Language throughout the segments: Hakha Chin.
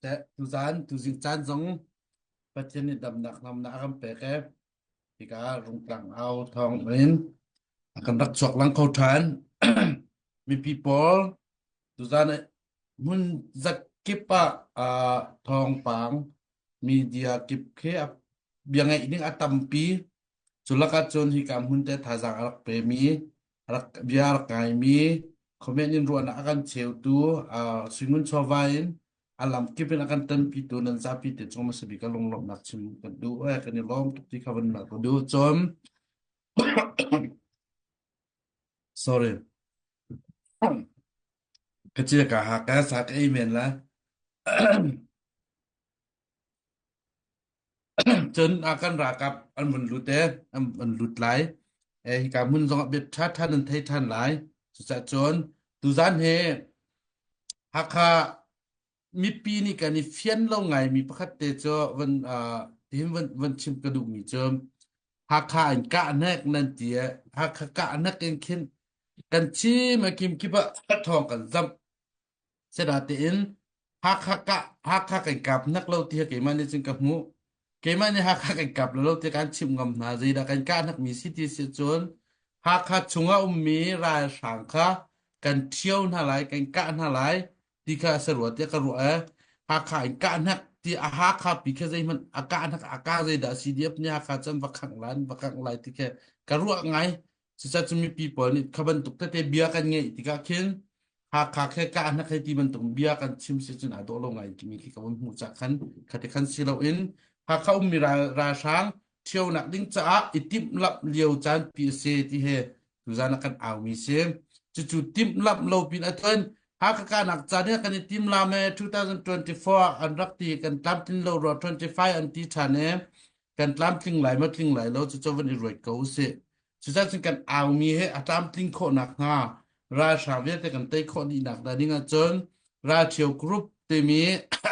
Teh tuzaan tuzing caan zong Pathian nih damnak namnak a kan pek e. Hika Rungtlang au thawng in a kan rak chuak lang kho ṭhan. Mipi pawl tuzaan hmun zakip ah uh, thawngpang media kip khi a bia ngeih ding a tampi. Cu lakah cun hika hmun te thazaang a rak pemi, a rak bia a rak ngaimi, comment in ruahnak a kan cheutu, uh, suingun chawva in a lam kip in a kan tanpitu nan zapi te cung hmasa bik a lunglawmhnak chim kan duh eh kan i lawm tuk ti kha van nak ka duh cun sorry ka cia ka ha ka sa ka ei men la Cun a kan ralkap an vun lut e, an vun lut lai. E, hika hmun zongah bia ṭha ṭhan an thei ṭhan lai. Cucaah cun tuzan hi Hakha mipi nih kan i fian lo ngaimi pakhat te cu van uh, tihin van van chim ka duhmi cu Hakha in kahnek nan ti e Hakha kahnek in khin kan chim a kim kip ah thawng kan zamh Sinain Hakha kah Hakha kan kap nak lo ti keimah nih cun ka hmuh. Keimah nih Hakha kan kap lo ti kan chimh ngam hna. Zeidah kan kah nak mi si ti si cun Hakha chungah ummi ralhrang kha kan ṭhio hna lai, kan kah hna lai ti kha a si rua tiah ka ruah ee. Hakha in kah hnak ti a Hakha pi kha zeihmanh a kah hnak a kah zeidah CDF nih Hakha cun va khangh lai va khangh lai ti khi ka ruah ngai. Cucaah cu mipi pawl nih kha bantuk tete bia kan ngeih tikah khin Hakha khe kah hna khei ti bantuk bia kan chim si cun aa dawh lo ngai timi khi ka vun hmuh cah khan khati khan si loin Hakha ummi ral ralhrang ṭhionak ding caah i timhlamh lio caan pi a si ti he tuzan ah kan aumi si. Cucu timhlamh lo pin atuan Hakha kahnak caan hi kan i timlam e 2024 an rak ti kan tlamtlin lo rua 25 an ti ṭhan e kan tlamtling lai maw tling lai lo cucu van i ruat ko usih. Cucaah cun kan aumi he a tlamtling khawh nakhnga ralhrang vialte kan tei khawh dih nak ding ahcun ralṭhio group timi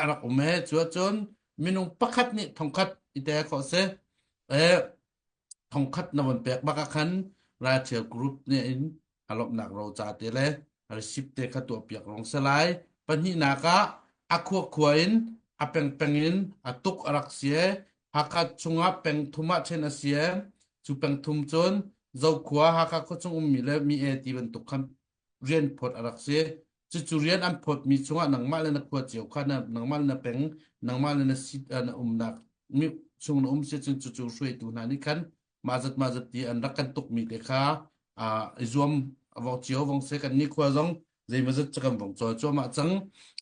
a rak um he cu ahcun minung pakhat nih thongkhat i tel khawh si. Eh, thongkhat na von pek bak ah khan ralṭhio group nih in a lawmhnak roca te le receipt te kha tuahpiak rong si lai. Pahnihnak ah a khuakhua in a pengpeng in a tuk a rak si. Hakha chungah pengthum ah ṭhen a si. Cu pengthum cun Zokhua Hakha khuachung ummi le mi e ti bantuk khan rian phawt a rak si. Cucu rian an phawtmi chungah nangmah le na khua cio kha na nangmah le na peng nangmah le na sit na umnak mi chung na um si cun cucu hruaitu hna nih khan mah zat mah zat ti an rak kan tukmi te kha i zuam vong cio vong se kan ni khua zong zeimaw zat cu kan vong cawl cuahmah cang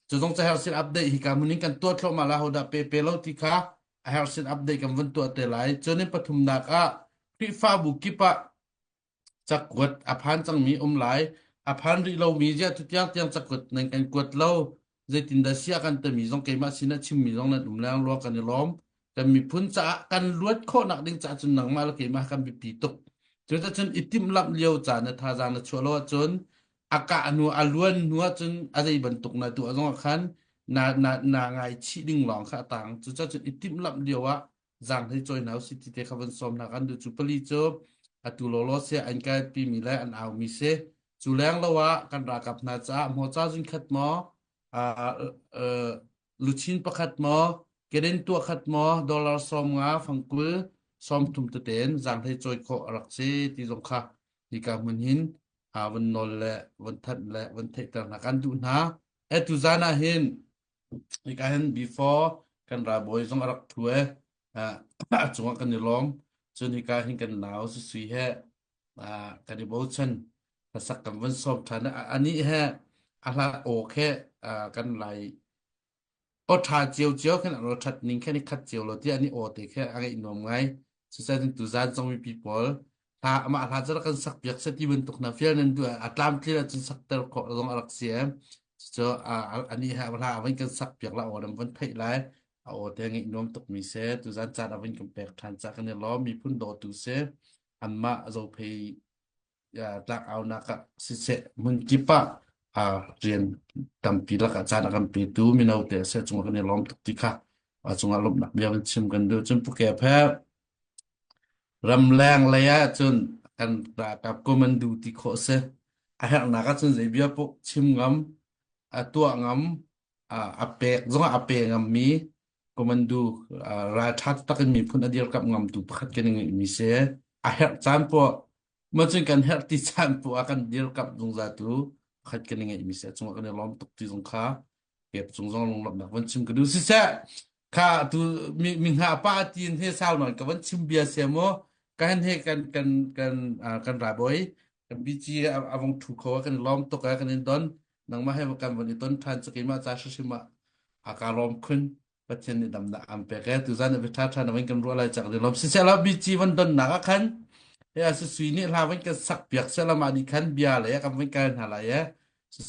cu zong ca herh sin update hi ka hmun in kan tuah thluahmah la hodah pe pe lo ti kha a herh sin update kan vun tuah te lai cun in pathumnak ah Khrihfabu kip ah Cakuat a phan cangmi um lai. A phan rih lomi ziah tu tiangtiang cakuat nan kan kuat lo. Zeitindah sia kan timi zong keimah sinah chimmi zong nan um leng lua kan i lawm. Kan miphun caah kan luat khawhnak ding caah cun nangmah le keimah kan biapi tuk. Cuticun i timhlamh lio caan na thazaang na chuah lo ahcun a kah hnu a luan hnu ahcun a zei bantuk na tuah zong ah khan na na na ngaichih ding lawng kha a tang. Cucun i timhlamh lio ah zaanghlei cawi hna usih ti te kha van sawm hna kan duh cu pali cu atu lawlaw si an kalpi mi le an au mi si cu leng lo ah kan ralkap hna caah hmawca zun khat maw luchin pakhat maw keden tuah khat maw dollar 50 fangkul 30 teten zaanghlei cawi khawh a rak si ti zong kha hika hmun hin van nawl le van thanh le van theihter hna kan duh hna e tu zan ah hin Hika hin before kan ralbawi zong a rak ṭhu i a cungah kan i lawm. Cun hika hin kan nau Susui he kan i bochan. Hlasak kan vun sawm ṭhan. Anih he a hla aw khi kan lai aw ṭha ciocio khin an aw ṭhat ning khin i khat cio lo tiah anih aw te khi a ngaih nuam ngai. Cucaah tuzaan zong mipi pawl hla amah hla cu rak kan sak piak seh ti bantuk hna fial nan duh a tlamtlin ahcun sakter khawh zong a rak si em. Cucu anih he hla a van kan sak piak la aw nan van theih lai. A aw te ngeih nuam tukmi si. Tuzaan caan a van kan pek ṭhan cah kan i lawm. Miphun dawtu si. Anmah Zophei tlak aunak ah siseh hmun kip ah rian tampi lakah caan a kan petu mino te a si cungah kan i lawm tuk ti kha a cungah lawmhnak bia kan chim kan duh. Cun Pu Kep he Ramleng lei ahcun kan ralkap commando ti khawh a si. A herhnak ahcun zei bia paoh chim ngam, a tuah ngam. A pek zongah a pe ngammi commando ralṭha taktak in miphun a dirkamh ngamtu pakhat kan i ngeihmi si. A herh caan poah ma cun kan herh ti caan poah ah kan dirkamh zungzal tu pakhat kan i ngeihmi si. A cungah kan i lawm tuk ti zong kha kep cung zong lunglawmhnak van chim ka duh. Siseh, kha tu mi mi hna pa tiin he sau nawn ka van chim bia sia mu kan he kan kan kan kan rabawi kan BG a vong thu kho kan lawm tuk a kan in don nangmah he kan von i ton than chakima cha hrim ah a ka lawm khun Pathian nih damnak aan pek e tuzan a tha tha na van kan ruah lai chak lawm sisela BG van don nak ah khan he a sui nih hla van kan sak piak sela ma ni khan bia le kan van kai hna lai e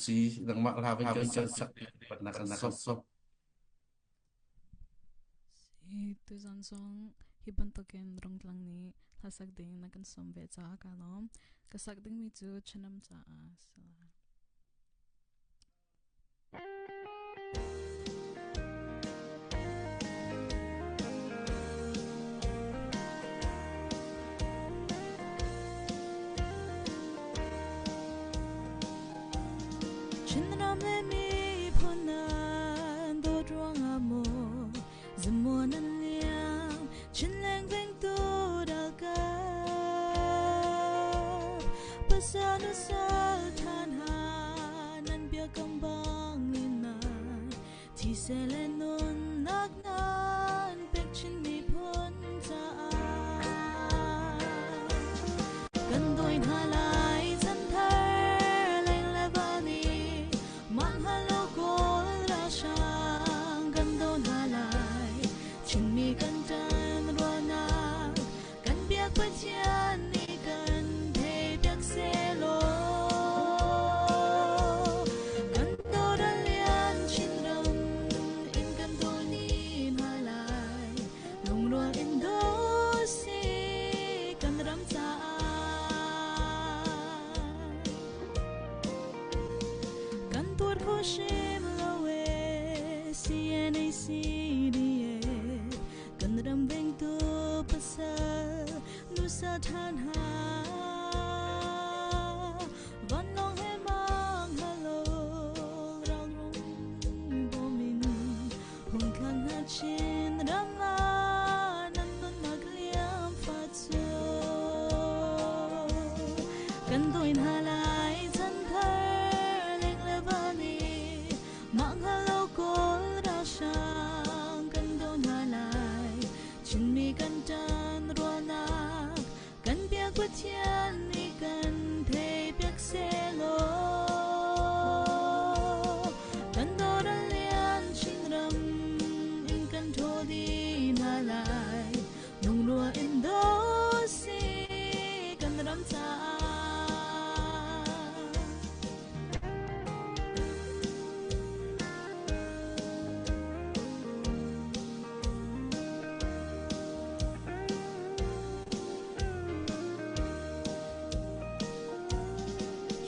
sui nangmah hla van kan sak piak patna kan som som Si tuzan zong hi bantukin Rungtlang nih hlasak ding na kan sawm ve caah kaa lawm. Ka sak dingmi cu Chinram caah a si lai. Chinram le miphun nan dawt ruangah maw zamuan nan liam Chinleng vengtu ralkap pasal sal than ha nan biakam bangin nan thisen le nunnak nan pek Chin miphun caah kan dawi hna lai chanthar leng le van i manhalo kawl ralhrang kan do hna lai Chinmi kan ṭan ruahnak kan biak Pathian nih kan theipiak sehlaw kan doral lian Chinram in kan daw ni hna lai lungrual in daw si kan ram caah kan tuar kho hrim lo e CNA CDA kan ram vengtu pasal nusa than ha vanlawng he mang halo rang rung bomin hung thlang hna chin ram ah nan nunnak liam fa cu kan dawi hna lai chan thar leng le van i mah hngal lo kawl ralhrang kan do hna lai Chinmi kan ṭan ruahnak kan biak Pathian nih kan theipiak sehlaw kan doral lian Chinram in kan ṭhaw dih hna lai lungrua in do si kan ram caah.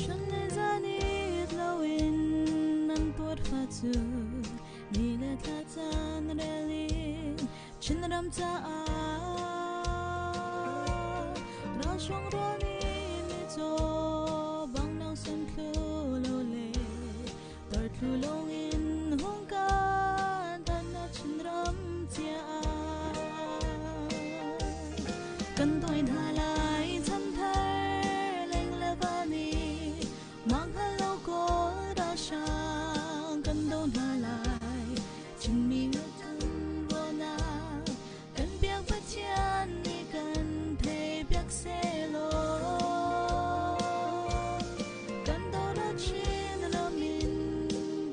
Chun le zan it loin nan tuar fa cu ni le thla caan rel in Chinram caah ralhruang rual nih mitcaw bang nang sun thlu lo le tar thlu lawng in hung kan tan na Chinram cia kan dawi hna lai chanthar leng le van i mang hal lo kawl ralhrang kan do hna lai Chinmi kan ruahnak kan biak Pathian nih kan theipiak sehlaw kan doral Chin ram in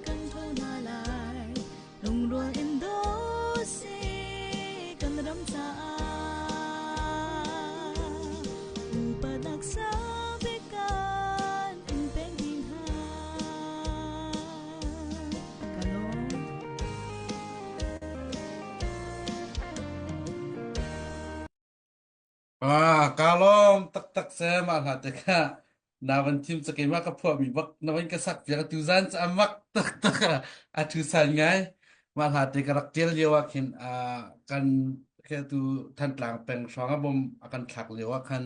kan ṭhawl hna lai lungrual in do si kan ram caah upadak sang kan in pek ding hna ka lawm. Ah, ka lawm taktak se mah hla te kha na van thim ca keimah ka phuahmi bak na van ka sak piak tu zan cu a mak taktak a a thu san ngai mah hla te ka rak tial lio ah khin ah kan khe tu Thantlang peng hrawng a bom a kan thlak lio ah khan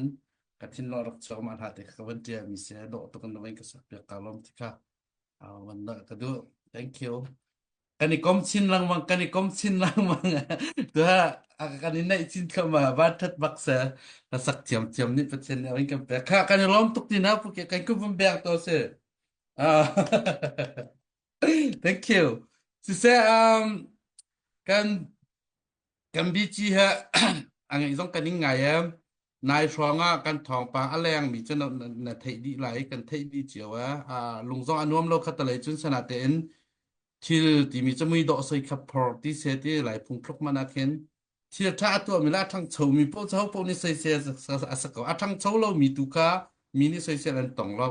ka thinlung rak chuak mah hla te kha ka van tial mi se dawh tuk in na van ka sak piak ka lawm ti kha ah van ka duh thank you. Kan i kom chin lengmang, kan i kom chin lengmang. Tuah kan i naih chin thluahmah van that bak se. Na sak thiamthiam nih Pathian nih a kan pek. Kha kan i lawm tuk ti na pu kan kum vun bek to si. Ah, Thank you. Siseh um kan Kan bici he a ngeih zong kan in ngai em. Nai hrawng ah kan thawngpang a lengmi cu na, na, na theih dih lai, kan theih dih cio eh. Ah, lung zong a nuam lo kha talei cun sana tein thil timi cu mui dawh soi kha phor ti se ti lai phung thluk man ah khin thil ṭha a tuahmi le a ṭhangcho mi paoh cu hopaoh nih soisel a si ko. A ṭhangcho lomi tu kha mi nih soisel an tong lo.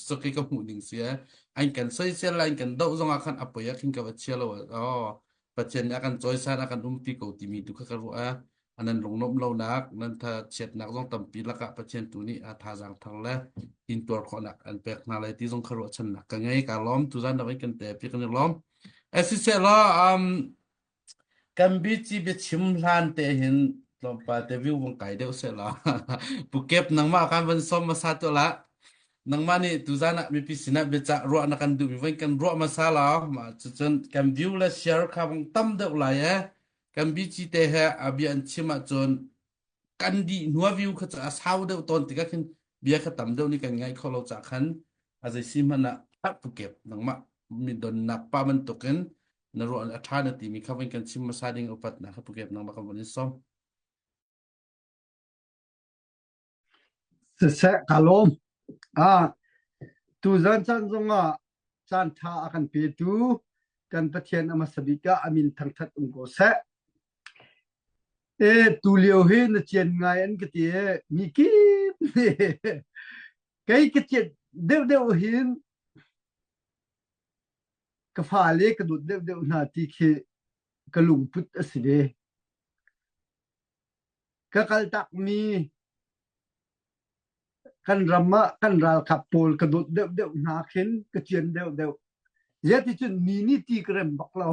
Cu khi ka hmuh ning si eh. An kan soisel lai, an kan doh zong ah khan a poi ah khin ka va chia lo. Oh, Pathian nih a kan cawisan a kan umpi ko timi tu kha ka ruah ah nan lunglawmh lonak nan tha chiatnak zong tampi lakah Pathian tu nih a thazaang thar le intuar khawhnak an pek hna lai ti zong kha ruahchannak ka ngei ka lawm tuzan na kan te pi kan i lawm siseh law um kan bici biachim hlan te hin tlawmpal te view vong kai deuh seh law pukep nangmah kan van som masa tu la Nangmah nih tuzan ah mipi sinah biacah ruah na kan duhmi voi kan ruah hmasa law mah cucun kan view le share kha vong tam deuh lai ee. Kan bici te he a bia an chim ahcun kan dih hnu a view kha cu a sau deuh tawn tikah khin bia kha tam deuh nih kan ngaih kho lo cah khan a zei si hmanh ah a pukep nangmah mi donnak pa bantukin na ruah a ṭha na timi kha voi kan chim hmasa ding upatnak kha pukep nangmah kan von in sawm. Siseh ka lawm. Ah, tuzan caan zongah caan ṭha a kan petu kan Pathian a hmasa bik ah a min thangṭhat um ko seh. E, tulio hi na cian ngai an ka ti i mi kip nih kei ka cian deuhdeuh hin ka fale ka dawt deuhdeuh hna ti khi ka lungput a si ve. Ka kaltakmi kan ram ah kan ralkap pawl ka dawt deuhdeuh hna khin ka cian deuhdeuh. Zeticun mi nih ti ka rem bak lo.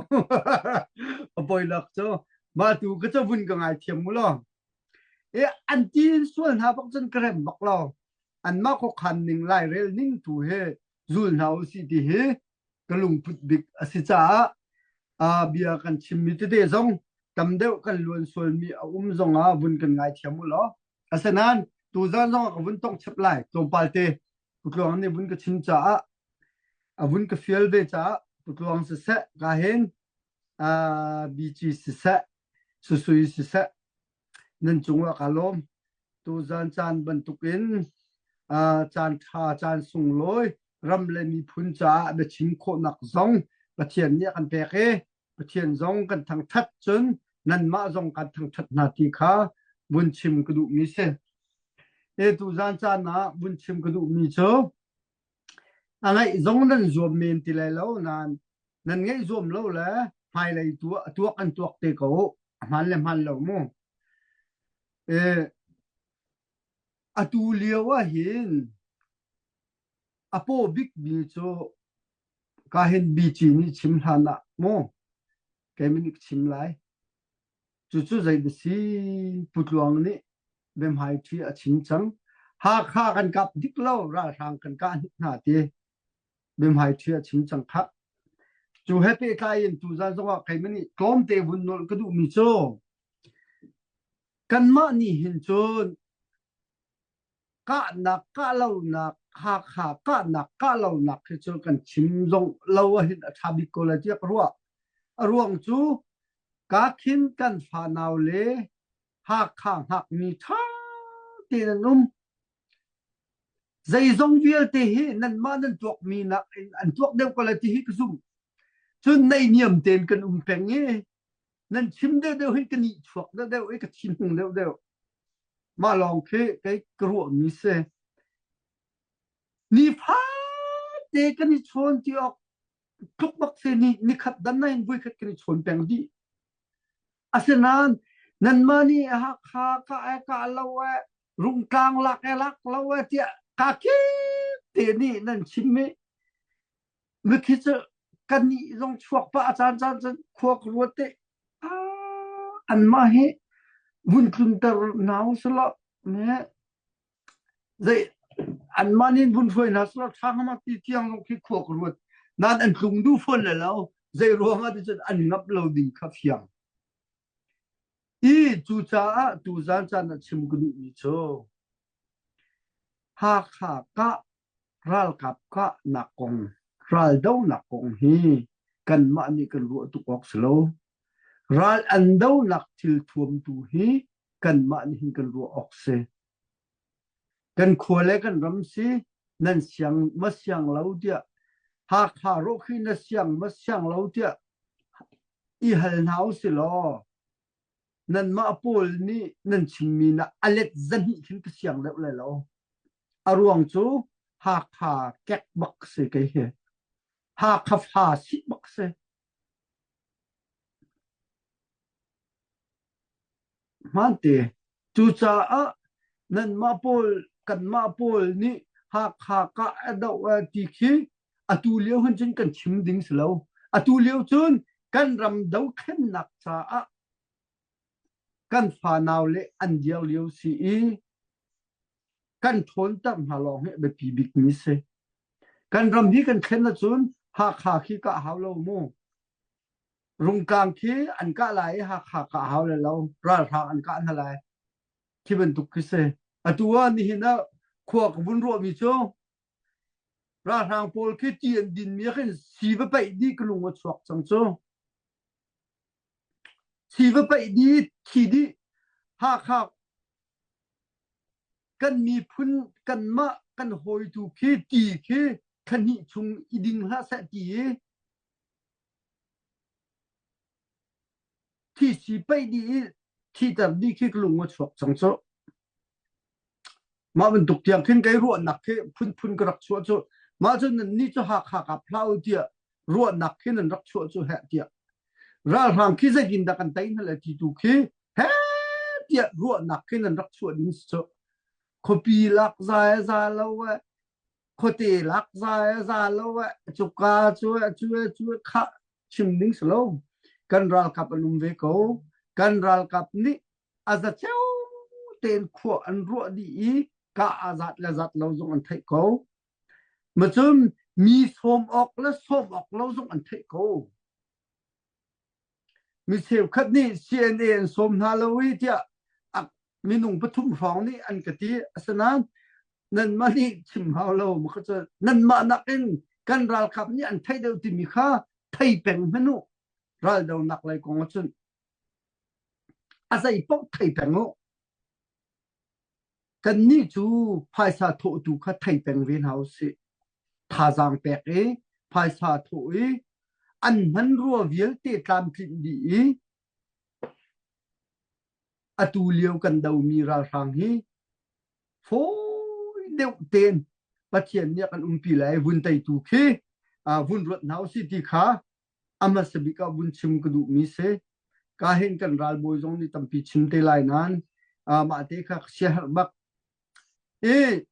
A poilak cu mah tu ka cavun ka ngaithiam mu law. E an ti in sual hna bak cun ka rem bak lo. Anmah khuakhan ning lairel ning tu hi zul hna usih ti hi ka lungput bik a si caah uh, bia kan chimmi tete zong tam deuh kan luan sualmi a um zong ah vun kan ngaithiam u law. Asinain tuzan zong ah ka vun tong chap lai tlawmpal te Putluang nih vun ka chim caah a vun ka fial ve caah Putluang siseh ka hin uh, BG siseh Susui siseh nan cungah ka lawm. Tuzan caan bantukin uh, caan ṭha caan sunglawi ram le miphun caah biachim khawhnak zong Pathian nih a kan pek i Pathian zong kan thangṭhat cun nanmah zong kan thangṭhat hna ti kha vun chim ka duhmi si. E tuzan caan ah vun chim ka duhmi cu a ngaih zong nan zuam men ti lai lo nain nan ngaih zuam lo le hmailei tu ah tuak an tuak te ko a hmaan le hmaan lo mu. E atu lio ah hin a paw bikmi cu ka hin bici nih chim hlan ah mu keimah nih ka chim lai. Cucu zei da si Pu Tluang nih biahmaiṭhi a chim cang. Hakha kan kap dik lo ralhrang kan kah hnik hna ti biahmaiṭhi a chim cang khah. Cu he pehtlai in tuzan zongah keimah nih tlawmte vun nolh ka duhmi cu kanmah nih hin cun kahnak kahlonak Hakha kahnak kahlonak hi cu kan chim zong lo ahhin a ṭha bik ko lai tiah ka ruah. A ruang cu ka khin kan fanau le Hakha ngakmi ṭha tein an um. Zeizong vialte hi nanmah nan tuakmi nak in an tuak deuh ko lai ti hi ka zumh. Cun naihniam tein kan um peng i nan chim deuhdeuh hin ka nihchuak deuhdeuh i ka thinhung deuhdeuh. Mah lawng khi kei ka ruahmi si. Nifate kan i chawn ti awk tluk bak si ni nikhat dan na in vuikhat kan i chawn peng dih. Asinain nanmah nih Hakha ka e ka lo e rungtlang lak e lak lo e tiah ka kip te nih nan chim i mithi cu kan nih zong chuak pah a caan caan cun khua ka ruat te anmah hi vun tlunter hna usulaw ne zei anmah nih vun hruai hna selaw ṭha hnga ti tiang zong khi khua ka ruat nan an tlung duh fawn le lo. Zei ruangah ti cun an ngamh lo ding kha fiang. I cucaah tuzan caan ah chim ka duhmi cu Hakha kah ralkap kahnak kong, raldonak kong hi kanmah nih kan ruah tuk awk si lo. Ral an donak thil thuam tu hi kanmah nih hin kan ruah awk si. Kan khua le kan ram si nan siang ma siang lo tiah Hakha rawh khi na siang ma siang lo tiah i hal hna usih law nanmah pawl nih nan chimmi na a let zahnih khin ka siang deuh lai lo. A ruang cu Hakha kek bak si kei hi. Hakha fa si bak si. Hmaante. Cucaah nanmah pawl kanmah pawl nih Hakha kah a doh ti khi atu lio hin cun kan chim ding si lo. Atu lio cun kan ram dothlennak caah kan fanau le an dir lio si i kan ṭhawnter hna lawng hi a biapi bikmi si. Kan ram hi kan thlen ahcun Hakha khi kah hau lo mu. Rungtlang khi an kah lai i Hakha kah hau lai lo, ralhrang an kah hna lai. Khi bantuk khi si. Atu ah nihin ah khua ka vun ruahmi cu ralhrang pawl khi ti an dinmi ah khin si va paih dih ka lung a chuak cang cu. Si va paih dih, thi dih. Hakha kan miphun kanmah kan hawitu khi ti khi thlahnih chung i ding hlah seh ti i Thisi paih dih i thiter dih khi ka lung a chuak cang cu. Mah bantuk tiang khin kei ruahnak khi phunphun ka rak chuah cu. Mah cu nannih cu Hakha kap hlah u tiah ruahnak khi nan rak chuah cu heh tiah. Ralhrang khi zeitindah kan tei hna le ti tu khi heh tiah ruahnak khi nan rak chuah ding si cu. Khuapi lak za za lo eh khuate lak za za lo eh cuka cu cu cu khah chim ding si lo. Kan ralkap an um ve ko. Kan ralkap nih a za ceu tein khua an ruah dih i ka a zat le zat lo zong an theih ko. Macun mi sawm awk le sawm awk lo zong an theih ko. Mi cheukhat nih CNA an sawm hna lo i tiah minung pathum hrawng nih an ka ti. Asinain nanmah nih chim hau lo nanmah nakin kan ralkap nih an theih deuh timi kha thei peng hmanh u. Raldonak lei kong ahcun a zei paoh thei peng u. Kannih cu phaisa thawhtu kha thei peng ve hna usih. Thazaang pek i phaisa thawh i an hmanrua vialte tlamtlinh dih i atu lio kan domi ralhrang hi fawi deuh tein Pathian nih a kan umpi lai vun teitu khi vun ruat hna usih ti kha a hmasa bik ah vun chim ka duhmi si. Ka hin kan ralbawi zong nih tampi chim te lai nain mah te kha ka siaherh bak. I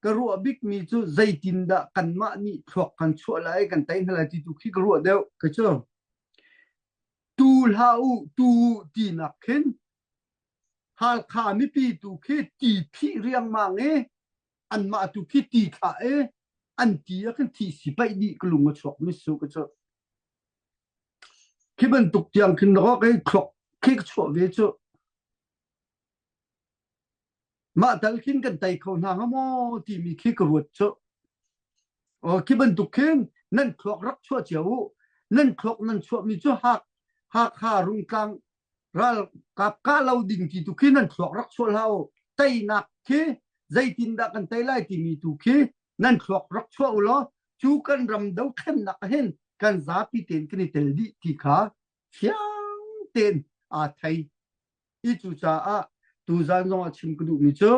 ka ruah bikmi cu zeitindah kanmah nih thluak kan chuah lai kan tei hna lai ti tu khi ka ruah deuh ka cu. Tu hlah u tu tinak khin Halkha mipi tu khi ti phih riangmang i anmah tu khi ti thlah i an ti ah khin thi si paih dih ka lung a chuak mi su ka cu khi bantuk tiang khin rawk ei thluak khi ka chuah ve cu mah tal khin kan tei kho hna hnga maw timi khi ka ruat cu o khi bantuk khin nan thluak rak chuah cio u nan thluak nan chuah mi cu hak Hakha Rungtlang ralkap kah lo ding ti tu khi nan thluak rak chuah hlah u teinak khi zeitindah kan tei lai timi tu khi nan thluak rak chuah u law cu kan ram dothlennak ah hin kan zapi tein kan i tel dih ti kha fiang tein aa thei i cucaah tuzan zong ah chim ka duhmi cu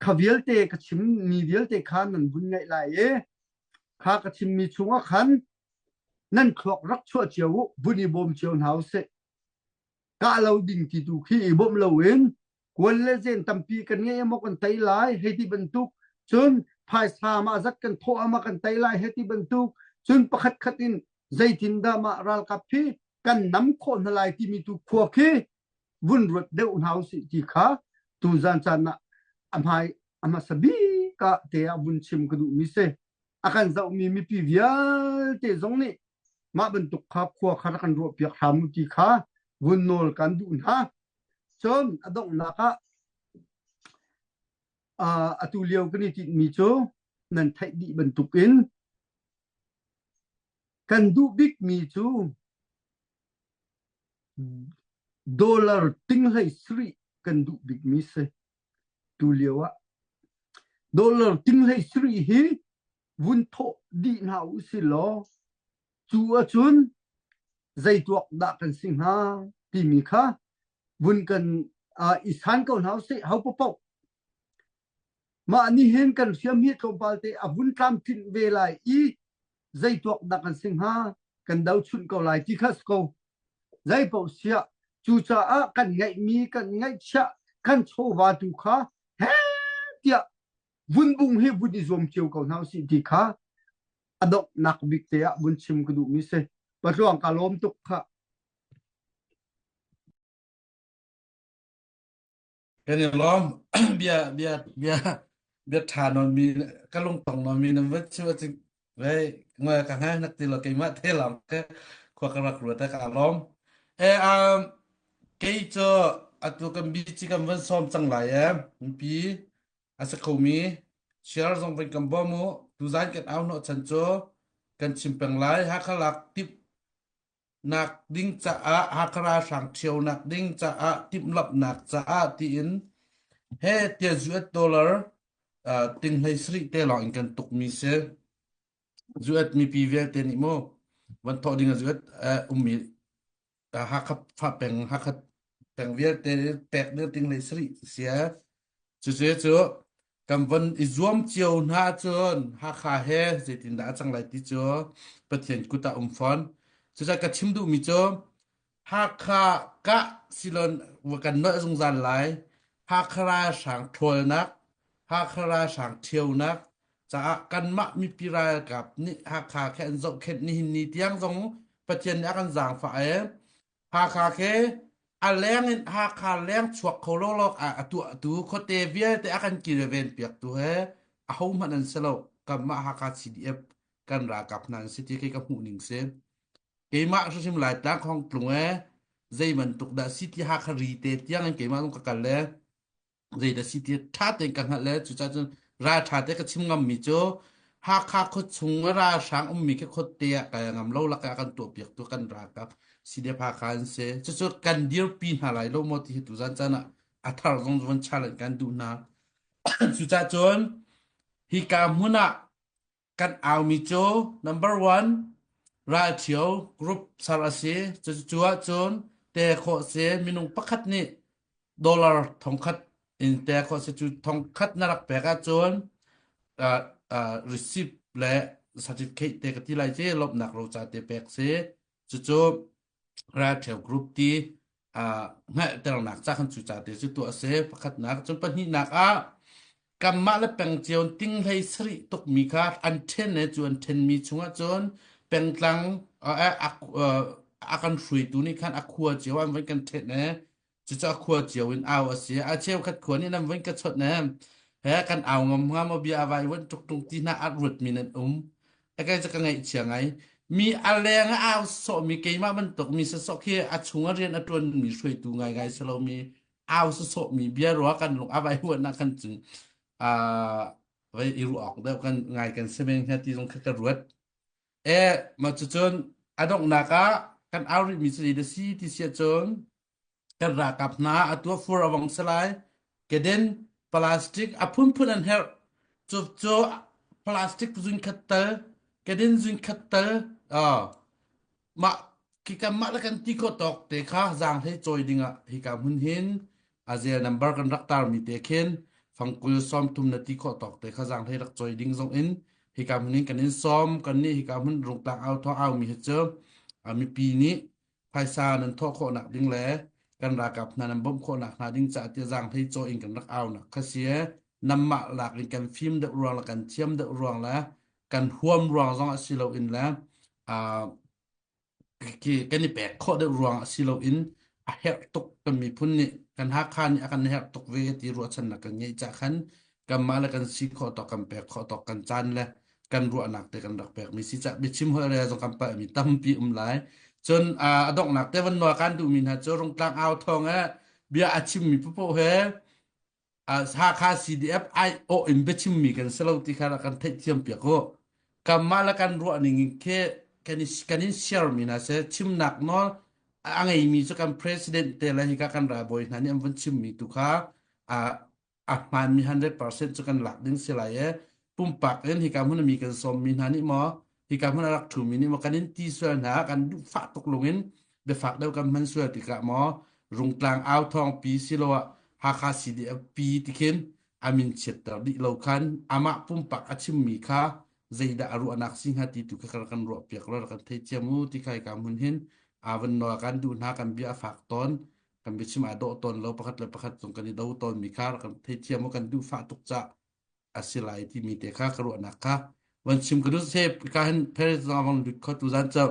kha vialte ka chimmi vialte kha nan vun ngaih lai i kha ka chimmi chungah khan nan thluak rak chuah cio u vun i bawm cio hna usih kah lo ding ti tu khi i bawmh loin kual le zen tampi kan ngei maw kan tei lai hei ti bantuk cun phaisa mah zat kan thawh ama kan tei lai hei ti bantuk cun pakhat khat in zeitindah mah ralkap hi kan nam khawh hna lai timi tu khua khi vun ruat deuh hna usih ti kha tuzan caan ah a hmai a hmasa bik ah te ah vun chim ka duhmi si a kan zohmi mipi vialte zong nih. Mah bantuk kha khua kha rak kan ruahpiak hram u ti kha vun nawl kan duh hna. Cun a donghnak ah atu lio kan i tinhmi cu nan theih dih bantukin kan duh bikmi cu dollar ting hlei sarih kan duh bikmi si tu lio ah. Dollar ting hlei sarih hi vun thawh dih hna u si law cu ahcun zei tuak dah kan si hnga timi kha vun kan i san ko hna usih ho paoh mah nih hin kan hriam hi tlawmpal te a vun tlamtlinh ve lai i zei tuak dah kan si hnga kan dochunh ko lai ti kha si ko zei paoh siah cucaah kan ngeihmi kan ngeihchiah kan chawva tu kha he tiah vun bung hi vun i zuam cio ko hna usih ti kha a donghnak bik te ah vun chim ka duhmi si patluang ka lawm tuk kha Kan i lawm. Bia bia bia bia ṭha nawn mi ka lungtong nawn mi nan van chim ahcun vei ngoi ka ngai nak ti lo keimah the lawng ke khua ka rak ruat ka lawm. E um kei cu atu kan bi ci kan van sawm cang lai e pi a si khomi share zong van kan bawm u tuzan kan au hnawh chan cu kan chim peng lai Hakha lak tip nak ding caah Hakha ralhrang ṭhionak ding caah timhlamhnak caah tiin he tia US dollar uh, ting hlei sarih te lawng in kan tukmi si. US mipi vialte nih mu van thawh ding ah US uh, ummi Hakha fa peng Hakha peng vialte pek ding ting hlei sarih sia. Cucu cu kan von i zuam cio hna ahcun Hakha he zeitindah a cang lai ti cu Pathian kut ah um fawn. Cucaah ka chim duhmi cu Hakha kah silon kan nolh zungzal lai. Hakha ralhrang ṭhawlnak, Hakha ralhrang ṭhionak caah kanmah mipi ralkap nih Hakha khi an zohkhenh nihin ni tiang zong Pathian nih a kan zaangfah ee. Hakha khi a leng in Hakha leng chuak kho lawlawk ah a tuahtu khuate vialte a kan kilven piaktu he ahohmanh an si lo. Kanmah Hakha CDF kan ralkap hna an si ti khi ka hmuh ning si. Keimah hrimhrim Laitlang khong tlung ee zei bantuk dah si ti Hakha ri te tiang in keimah zong ka kal le zeidah si ti ṭha tein ka hngalh le cucaah cun ralṭha te ka chim ngammi cu Hakha khuachung ralhrang ummi khi khuate ah kal ngam lo lakah kan tuahpiaktu kan ralkap CDF Hakha an si. Cucu kan dirpi hna lai lo maw ti hi tuzan caan ah a thar zong von challenge kan duh hna. Cucaah cun hika hmun ah kan aumi cu number one ralṭhio group ser a si. Cucu ahcun te khawh si minung pakhat nih dollar thongkhat in te khawh si cu thongkhat na rak pek ahcun uh, uh, receipt le certificate te ka ti lai ci lawmhnak roca te pek si. Cucu ralṭhio group ti uh, hngalhternak ca khan cu ca te cu tuah a si. Pakhatnak cun pahnihnak ah kanmah le peng cio ting hlei sarih tukmi kha an ṭhen le cu an ṭhenmi chungah cun pengtlang a kan hruaitu nih khan a khua cio an van kan ṭhen e cucu a khua cio in au a si a cheukhat khua nih nan van ka chawnh e he kan au ngam hnga maw bia a vai wan tuk tung ti hna a ruatmi nan um kai cu ka ngaihchia ngai mi a leng a au sawhmi keimah bantuk mi sasawh khi a chung a rian a ṭuanmi hruaitu ngaingai si lomi au sawsawhmi bia rua kan lung a vai huatnak kan cun vai i ruah awk deuh kan ngai kan si men hnga ti zong kha ka ruat e ma cucun a donghnak ah kan au rihmi cu zei da si ti si ahcun kan ralkap hna a tuah fur a vong si lai keden plastic a phunphun an herh cu cu plastic zun khat tal keden zun khat tal mah khi kanmah le kan ti khawh tawk te kha zaanghlei cawi dingah hika hmun hin a zel number kan rak tarmi te khin fangkul 30 na ti khawh tawk te kha zaanghlei rak cawi ding zong in hika hmun hin kan in sawm kan nih hika hmun rungtlang au thawng au mi hi cu mipi nih phaisa nan thawh khawhnak ding le kan ralkap hna nan bawmh khawhnak hna ding caah tiah zaanghlei cawi in kan rak au nak kha si namah lak in kan fim deuh ruang le kan thiam deuh ruang le kan huam ruang zong ah si loin le kan i pek khawh deuh ruang ah si loin a herh tuk kan miphun nih kan Hakha nih a kan herh tuk ve ti ruahchannak kan ngeih cah khan kanmah le kan si khawh tawk kan pek khawh tawk kan caan le kan ruahnak te kan rak pekmi si cah biachim holh re zong kan palhmi tampi um lai. Cun a donghnak te van nawl kan duhmi hna cu Rungtlang au thawng eh bia a chimmi paoh he Hakha CDF aiawh in biachimmi kan si lo ti kha kan theihthiam piak u. Kanmah le kan ruah ning in khi kan i kan in share mi hna seh chimnak nawl a ngeimi cu kan president te le hika kan ralbawi hna nih an vun chimmi tu kha a a hmaanmi 100% cu kan lak ding si lai i pumpak in hika hmun mi kan sawmmi hna nih maw hika hmun a rak ṭhumi nih maw kan in ti sual hna kan duhfah tuk lungin biafak deuh kan hman sual tikah maw Rungtlang au thawngpi siloah Hakha CDF pi tikhin a min chiatter dih lo khan amah pumpak a chimmi kha zeidah a ruahnak si hnga ti tu kha kan ruah piak lo kan thei thiam u ti kha ka mun hin a van nawl kan duh hna kan bia a fak tawn kan biachim aa dawh tawn lo pakhat le pakhat cung kan i do tawn mi kha kan thei thiam u kan duh fah tuk ca a si lai timi te kha ka ruahnak kha van chim ka duh se ka hin Paris zong van lut kho tu zan cu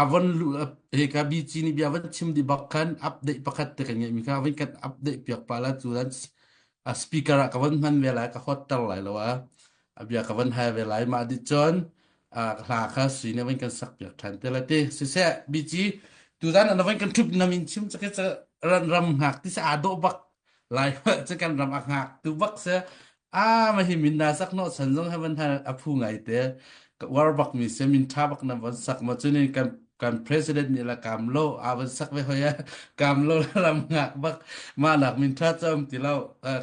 a von luh hika BC nih bia van chim dih bak khan update pakhat te kan ngeihmi kha van kan update piak pa la cu dan a speaker ah ka van hman ve lai ka hot ter lai lo a a bia ka van hai ve lai mah dih cun a hla kha sui ne van kan sak piak than te la ti siseh BC tuzan an van kan thup nam in chim chake cha ran ram ngak ti sa aa dawh bak lai cu kan ram a ngak tu bak se a ma hi min na sak no san zong heaven ha a phu ngai te ka war bak mi se min tha bak na von sak ma chuni kan kan president nih la kam lo a von sak ve hoya kam lo ram ngak bak ma nak min tha cham ti lo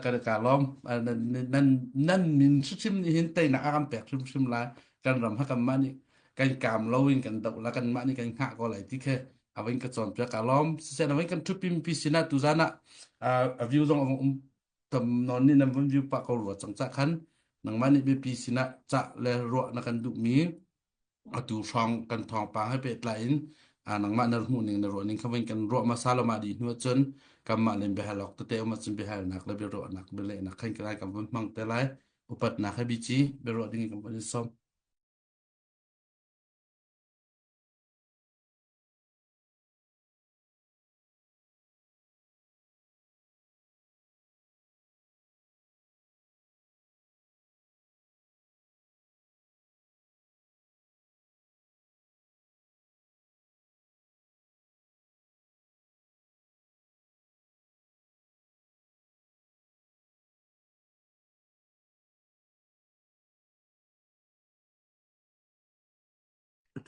kan ka lom nan nan nan min hrim ni hin tei nak a kan pek hrim hrim lai kan ram ha kan ma nih kan kam lo in kan do la kan ma nih kan ngah ko lai ti khe avin ka cawn piak ka lawm siseh avin kan thupim pi sinah tuzan ah a view zong um tam non nih nan von view pa ko rua cang ca khan nangmah nih biapi sinah ca le ruah na kan duhmi atu hrawng kan thawngpang he pehtlai in nangmah na hmuh ning na ruah ning kha vin kan ruah masa lo ma di hnu ahcun kanmah len biahal awk tete um ahcun biahalnak le biaruahnak bialehnak khan kan kan vun hmang te lai upatnak he bici biaruah ding kan vun in som.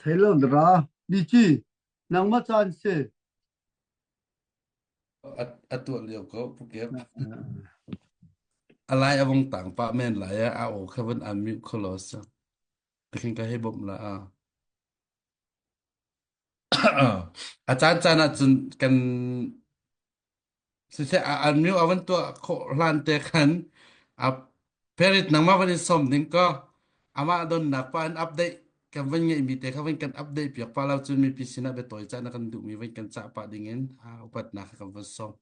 Thei lo na ra. Bici, nangmah caan si. A tuah lio ko Pukep. A lai a vong tang pah men lai a a aw kha van unmute kho lo sa. Tikhin ka hei bawmh la a. A caan caan ah cun kan Siseh an myu a van tuah khawh hlan te khan a Perit nangmah van in sawm ding ko amah donnak pa in update kan van ngeihmi te kha van kan update piak pa lo cun mipi sinah biatawi cah na kan duhmi van kan cah pah ding in upatnak kha kan van sawm.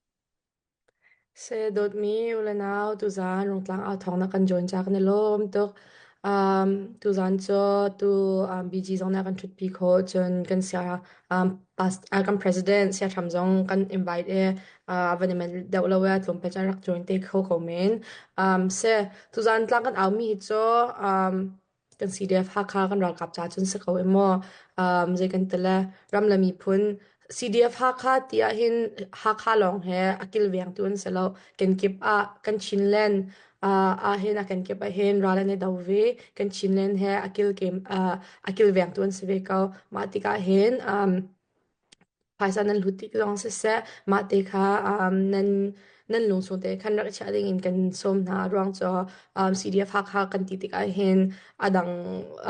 Se dawtmi u le nau tuzaan Rungtlang au thawng na kan join ca kan i lawm tuk. Um, tuzaan cu tu um, BG zong na kan ṭhutpi khawh cun kan sia um, past, uh, kan president siaṭham zong kan invite i uh, van i manh deuh lo i tlawmpal caan rak join te kho ko men. Um, se tuzaan tlang kan aumi hi cu um, kan CDF Hakha kan ralkap ca cun si ko i maw um, zei kan ti le ram le miphun CDF Hakha ti ahhin Hakha lawng he a kilvengtu an si lo. Kenkip ah kan Chinland uh, ahhin a kenkip ahhin ral an i do ve. Kan Chinland he a kilkem uh, a kilvengtu an si ve ko. Mah tikah hin um, phaisa nan hlut tik zong siseh mah te kha um, nan nan lungchung te khan rak i chiah ding in kan sawm hna. Ruang cu um, CDF Hakha kan ti tikah hin a dang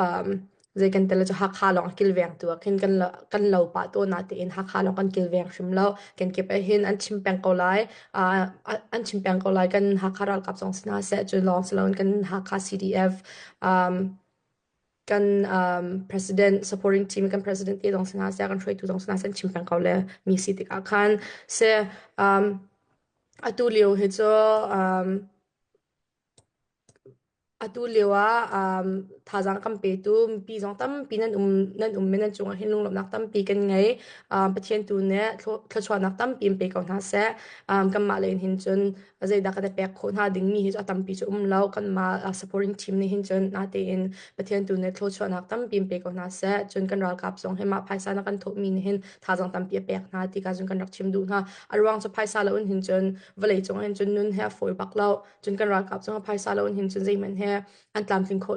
um, zei kan tel cu Hakha lawng a kilveng tu ah khin kan lo, kan lo pah tawn natein Hakha lawng kan kilveng hrim lo. Kan kip ah hin an chim peng ko lai. Uh, an chim peng ko lai kan Hakha ralkap zong si hna seh cu lawng si loin kan Hakha CDF um, kan um, president supporting team kan president te zong si hna seh kan hruaitu zong si hna seh an chim peng ko le mi si tikah khan se um, atu lio hi cu um, Atu lio ah um, thazaang kan petu mipi zong tampi nan um nan um i nan cungah hin lunglawmhnak tampi kan ngei. Um, Pathian tu nih thluachuahnak tampi in pe ko hna seh. Um, kanmah lei in hin cun zeidah kan i pek khawh hna dingmi hi cu a tampi cu um lo. Kanmah uh, supporting team nih hin cun natein Pathian tu nih thluachuahnak tampi in pe ko hna seh. Cun kan ralkap zong hi mah phaisa na kan thawhmi nih hin thazaang tampi a pek hna ti ka cun kan rak chim duh hna. A ruang cu phaisa lo in hin cun vawlei cung hin cun nun he a fawi bak lo. Cun kan ralkap zong a phaisa lo in hin cun zeihmanh he an tlamtling khawh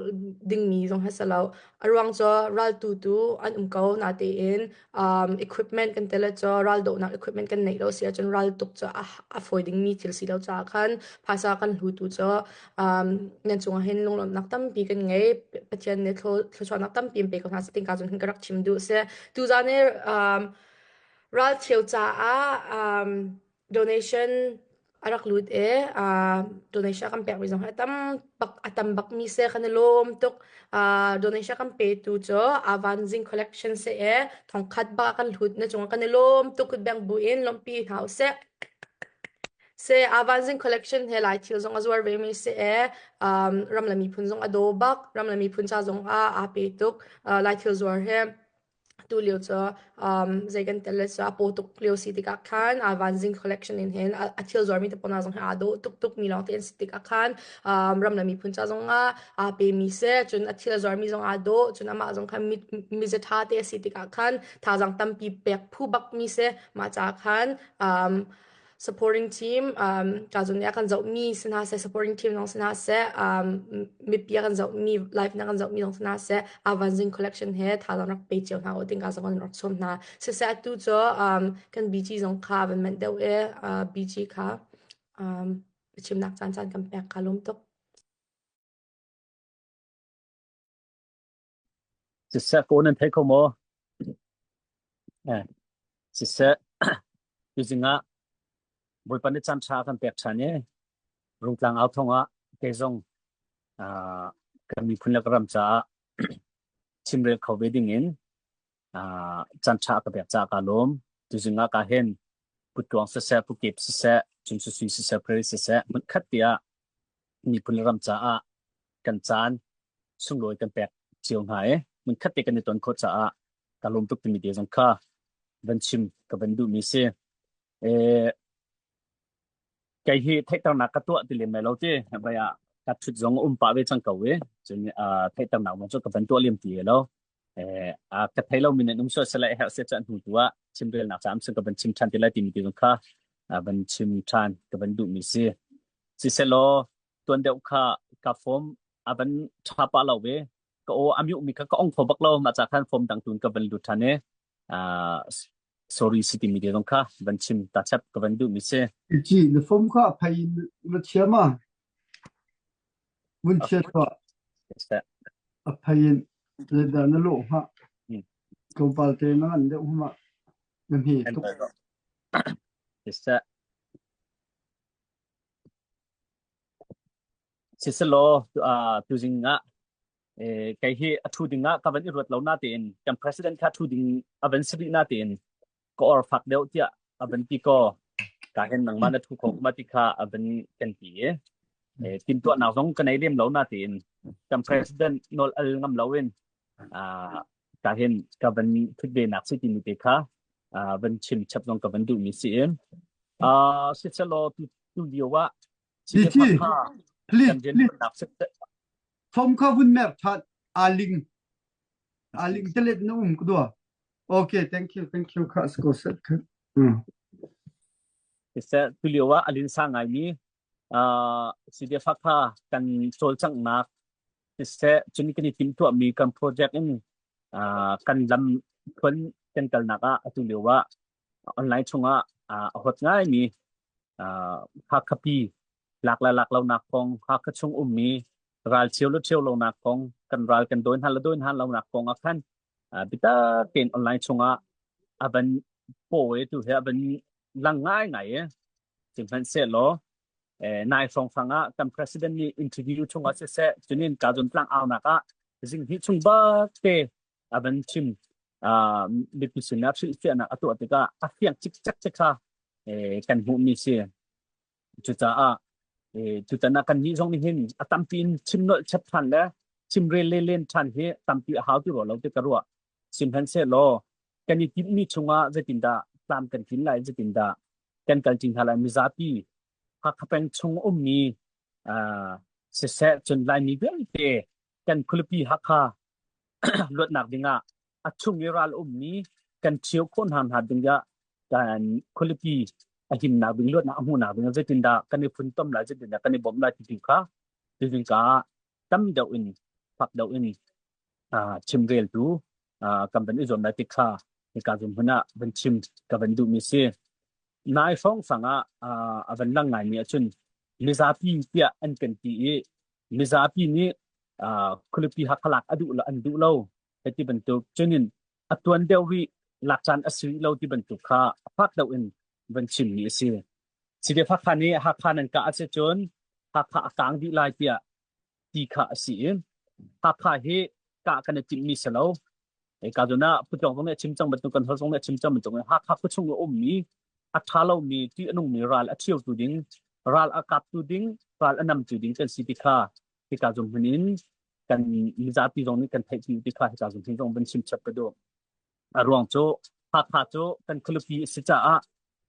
dingmi zong he si lo. A ruang cu raltu tu an um ko natein um, equipment kan tel cu raldohnak equipment kan neih lo si ahcun raltuk cu a, a fawi dingmi thil si lo caah khan phaisa kan hlutu cu um, nan cungah hin lunglawmhnak tampi kan ngei. Pathian nih thluachuahnak tampi in pe ko hna seh tingka cun hin ka rak chim duh si. Tuzaan i um, ralcheu caah um, donation a rak lut i uh, donation a kan pekmi zong hi a tam bak a tam bakmi si kan i lawm tuk. Uh, donation kan petu cu Avan Zing Collection si i thongkhat bak a kan hlut na cungah kan i lawm tuk kutbeng bu in lawmhpi hna usih. Si Avan Zing Collection he Lai thil zong a zuar ve mi si i um, ram le miphun zong a daw bak ram le miphun ca zong ah aa pe tuk. Uh, Lai thil zuar he Tu lio cu um, zei kan tel le cu a paw tuk lio si tikah khan a vanzing collection in hin a, a thil zuarmi te pawl zong hi aa dawh tuk tuk mi lawng te an si tikah khan um, ram le miphun ca zong ah aa pe mi si cun a thil a zuarmi zong aa dawh cun amah zong khan mi miza tha te a si tikah khan thazaang tampi pek phu bak mi si mah ca khan um, supporting team um, ka zon nih a kan zohmi si hna seh supporting team zong si hna seh um, mipi a kan zohmi live na kan zohmi zong si hna seh Avanzing collection he thazaang rak pe cio hna u ting ka zong kan rak sawm hna siseh atu cu um, kan BG zong kha van manh deuh i uh, BG kha um, chimnak caan caan kan pek ka lum tuk. Siseh ko nan thei kho maw? Eh, siseh tuzing ah Bawipa nih caan ṭha a kan pek ṭhan i Rungtlang au thawng ah kei zong ah kan miphun le ka ram caah chimrel kho ve ding in ah caan ṭha a ka pek caah kaa lawm. Tuzing ah ka hin Putluang siseh, Pukep siseh, Cun Susui siseh, Prairie siseh, hmunkhat tiah miphun le ram caah kan caan sunglawi kan pek cio hna i hmunkhat te kan i ton khawh caah ka lawm tuk timi te zong kha van chim ka van duhmi si. Eh, kei hi theihternak ka tuah ti lem lai lo ti vai ah ka thut zong um pah ve cang ko i cun uh, theihternak zong cu ka van tuah liam ti lo eh a ka thei lo mi nan um sual sele herh se chan hnu tu ah chimrelnak caam sun ka van chim than ti lai timi ti zong kha van chim than ka van duh mi si siselaw tuan deuh kha ka form a van tha pa lo ve ka aw a mute mi kha ka ong kho bak lo mah ca khan form dang tun ka van lut than i uh, sorry si timi te zong kha van chim ta chap ka van duh mi si Ci na form kha a phei in na thiam a vun chia tuah a phei in zeidah na lawh hnga tlawmpal te na ngan deuh hma na hme tuk Siseh Siselaw uh, tuzing ah eh, kei hi a thu ding ah ka van i ruat lo na tein kan president kha thu ding a van si rih na tein ka or fak deuh tiah a van ti ko ka hen nangmah na thu kho ma ti kha a van kan ti i eh, timtuahnak zong ka nei lem lo na tein kan president nawl al ngam lo in ah ka hin ka van thut ve nak si timi te kha ah van chim chap zong ka van duh mi si in ah siselaw tu tu lio ah Cici, please, kan rian please. nak si Form kha vun mer that aling aling telet na um ku dua. Okay, thank you, thank you kha sko set kha. Mm. Siseh tu lio ah alin sa ngai mi ah CDF kha kan cawlcanghnak siseh cun kan i timhtuahmi kan project in ah kan lam thluan kan kalnak ah atu lio ah online chungah ah a hot ngaimi ah Hakhapi lak le lak lonak kong Hakha chung ummi ral cheu le cheu lonak kong kan ral kan dawi hna le dawi hna lonak kong ah khan ah biatak tein online chungah a van pawi tu he a van lang ngaingai i sihmanhsehlaw eh, nai hrawnghrang ah kan president nih interview chungah siseh cunin ka zun tlang aunak ah zing hi chung bak te a van chim uh, mipi sinah hrilhfiahnak a tuah tikah a fiang cikcek te kha eh, kan hmuhmi si cucaah Tutan ah kan nih zong nih hin a tampi in chim nolh chap ṭhan le chimrel le len ṭhan hi tampi a hau ti rua lo ti ka ruah. Sihmanhsehlaw kan i timhmi chungah zeitindah tlam kan tlin lai, zeitindah kan kal ṭi hna lai mizapi Hakha peng chung ummi uh, siseh cun Laimi vialte kan khualipi Hakha luatnak dingah a chung i ral ummi kan ṭhio khawh hna hna dingah kan khualipi a himnak ding luatnak a hmuhnak ding zeitindah kan i funtom lai zeitindah kan i bawmh lai ti kha tuzing ka tam deuh in fak deuh in chimreltu kan van i zuam lai ti kha hika zum hmun ah van chim ka van duhmi si. Nai hrawnghrang ah a van lang ngaimi ahcun mizapi tiah an kan ti i mizapi nih khualipi Hakha a duh an duh lo hei ti bantuk cunin a tuan deuh rih lak caan a si rih lo ti bantuk kha a fak deuh in van chimmi a si. CDF Hakha nih Hakha nan kah a si cun Hakha a kaang dih lai tiah ti kha a si i Hakha hi kah kan i timhmi si lo. Ka zawn ah Putawng zong nih a chim cang bantuk kan hol zong nih a chim cang bantuk in Hakha khuachung a ummi a ṭha lomi ṭih a nungmi ral a ṭhiotu ding ral a kaptu ding ral a namtu ding kan si ti kha hika zum hmun in kan mizapi zong nih kan theih ti kha hika zum hmun zong van chim chap ka duh. A ruang cu Hakha cu kan khualipi a si caah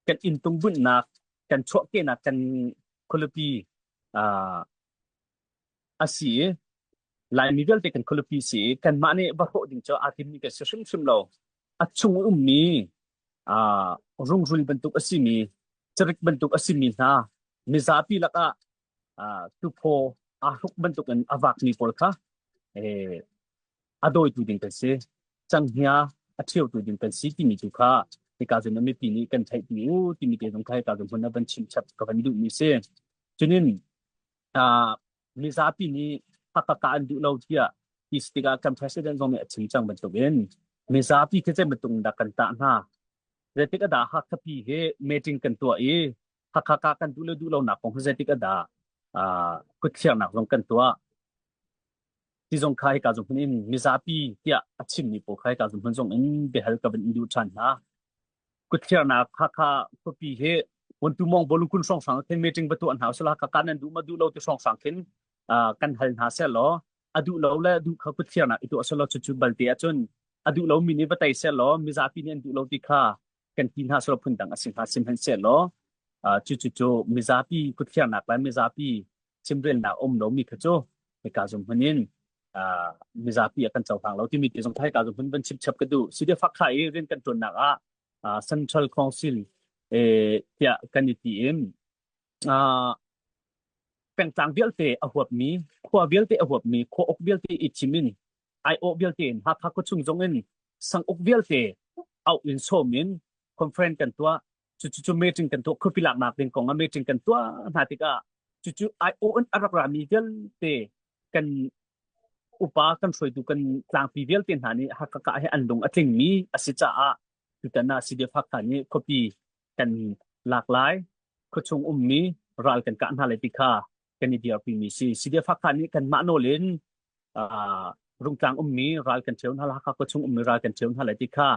kan inntung bunhnak kan chuahkehnak kan khualipi uh, a si i Laimi vialte kan khualipi si i kanmah nih va hrawh ding cu aa timmi kan si hrimhrim lo. A chung i ummi uh, rungrul bantuk a simi, carik bantuk a simi hna mizapi lakah uh, tuphaw aa hruk bantuk in a vakmi pawl kha eh, a dawitu ding kan si. Canghngia a ṭhiotu ding kan si timi tu kha hika zun mipi nih kan theih ti u timi te zong kha hika zun hmun ah van chim chap ka van duhmi si. Cunin uh, mizapi nih Hakha an duh lo tiah ti tikah kan president zong nih a chim cang bantukin mizapi khi zei bantuk dah kan tah hna zeitik a dah Hakha pi hi meeting kan tuah i Hakha ka kan duh le duh lo nak kong hi zeitik a dah uh, kutthliarnak zong kan tuah ti zong kha hika zong in mizapi tiah a chimmi pawl kha hika zong hmun zong in biahal ka van in duh ṭhan hna kutthliarnak Hakha khuapi hi Wontu mong bolungkun hrawnghrang khin meeting va tuah hna usila Hakha nan duh ma duh lo ti hrawnghrang khin kan hal hna seh law a duh lo le duh kha kutthliarnak i tuah selaw cucu balte ahcun a duh lo mi nih va tei seh law mizapi nih an duh lo ti kha kan ti hna selaw phundang a si hnga sihmanhsehlaw law cucu cu mizapi kutthliarnak le mizapi chimrelnak um lomi kha cu hika zum hmun in mizapi a kan cohlang lo timi ti zong hika zum hmun van chim chap ka duh CDF Hakha i rian kan ṭuannak ah Central Council tiah kan i ti in pengtlang vialte a huapmi khua vialte a huapmi khua uk vialte i chim in aiawh vialte in Hakha khuachung zong in sang uk vialte auh in sawm in conference kan tuah cucu cu meeting kan tuah khuapi laknak ding kong ah meeting kan tuah hna tikah cucu aiawh in a rak rami vialte kan upa kan hruaitu kan tlangpi vialte hna nih Hakha kah hi an lung a tlingmi a si caah tutan ah CDF Hakha nih khuapi kan lak lai khuachung ummi ral kan kah hna lai ti kha kan i dirpimi si CDF Hakha nih kanmah nawl in uh, Rungtlang ummi ral kan ṭheo hna Hakha khuachung ummi ral kan ṭheo hna lai ti kha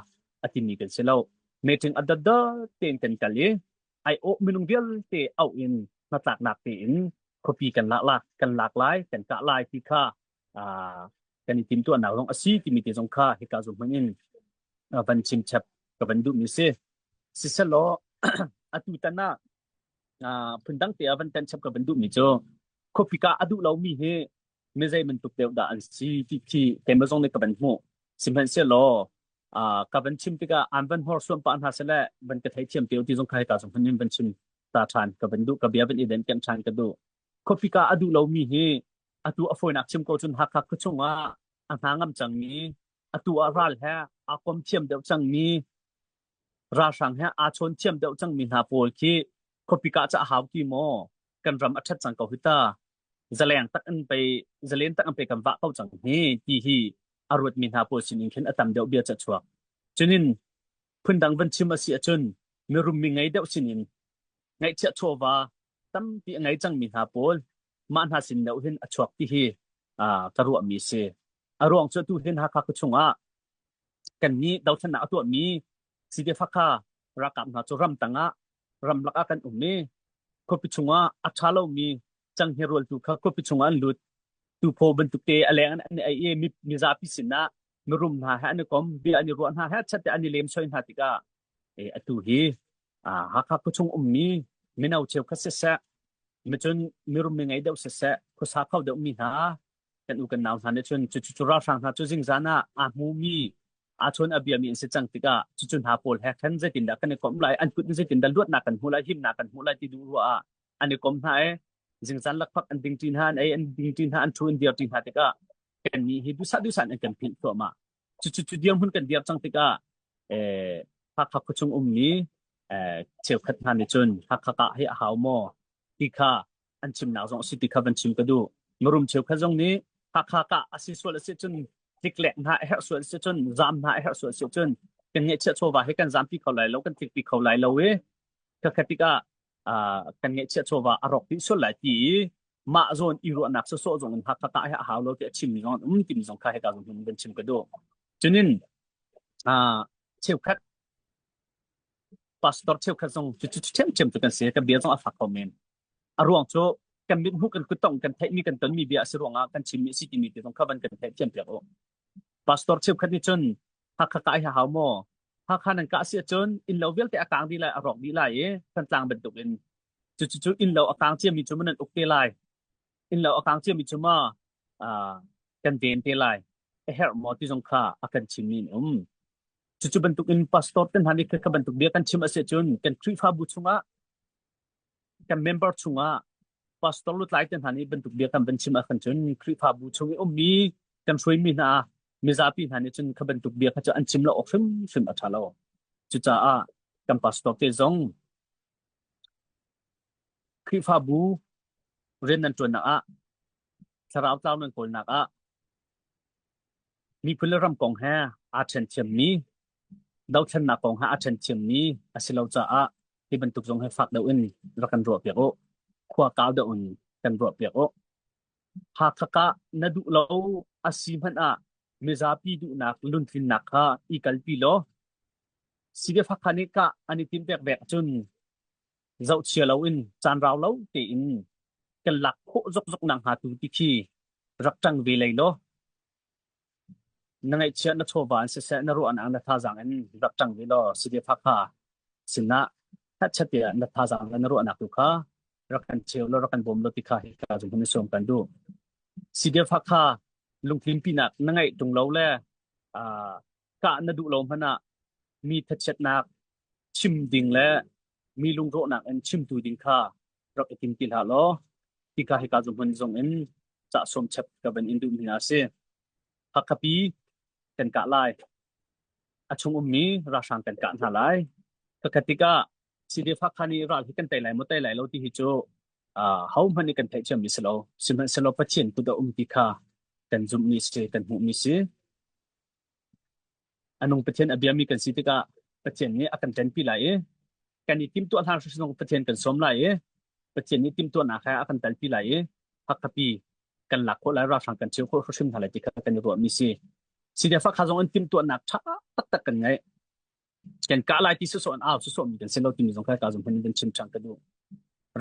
a timi kan si lo. Meeting a dotdot tein kan kal i aiawh minung vialte auh in hnatlaknak tein khuapi kan lak lak kan lak lai kan kah lai ti kha uh, kan i timtuahnak zong a si timi te zong kha hika zum hmun in uh, van chim chap ka van duhmi si. Siselaw atu tan ah uh, phundang te ah van tan chap ka van duhmi cu khuapi ka a duh lomi hi mi zei bantuk deuh dah an si ti khi keimah zong nih ka van hmuh. Sihmanhsehlaw uh, ka van chim tikah an van hnorsuan pah hna sele van ka theithiam te ti zong kha hika zong in van chim ta ṭhan ka van duh ka bia van i den ken ṭhan ka duh. Khuapi ka a duh lomi hi atu a fawinak chim ko cun Hakha khuachung ah a hna ngam cangmi atu ah ral he aa kom thiam deuh cangmi ralhrang he aa chawn thiam deuh cangmi hna pawl khi khuapi ka ca a hau ti maw kan ram a ṭhat cang ko hi ta zaleng tak in pei zalen tak in pei kan vah ko cang hi ti hi a ruatmi hna pawl sinin khin a tam deuh bia ca chuak cunin phundang van chim a si ahcun mirum mi ngei deuh sinin ngaihchiah chawva tampi a ngei cangmi hna pawl mah hna sin deuh hin a chuak ti hi ka ruahmi si a ruang cu tu hin Hakha khuachung ah kan nih dothlennak a tuahmi CDF Hakha ralkap hna cu ramtang ah ramlak ah kan um i khuapi chungah a ṭha lomi. Canghngia rualtu kha khuapi chungah an lut. Tuphaw bantuk te a leng an ei i mizapi sinah mirum hna he an i kom, bia an i ruah hna he chat te an i lemsoi hna tikah atu hi Hakha khuachung ummi mino cheukhat siseh, micun mirum mi ngei deuh siseh, khuasa kho deuhmi hna kan u kan nau hna nih cun cucu cu ralhrang hna cu zingzan ah aa hmumi aa chawn a biami an si cang tikah cucu hna pawl he khan zeitindah kan i komh lai an kut in zeitindah luatnak kan hmuh lai himnak kan hmuh lai ti duh ruah ah an i kom hna i zingzan lakphak an ding ṭi hna an ei an ding ṭi hna an ṭhu an dir ṭi hna tikah kan nih hi duhsah duhsah in an kan philh thluahmah cucu cu dirhmun kan dir cang tikah eh Hakha khuachung ummi eh cheukhat hna nih cun Hakha kah hi a hau maw ti kha an chimnak zong a si ti kha van chim ka duh. Mirum cheukhat zong nih Hakha kah a si sual a si cun tliklek hna a herh sual a si cun zaam hna a herh sual a si cun kan ngeihchiah chawva hi kan zaampi kho lai lo kan tlikpi kho lai lo i khakha tikah kan ngeihchiah chawva a rawk dih sual lai ti i mah zawn i ruahnak sawsawh zong in Hakha kah hi a hau lo ti a chimmi zong an um timi zong kha hika zong hin van chim ka duh. Cunin cheukhat pastor cheukhat zong cu cu ṭhiamṭhiam cu kan si kan bia zong a fak kho men a ruang cu kan mit hmuh kan kuttong kan theihmi kan tonmi bia a si ruangah kan chimmi a si timi te zong kha van kan theih thiam piak u pastor cheukhat nih cun Hakha kai ha hau maw Hakha nan kah si ahcun innlo vialte a kang dih lai a rawk dih lai i Thantlang bantuk in cu cu cu innlo a kang ciami cu nan uk te lai innlo a kang ciami cu ma kan ven te lai a herh maw ti zong kha a kan chimmi an um Cucu bantukin pastor te hna nih kha bantuk bia kan chim a si ahcun kan Khrihfabu chungah kan member chungah pastor lutlai te hna nih bantuk bia kan van chim ahkhan cun Khrihfabu chung i ummi kan hruaimi hna mizapi hna nih cun kha bantuk bia kha cu an chim lo awk hrimhrim a ṭha lo. Cucaah kan pastor te zong Khrihfabu rian nan ṭuannak ah thlarau tlau nan kawlnak ah Miphun le ram kong he aa ṭhen thiammi, dothlennak kong he aa ṭhen thiammi a si lo caah hi bantuk zong hi fak deuh in rak kan ruahpiak u. Khua kau deuh in kan ruahpiak u. Hakha kah na duh lo a si hmanh ah mizapi duhnak luntlinnak kha i kalpi law CDF Hakha nih kah an i timh vekvek ahcun zohchia loin caan rau lo tein kan lak khawh zokzok nak hnga tu ti khi rak ṭang ve lei law na ngaihchiat na chawva in siseh na ruahnak na thazaang in rak ṭang ve law CDF Hakha sinah hngatchat tiah na thazaang le na ruahnak tu kha rak kan cheu law rak kan bawm law ti kha hika zung hun i sawm kan duh. CDF Hakha lungtlinpinak na ngeih ṭung lo le kah na duh lo hmanh ah mi thachiatnak chim ding le mi lungrawhnak in chimtu ding kha rak i tim ti hlah law hika hika zu hmun zong in cah sawm chap ka van in duh mi hna a si. Hakhapi kan kah lai. A chung ummi ralhrang kan kah hna lai. Khakhat tikah CDF Hakha nih ral hi kan tei lai maw tei lai lo ti hi cu uh, ho hmanh nih kan theih thiammi si lo. Sihmanhsehlaw Pathian kut a um ti kha kan zumhmi si, kan hmuhmi si. A nung Pathian a biami kan si tikah Pathian nih a kan ṭanpi lai i kan i timhtuah hlan hrimhrim Pathian kan sawm lai i Pathian nih timhtuahnak he a kan telpi lai i Hakhapi kan lak khawh lai ralhrang kan cheu khawh hrimhrim hna lai ti kha kan i ruahmi si. CDF Hakha zong in timhtuahnak ṭha taktak kan ngei. Kan kah lai ti sawsawh an au sawsawh mi kan si lo timi zong kha ka zong hman in kan chim ṭhan ka duh.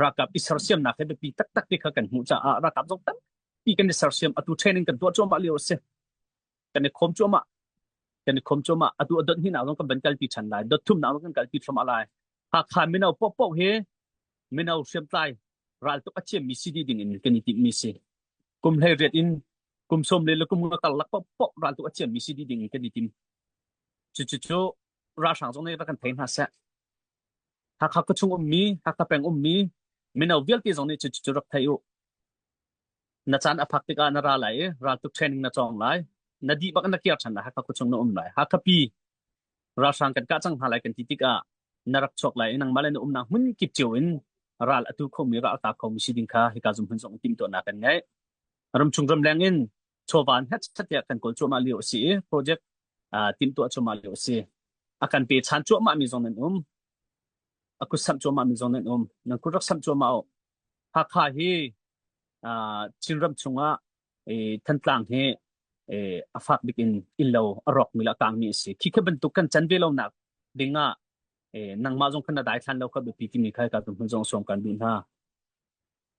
Ralkap i sersiamnak he biapi taktak ti kha kan hmuh caah ralkap zong tampi kan i sersiam atu training kan tuah cuahmah lio a si. Kan i khawm cuahmah. Kan i khawm cuahmah. Atu a dot hnih nak zong kan van kalpi ṭhan lai. Dot thumnak zong kan kalpi thluahmah lai. Hakha mino paohpaoh hi mino hriamtlai raltuk a thiammi si dih ding in kan i timhmi si. Kum 18 in kum sawm le kum nga karlak paohpaoh raltuk a thiammi si dih ding in kan i tim. Cucu ralhrang zong nih rak kan thei hna seh. Hakha khuachung ummi, Hakha peng ummi mino vialte zong nih cucu rak thei u. Na caan a phak tikah na ra lai i raltuk training na cawng lai. Na dih bak in na kir ṭhan lai. Hakha khuachung na um lai. Hakha pi ralhrang kan kah cang hna lai kan ti tikah na rak chuak lai i nangmah le na umnak hmun kip cio in ral atu khomi ral a kap khomi si ding kha hika zum hmun zong timhtuahnak kan ngeih. Ramchung ramleng in chawva in hetchat tiah kan kawl cuahmah lio a si i project timhtuah cuahmah lio a si. A kan pe chan cuahmah mi zong nan um. A kut samh cuahmah mi zong nan um. Nan kut rak samh cuahmah u. Hakha hi Chinram chungah Thantlang hi a fak bik in innlo a rawkmi le a kangmi a si. Khi khi bantuk kan can ve lonak ding ah nangmah zong kha na daithlan lo kha biapi timi kha ka hmun zong sawm kan duh hna.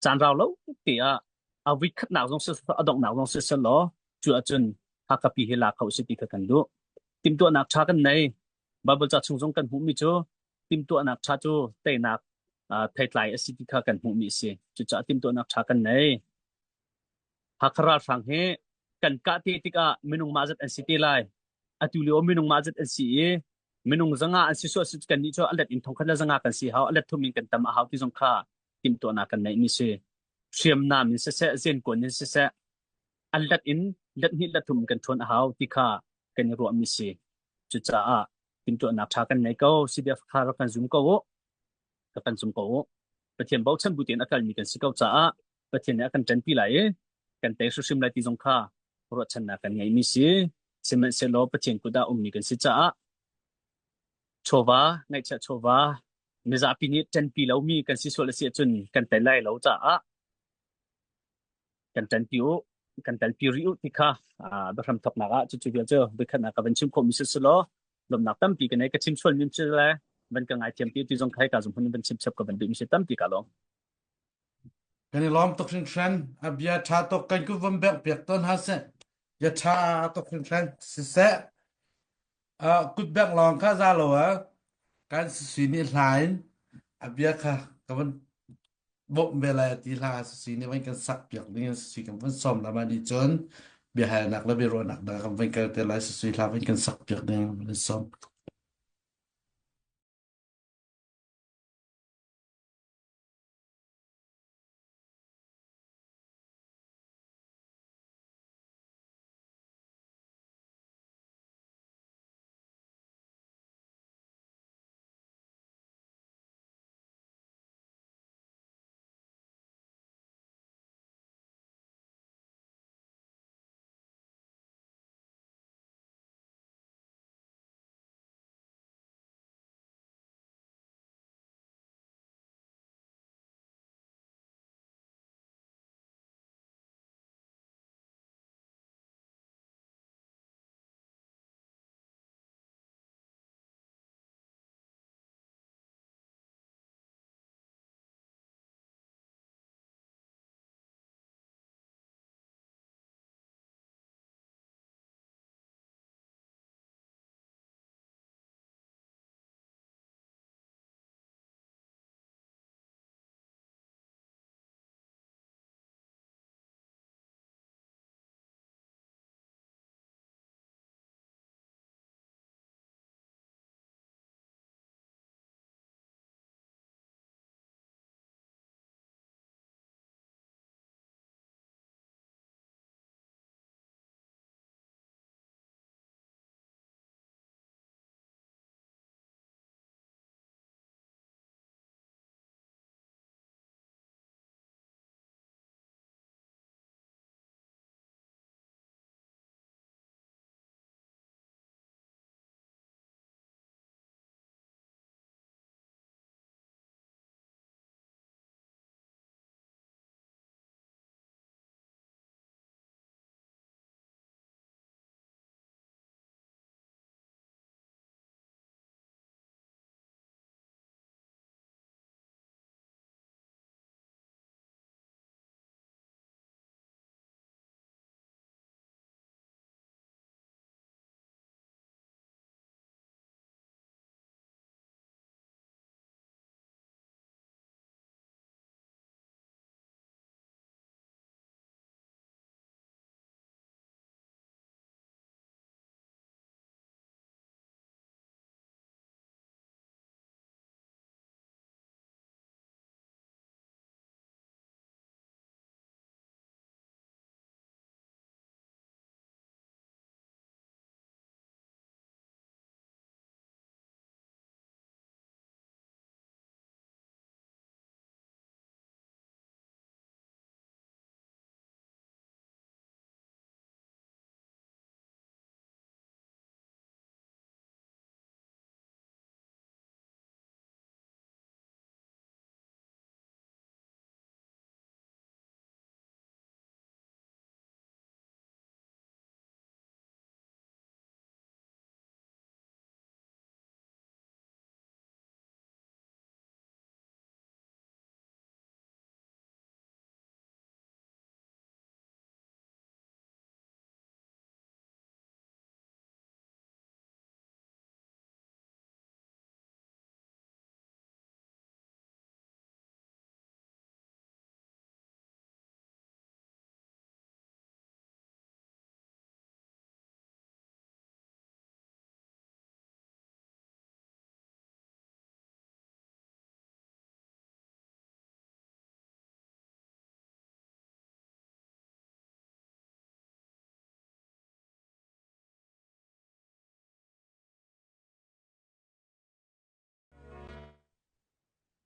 Caan rau lo te ah a voi khatnak zong si a donghnak zong si selaw cu ahcun Hakha pi hi la kho si ti kha kan duh. Timhtuahnak ṭha kan nei. Bible ca chung zong kan hmuhmi cu timhtuahnak ṭha cu teinak uh, theitlai a si ti kha kan hmuhmi a si. Cucaah timhtuahnak ṭha kan nei. Hakha ralhrang hi kan kah te tikah minung mah zat an si te lai. Atu lio minung mah zat an si i minung zanga an si suah si kan nih cu a let in thongkhat le zanga kan si hau a let thum in kan tam a hau ti zong kha timhtuahnak kan neih mi si. Hriamnam in siseh, zenkuan in siseh, a let in let hnih let thum kan ṭhawn a hau ti kha kan i ruahmi si. Cucaah timhtuahnak ṭha kan nei ko. CDF kha rak kan zum ko u. Rak kan zum ko u. Pathian bochan bu tein a kalmi kan si ko caah Pathian nih a kan ṭanpi lai i kan tei hrimhrim lai ti zong kha ruahchannak kan ngeihmi si. Sihmanhsehlaw Pathian kut ah ummi kan si caah chawva, ngaihchiah chawva, mizapi nih ṭanpi lomi kan si sual a si ahcun kan tel lai lo caah kan ṭanpi u, kan telpi rih u ti kha biahram thawknak ah cucu vial cu voikhatnak ka van chim khawhmi si selaw lawmhnak tampi ka nei ka chim sualmi si le van ka ngaithiam ti ti zong kha hika zong hun van chim chap ka van duhmi si tampi ka lawm. Kan i lawm tuk hringhran. A bia ṭha tuk kan ku van bengh piak tawn hna seh. Bia ṭha tuk hringhran siseh. Uh, kut bengh lawng kha za lo ah kan sui nih hla in a bia kha ka van bawmh ve lai ti hla sui nih van kan sak piak ding in sui kan van sawm la ma nih cun biahalnak le biaruahnak dang kan van kal te lai sui hla van kan sak piak ding van sawm.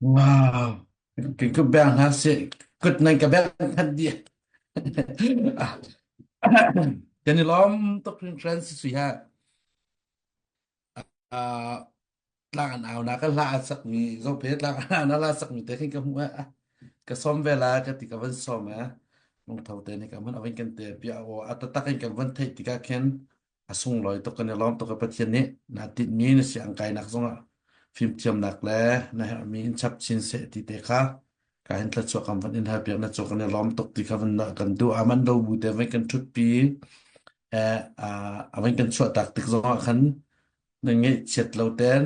Wow. Kin ku bang hna si kut nan ka bang khat dih. Kan i lawm tuk hringhran si sui ha. Ah, tlang an au na ka hla a sakmi zophe tlang an au na hla sakmi te khin ka hmuh ah ka sawm ve la ka ti ka van sawm eh lungtho te nih ka mun avin kan te bia aw a taktak in kan van theih tikah khin a sunglawi tuk kan i lawm tuk Pathian nih na tinhmi na si ang kainak zongah fimthiamnak le na herhmi in chap chin seh ti te kha ka hin thlachuah kan van in hal piak na cu kan i lawm tuk ti kha van kan duh aman lo bu te van kan thut pi eh a van kan chuah tak tik zongah khan na ngeihchiat lo ten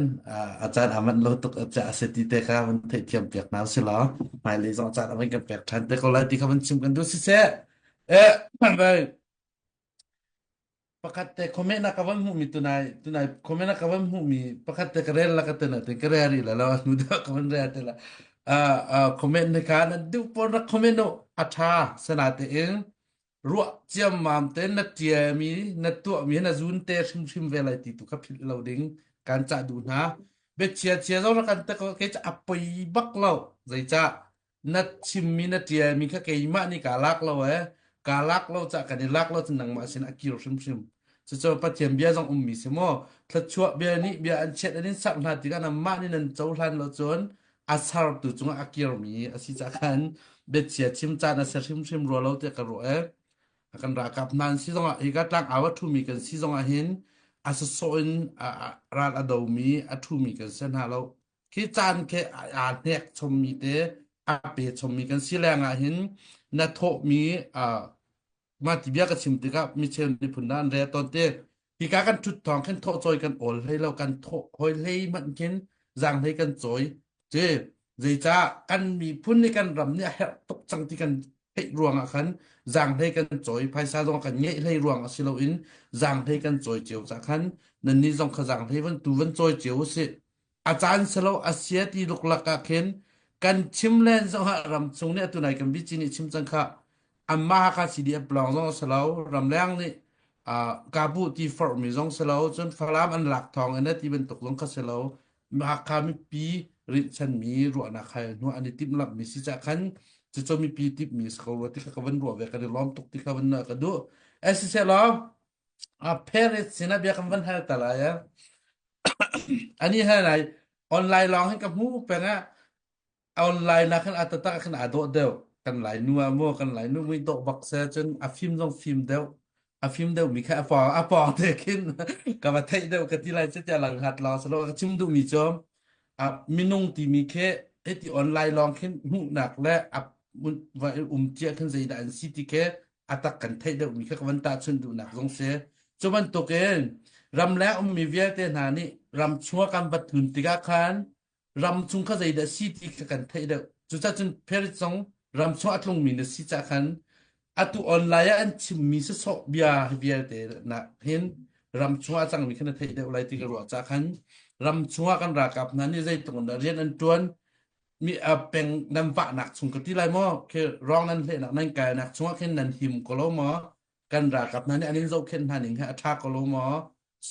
a caan a manh lo tuk a a si ti te kha van theihthiam piak hna si law hmailei zong caan a van kan pek ṭhan te ko lai ti kha van chim kan duh siseh eh vai pakhat te comment na ka van hmuhmi tunai tunai comment na ka van hmuhmi pakhat te ka rel la ka te na te ka rel ri la lo nu da ka van rel te la comment ne kha nan duh pon rak comment no a tha sana te in ruah ciammam te na ṭiami na tuahmi na zun te hrimhrim ve lai ti tu kha philh lo ding kan cah duh hna biachia chia zong rak kan te ko kei cu a poi bak lo zeicah na chimmi na ṭialmi kha keimah nih kaa lak lo eh kaa lak lo cah kan i lak lo cun nangmah sin a kir hrimhrim cucu Pathian bia zong ummi si maw thluachuah bia nih bia an chiat an in sak hna tikah nangmah nih nan cohlan lo cun a sertu cungah a kirmi a si cah khan biachia chim caan a si hrimhrim rua lo tiah ka ruah eh kan ralkap hna an si zongah hika tlangau a ṭhumi kan si zongah hin a sawsawh in ral a domi a ṭhumi kan si hna lo khi caan khi aa hnek chommi te a pe chommi kan si lengah hin na thawhmi mah ti bia ka chim tikah micheu miphun ah an rel tawn te hika kan ṭhut thawng khin thawh cawi kan awl hlei lo kan thawh hoi hlei hmanh khin zaang hlei kan cawi ci zeicah kan miphun nih kan ram nih a herh tuk cang ti kan theih ruangah khan zaang hlei kan cawi phaisa zong kan ngeih hlei ruang a si loin zaang hlei kan cawi cio cah khan nannih zong kha zaang hlei van tu van cawi cio usih a caan silo a sia ti luklak ah khin kan chim len zongah ramchung nih atu nai kan bici nih chim cang kha anmah Hakha CDF lawng zong a si lo ramleng nih kabu ti forhmi zong si lo cun Falam an lak thawng in ti bantuk zong kha si lo Hakha mipi rinhchanmi ruahnak hal hnu an i timhlamhmi si cah khan cucu mipi timhmi si ko rua ti kha ka van ruah ve kan i lawm tuk ti kha van ka duh siselaw a parents sinah bia kan van hal ta lai ani hal lai online lawng hin ka hmu peng ah online nak khan a taktak khan aa dawh deuh kan lai nu ah maw kan lai nu mui dawh bak se cun a fim zong fim deuh a fim deuh mi kha a pawng a pawng te khin ka va theih deuh ka ti lai che tia lang hat lawng salo ka chim duh mi cu a minung timi khi hiti online lawng khin hmuhnak le a va um cia khin zeidah an si ti khi a tak kan theih deuhmi kha ka van tahchunh duhnak zong si. Cu bantukin ramleng ummi vialte hna nih ram chung kan va tlun tikah khan ram chung kha zeidah si ti kha kan theih deuh. Cucaah cun Paris zong ram chung a tlungmi na si cah khan atu online ah an chimmi sawsawh bia vialte nak hin ram chung ah a cangmi kha na theih deuh lai ti ka ruah cah khan ram chung ah kan ralkap hna nih zeitluk in dah rian an ṭuan mi a peng nan vahnak chung ka ti lai maw khi rong nan hlehnak nan kainak chungah khin nan him ko lo maw kan ralkap hna nih an in zohkhenh hna ning he a ṭha ko lo maw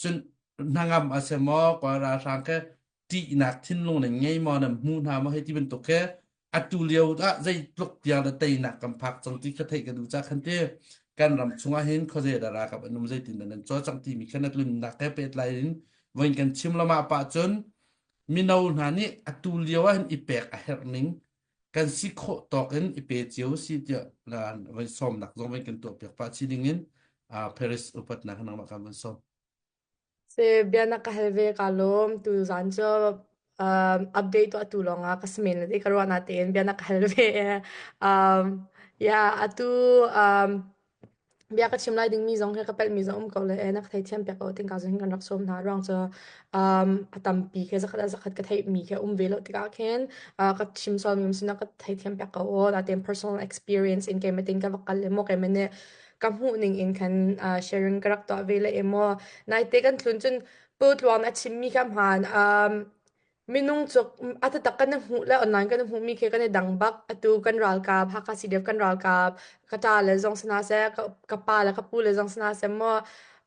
cun hnangam a si maw kawl ralhrang ke ṭihnak thinlung nan ngei maw nan hmu hna maw hei ti bantuk khi atu lio ah zeitluk tiang le teinak kan phak cang ti kha theih ka duh ca khan ti kan ram chungah hin khuaze dah ralkap an um zeitin dah nan cawlcang timi kha na tlunnak he pehtlai in voin kan chim lama pah cun Mino hna nih atu lio ah hin i pek a herh ning kan si khawh tawk in i pe cio si tiah voi sawmnak zong voi kan tuah piak pah chi ding in Paris upatnak nangmah kan van sawm. Se bia na ka hal ve ka lawm tu zan cu um, update tuah tu lawng ah ka simen le ka ruah na tein bia na ka hal ve um, ya atu um, Bia ka chim lai dingmi zong hi ka palhmi zong um ko le na ka theithiam piak ko ting ka zong hin kan rak sawm hna ruang cu um, a tampi khi zakhat ah zakhat ka theihmi khi um ve lo tikah khin uh, ka chim sualmi um sinah ka theithiam piak ko aw natein personal experience in keimah tin ka va kal le maw keimah nih ka hmuh ning in khan uh, sharing ka rak tuah ve le emaw naite kan tlun cun pu tluang a chimmi kha hmaan um, Minung cu a taktak kan i hmuh le online kan i hmuhmi khi kan i dang bak. Atu kan ralkap, Hakha CDF kan ralkap, ka ṭa le zong si hna seh, ka, ka pa le ka pu le zong si hna seh maw,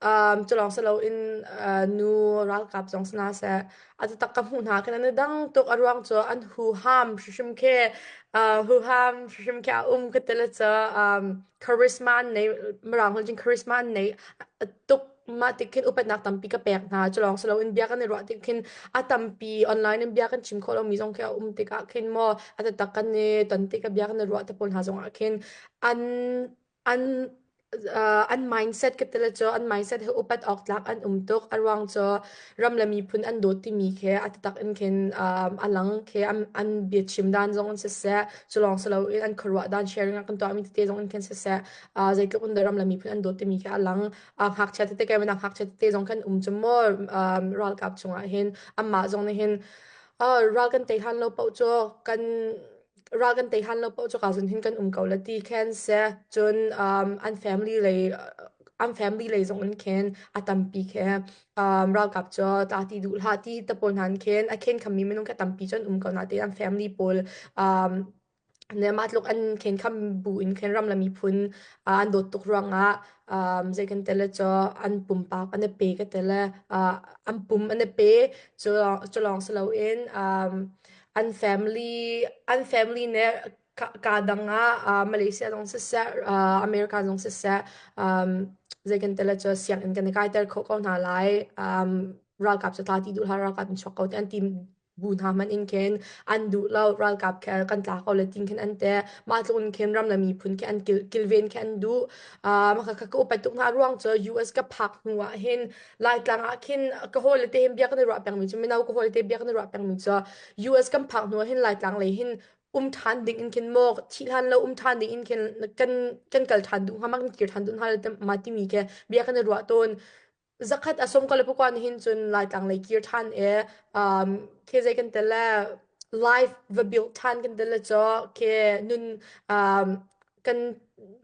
Um, cu lawng si loin uh, nu ralkap zong si hna seh a taktak ka hmuh hna khin an i dang tuk a ruang cu an huham hrimhrim khi uh, huham hrimhrim khi a um ka ti le cu um, charisma an nei mirang holh cun charisma an nei tuk mah tik khin upatnak tampi ka pek hna cu lawng si loin bia kan i ruah tik khin a tampi online in bia kan chim khawh lomi zong khi a um tikah khin maw a taktak kan i ton tik ah bia kan i ruah te pawl hna zong ah khin an an uh, an mindset ka tile cu an mindset he upat awk tlak an um tuk a ruang cu ram le miphun an dawt timi khi a taktak in khin um, a lang khi an, an biachim dan zong in siseh cu lawng si loin an khuaruah dan sharing a kan tuahmi tete zong in khin siseh uh, zeitluk in dah ram le miphun an dawt timi khi a lang uh, ngakchia tete kai mana ngakchia tete zong kan um cu maw um, ralkap chungah hin amah zong nih hin uh, ral kan tei han lo paoh cu kan ral kan tei han lo paoh cu ka zun hin kan um ko la ti khan se cun um, an family lei an family lei zong in khin a tampi khe um, ralkap cu ta ti duh hlah ti te pawl hna khin a khen khammi minung kha tampi cun um ko na te an family pawl um, ne mah tluk an khen kham bu in khen ram le miphun uh, an dawt tuk ruangah um, zei kan tele cu an pumpak an i pe ka tele uh, an pum an i pe cu cu lawng si loin um, an family an family nih ka dang ah Malaysia zong siseh America zong siseh um, zei kan tele cu sianginn kan i kaiter khawh ko hna lai um, ralkap cu tla ti duh hlah ralkap in chuak ko te an ti bu hna hmanh in khin an duh lo ralkap khe kan tla ko le tin khin an te mah tluk in khin ram le miphun khi an kil kilven khi an duh uh, maka ka upat tuk hna ruang cu US ka phak hnu ah hin Laitlang ah khin ka hawile te hin bia kan i ruah pengmi cu mino ka hawile te bia kan i ruah pengmi cu US kan phak hnu ah hin Laitlang lei hin um ṭhan ding in khin maw thih hlan lo um ṭhan ding in khin kan kan kal ṭhan duh hnga ma kan kir ṭhan duh hnga ma timi khi bia kan i ruah tawn. Zakhat a som ko le pakua nih hin cun Laitlang lei kir ṭhan i um, khi zei kan tel le life va build ṭhan kan tel le cu khi nun um, kan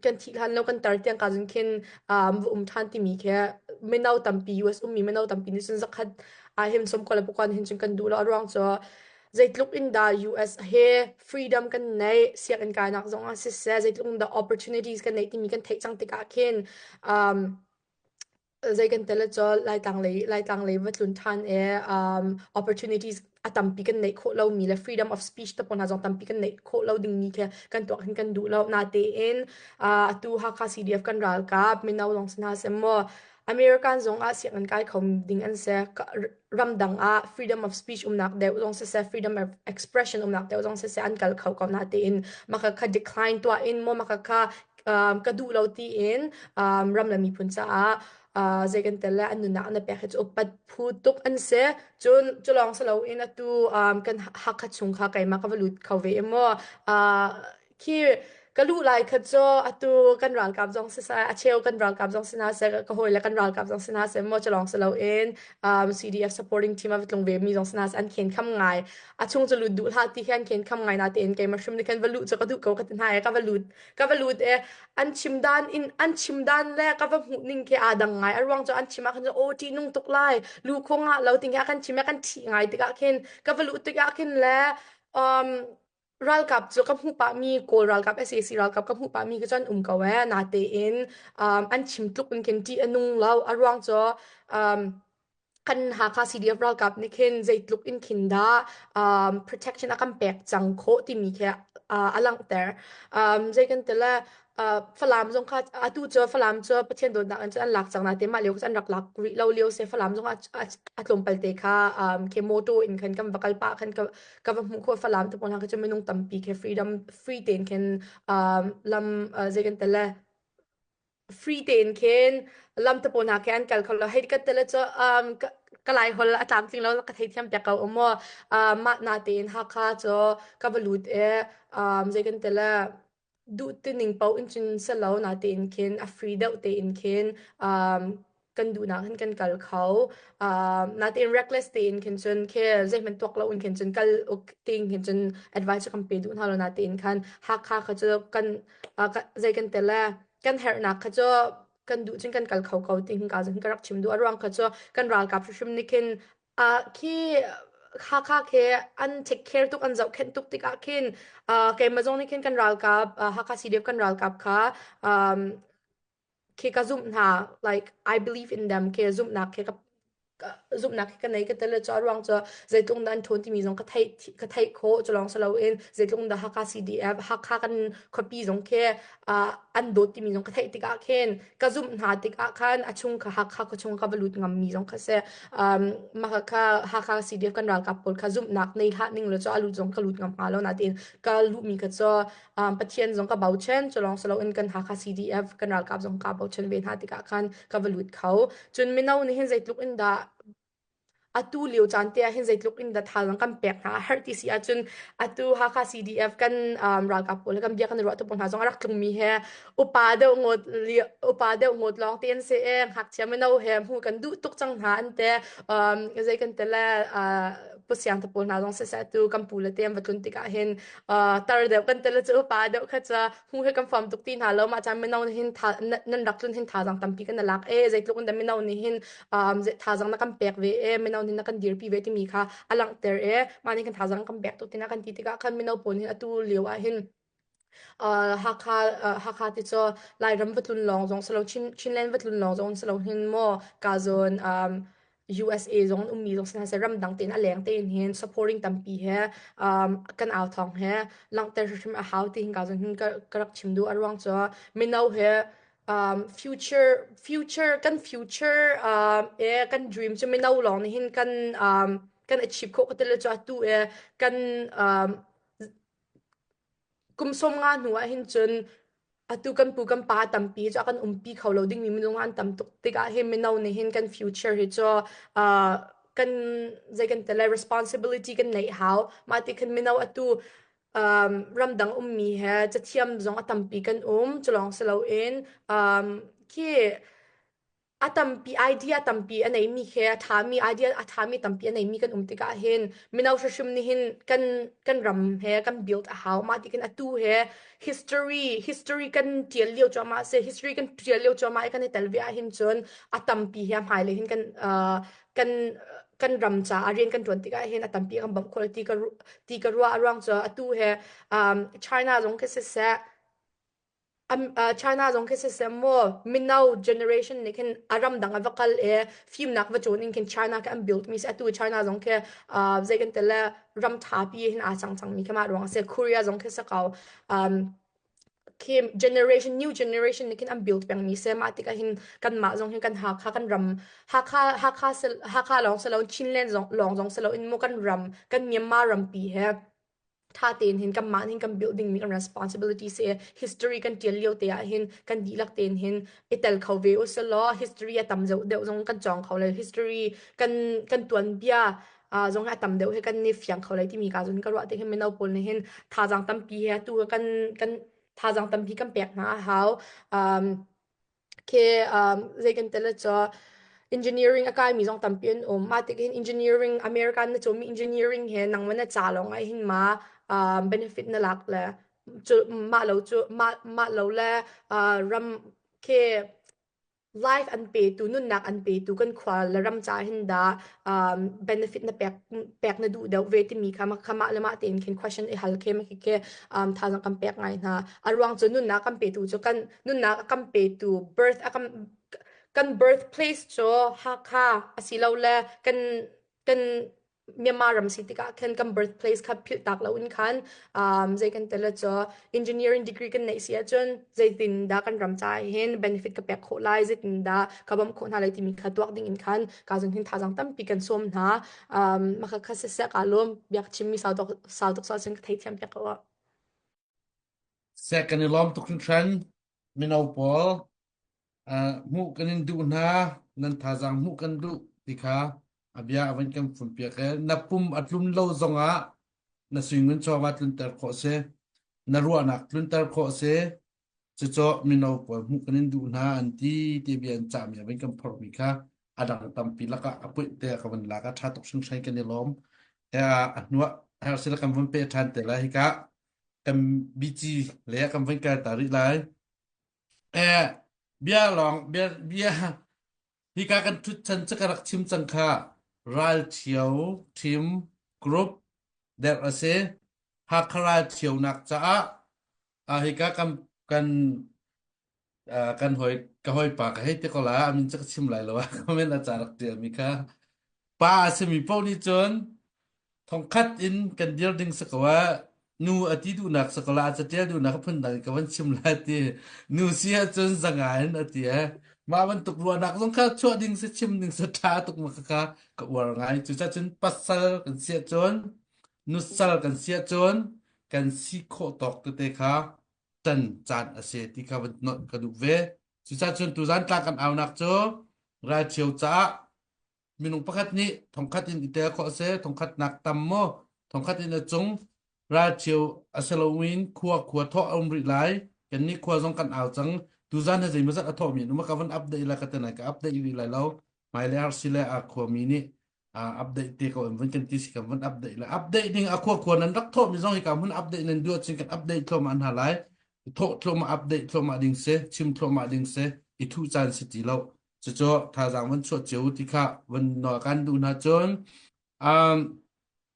kan thih hlan lo kan tar tiang ka zun khin um, va um ṭhan timi khi mino tampi US ummi mino tampi nih cun zakhat ah hin som ko le pakua nih hin cun kan duh lo a ruang cu zeitluk in dah US he freedom kan neih sianginn kainak zong ah siseh zeitluk in dah opportunities kan neih timi kan theih cang tikah khin um, zei kan tel cu Laitlang lei Laitlang lei va tlun ṭhan i um, opportunities a tampi kan neih khawh lomi le freedom of speech te pawl hna zong tampi kan neih khawh lo dingmi khi kan tuak hin kan duh lo. Natein uh, atu Hakha CDF kan ralkap mino zong si hna seh maw American zong ah sianginn kai kho ding an si. Ramdang ah freedom of speech umnak deuh zong siseh freedom of expression umnak deuh zong siseh an kal kho ko natein maka kha decline tuah in maw maka kha um, ka duh lo tiin um, ram le miphun caah uh, zei kan tel le an nunnak an pek hi cu upat phu tuk an si cun cu lawng si loin atu um, kan Hakha chung kha keimah ka va lut kho ve i maw uh, khi ka luh lai kha cu atu kan ralkap zong si a cheu kan ralkap zong si hna seh ka hawi le kan ralkap zong si hna seh maw cu lawng si loin um, CDF supporting team a va tlung ve mi zong si hna seh an khen kham ngai a chung cu lut duh hlah ti khi an khen kham ngai na tein keimah hrim nih khan va luh cu ka duh ko ka ti hna i ka va lut ka va lut i an chim dan in an chim dan le ka va hmuh ning khi aa dang ngai a ruang cu an chim ah khan aw ṭih nung tuk lai lu kho ngah lo ting hi a kan chim i a kan ṭhih ngai tikah khin ka va luh tikah khin le um, ralkap cu ka hmuh pahmi Kawl ralkap SAC ralkap ka hmuh pahmi khi cu an um ko ee natein um, an chim tluk in khin ṭih a nung lo a ruang cu um, kan Hakha CDF ralkap nih khin zeitluk in khin dah um, protection a kan pek cang khawh timi khi uh, a langhter. Um, zei kan ti le uh, Falam zong kha atu cu Falam cu Pathian dawtnak in cun an lak cang na te mah lio kha an rak lak rih lo lio se Falam zong a, a, a tlawmpal te kha um, ke moto in khan kan va kal pah khan ka, ka va hmuh khawh Falam te pawl hna kha cu minung tampi khi freedom free tein khin um, lam uh, zei kan ti le free tein khin lam te pawl hna khi an kal kho lo hei ka tele cu um ka ka lai hol a tlamtling lo ka theithiam piak ko umaw uh, mah na tein Hakha cu ka va lut i um zei kan tele duh tining paoh in cun selo na tein khin a free deuh tein khin um kan duhnak hin kan kal kho um natein reckless tein khin cun khi zeihmanh tuak lo in khin cun kal uk tein khin cun advice kan pe duh hna lo natein khan Hakha kha cu kan uh, zei kan tel le kan herhnak kha cu kan duh cun kan kal kho ko ti hin ka zong ka rak chim duh a ruang kha cu kan ralkap hrimhrim nih khin uh, khi Hakha khi an take care tuk an zohkhenh tuk tikah khin uh, keimah zong nih khin kan ralkap uh, Hakha CDF kan ralkap kha um, Khi ka zumh hna like I believe in them khi zumhnak khi ka zumhnak khi ka nei ka tel cu a ruang cu zeitluk dah an ṭhawn timi zong ka theih ka theih khawh cu lawng si loin zeitluk dah Hakha CDF Hakha kan khuapi zong khi uh, an dawt timi zong ka theih tikah khin ka zumh hna tikah khan a chung kha Hakha khuachung chung ka va lut ngammi zong kha si um, mah kha Hakha CDF kan ralkap pawl kha zumhnak nei hlah ning lo cu a lut zong ka lut ngam hnga lo nain ka luhmi kha cu um, Pathian zong ka bochan cu lawng si loin kan Hakha CDF kan ralkap zong ka bochan ve hna tikah khan ka va lut kho cun mino nih hin zeitluk in dah atu lio caan te ah hin zeitluk in dah thazaang kan pek hna a herh ti si ahcun atu Hakha CDF kan um, ralkap pawl kan bia kan ruah tu pawl hna zong a rak tlungmi he upa deuh ngawt upa deuh ngawt lawng te an si e ngakchia mino he hmu kan duh tuk cang hna an te um, zei kan te le uh, pusiang te pawl hna zong siseh tu kan pu le te an va tlun tikah hin uh, tar deuh kan te le cu upa deuh kha ca hmu he kan fam tuk ti hna lo mah caan mino nih hin tha nan rak tlun hin thazaang tampi kan lak e zeitluk in dah mino nih hin um, thazaang na kan pek ve e mino nih na kan dirpi ve timi kha a langhter e mah nih kan thazaang kan pek tuk tina kan ti tikah khan mino pawl hin atu lio ah hin uh, Hakha uh, Hakha ti cu Lairam va tlun lawng zong silo Chin Chinland va tlun lawng zong silo hin maw ka zawn um, USA zong an ummi zong si hna seh ramdang tein a leng tein hin supporting tampi he um, kan au thawng he langhter hrimhrim a hau ti hin ka zon hin ka, ka rak chim duh a ruang cu mino he um, future future kan future um, e kan dream cu mino lawng nih hin kan um, kan achieve khawh ka ti le cu atu e kan um, kum 50 hnu ah hin cun atu kan pu kan pa tampi cu a kan umpi kho lo dingmi minung an tam tuk tikah hin mino nih hin kan future hi cu uh, kan zei kan tele responsibility kan neih hau mah ti khan mino atu um, ramdang ummi he cathiam zong a tampi kan um culong si loin um, khi a tampi idea tampi a neimi khi a ṭhami idea a ṭhami tampi a neimi kan um tikah hin mino hrimhrim nih hin kan kan ram he kan build a hau mah tikin atu he history history kan ṭial lio cuahmah si history kan ṭial lio cuahmah i kan i tel ve ahhin cun a tampi he hmailei hin kan uh, kan kan ram caah rian kan ṭuan tikah hin a tampi kan bawmh khawh ti ka ti ka ruah a ruang cu atu he um, China zong khi siseh China zong khi siseh maw mino generation nih khin a ramdang a va kal i fimnak va cawn in khin China khi an build mi si atu China zong khi zei kan ti le ram ṭhapi hin aa cang cangmi khi mah ruang a si Korea zong khi si ko um, khi generation new generation nih khin an build pengmi si mah tikah hin kanmah zong hin kan Hakha kan ram Hakha Hakha Hakha lawng si lo Chinland zong lawng zong si lo in mu kan ram kan Myanmar rampi he ṭha tein hin kanmah nih kan build dingmi kan responsibility si history kan ṭial lio te ah hin kan dihlak tein hin i tel kho ve usilaw history a tam deuh deuh zong kan cawng kho lai history kan kan tuanbia uh, zong a tam deuh hi kan ni fiang kho lai timi ka zun ka ruah te hin mino pawl nih hin thazaang tampi he atu kan kan thazaang tampi kan pek hna a hau um, Khi um, zei kan tel cu engineering a kaimi zong tampi an um. Mah tik hin engineering American na cawmi engineering he nangmah na ca lawng ah hin ma um, benefit na lak le cu mah lo cu mah mah lo le uh, ram khi life an petu nunnak an petu kan khua le ram ca hin dah um, benefit na pek pek na duh deuh ve timi kha kha mah le mah tein khin question i hal khe ma khi khi um, thazaang kan pek ngai hna. A ruang cu nunnak kan petu cu kan nunnak a kan petu birth a kan kan birthplace cu Hakha asilole kan kan Myanmar ram si tikah khan kan birthplace kha philh tak lo in khan um, zei kan tel cu engineering degree kan neih si ahcun zeitin dah kan ram ca hin benefit ka pek khawh lai zeitin dah ka bawmh khawh hna lai timi kha tuak ding in khan ka zong hin thazaang tampi kan sawm hna um, maka kha siseh ka lawm biak chimmi sau tuk sau tuk sau cun ka theithiam piak ko. Seh kan i lawm tuk hringhran. Mino pawl uh, hmuh kan in duh hna, nan thazaang hmuh kan duh ti kha a bia a van kan funpiak i na pum a tlun lo zongah na suingun chawva tlunter khawh si, na ruahnak tlunter khawh si. Cucu mino pawl hmuh kan in duh hna an ti ti bia an cahmi a van kan phorhmi kha a dang tampi lakah a puih te ka van lak a ṭha tuk hringhran kan i lawm. A hnuah her sila kan vun pe ṭhan te lai hika kan bici le kan van kal ta rih lai. Eh, bia lawng bia bia hika kan ṭhut chan cu ka rak chim cang kha ralṭhio team group der a si. Hakha ralṭhionak caah ah hika kan kan. Kan hoi ka hawipa ka hei ti ko la a min cu ka chim lai lo ah comment a ca rak ṭialmi kha pa a simi paoh nih cun thongkhat in kan dir ding si ko ah nu a ti duhnak si ko la a catial duhnak a phundang in ka van chim lai ti nu si ahcun zanga in a ti eh mah bantuk ruahnak zong kha chuah ding si chim ding si ṭha tuk ma kha ka uar ngai cucaah cun pasal kan si ahcun nusal kan si ahcun kan si khawh tawk tete kha tan caan a si ti kha van nolh ka duh ve. Cucaah cun tuzan tlang kan aunak cu ralcheu caah minung pakhat nih thongkhat in i tel khawh a si, thongkhat nak tam maw, thongkhat in a cung ralcheu a si loin khua khua thawh a um rih lai. Kannih khua zong kan au cang. Tuzan hi zeimawzat a thawhmi an um ka van update la ka te nai ka update rih lai lo. Hmailei RC le a khuami nih update te ko in vun kan ti si kan vun update le update ding a khua khua nan rak thawh mi zong hi ka hun update nan duat chin kan update thluahmah hna lai thawh thluahmah update thluahmah ding se chim thluahmah ding se i thu caan si ti lo cucu thazaang van chuah cio ti kha van nawl kan duh hna cun um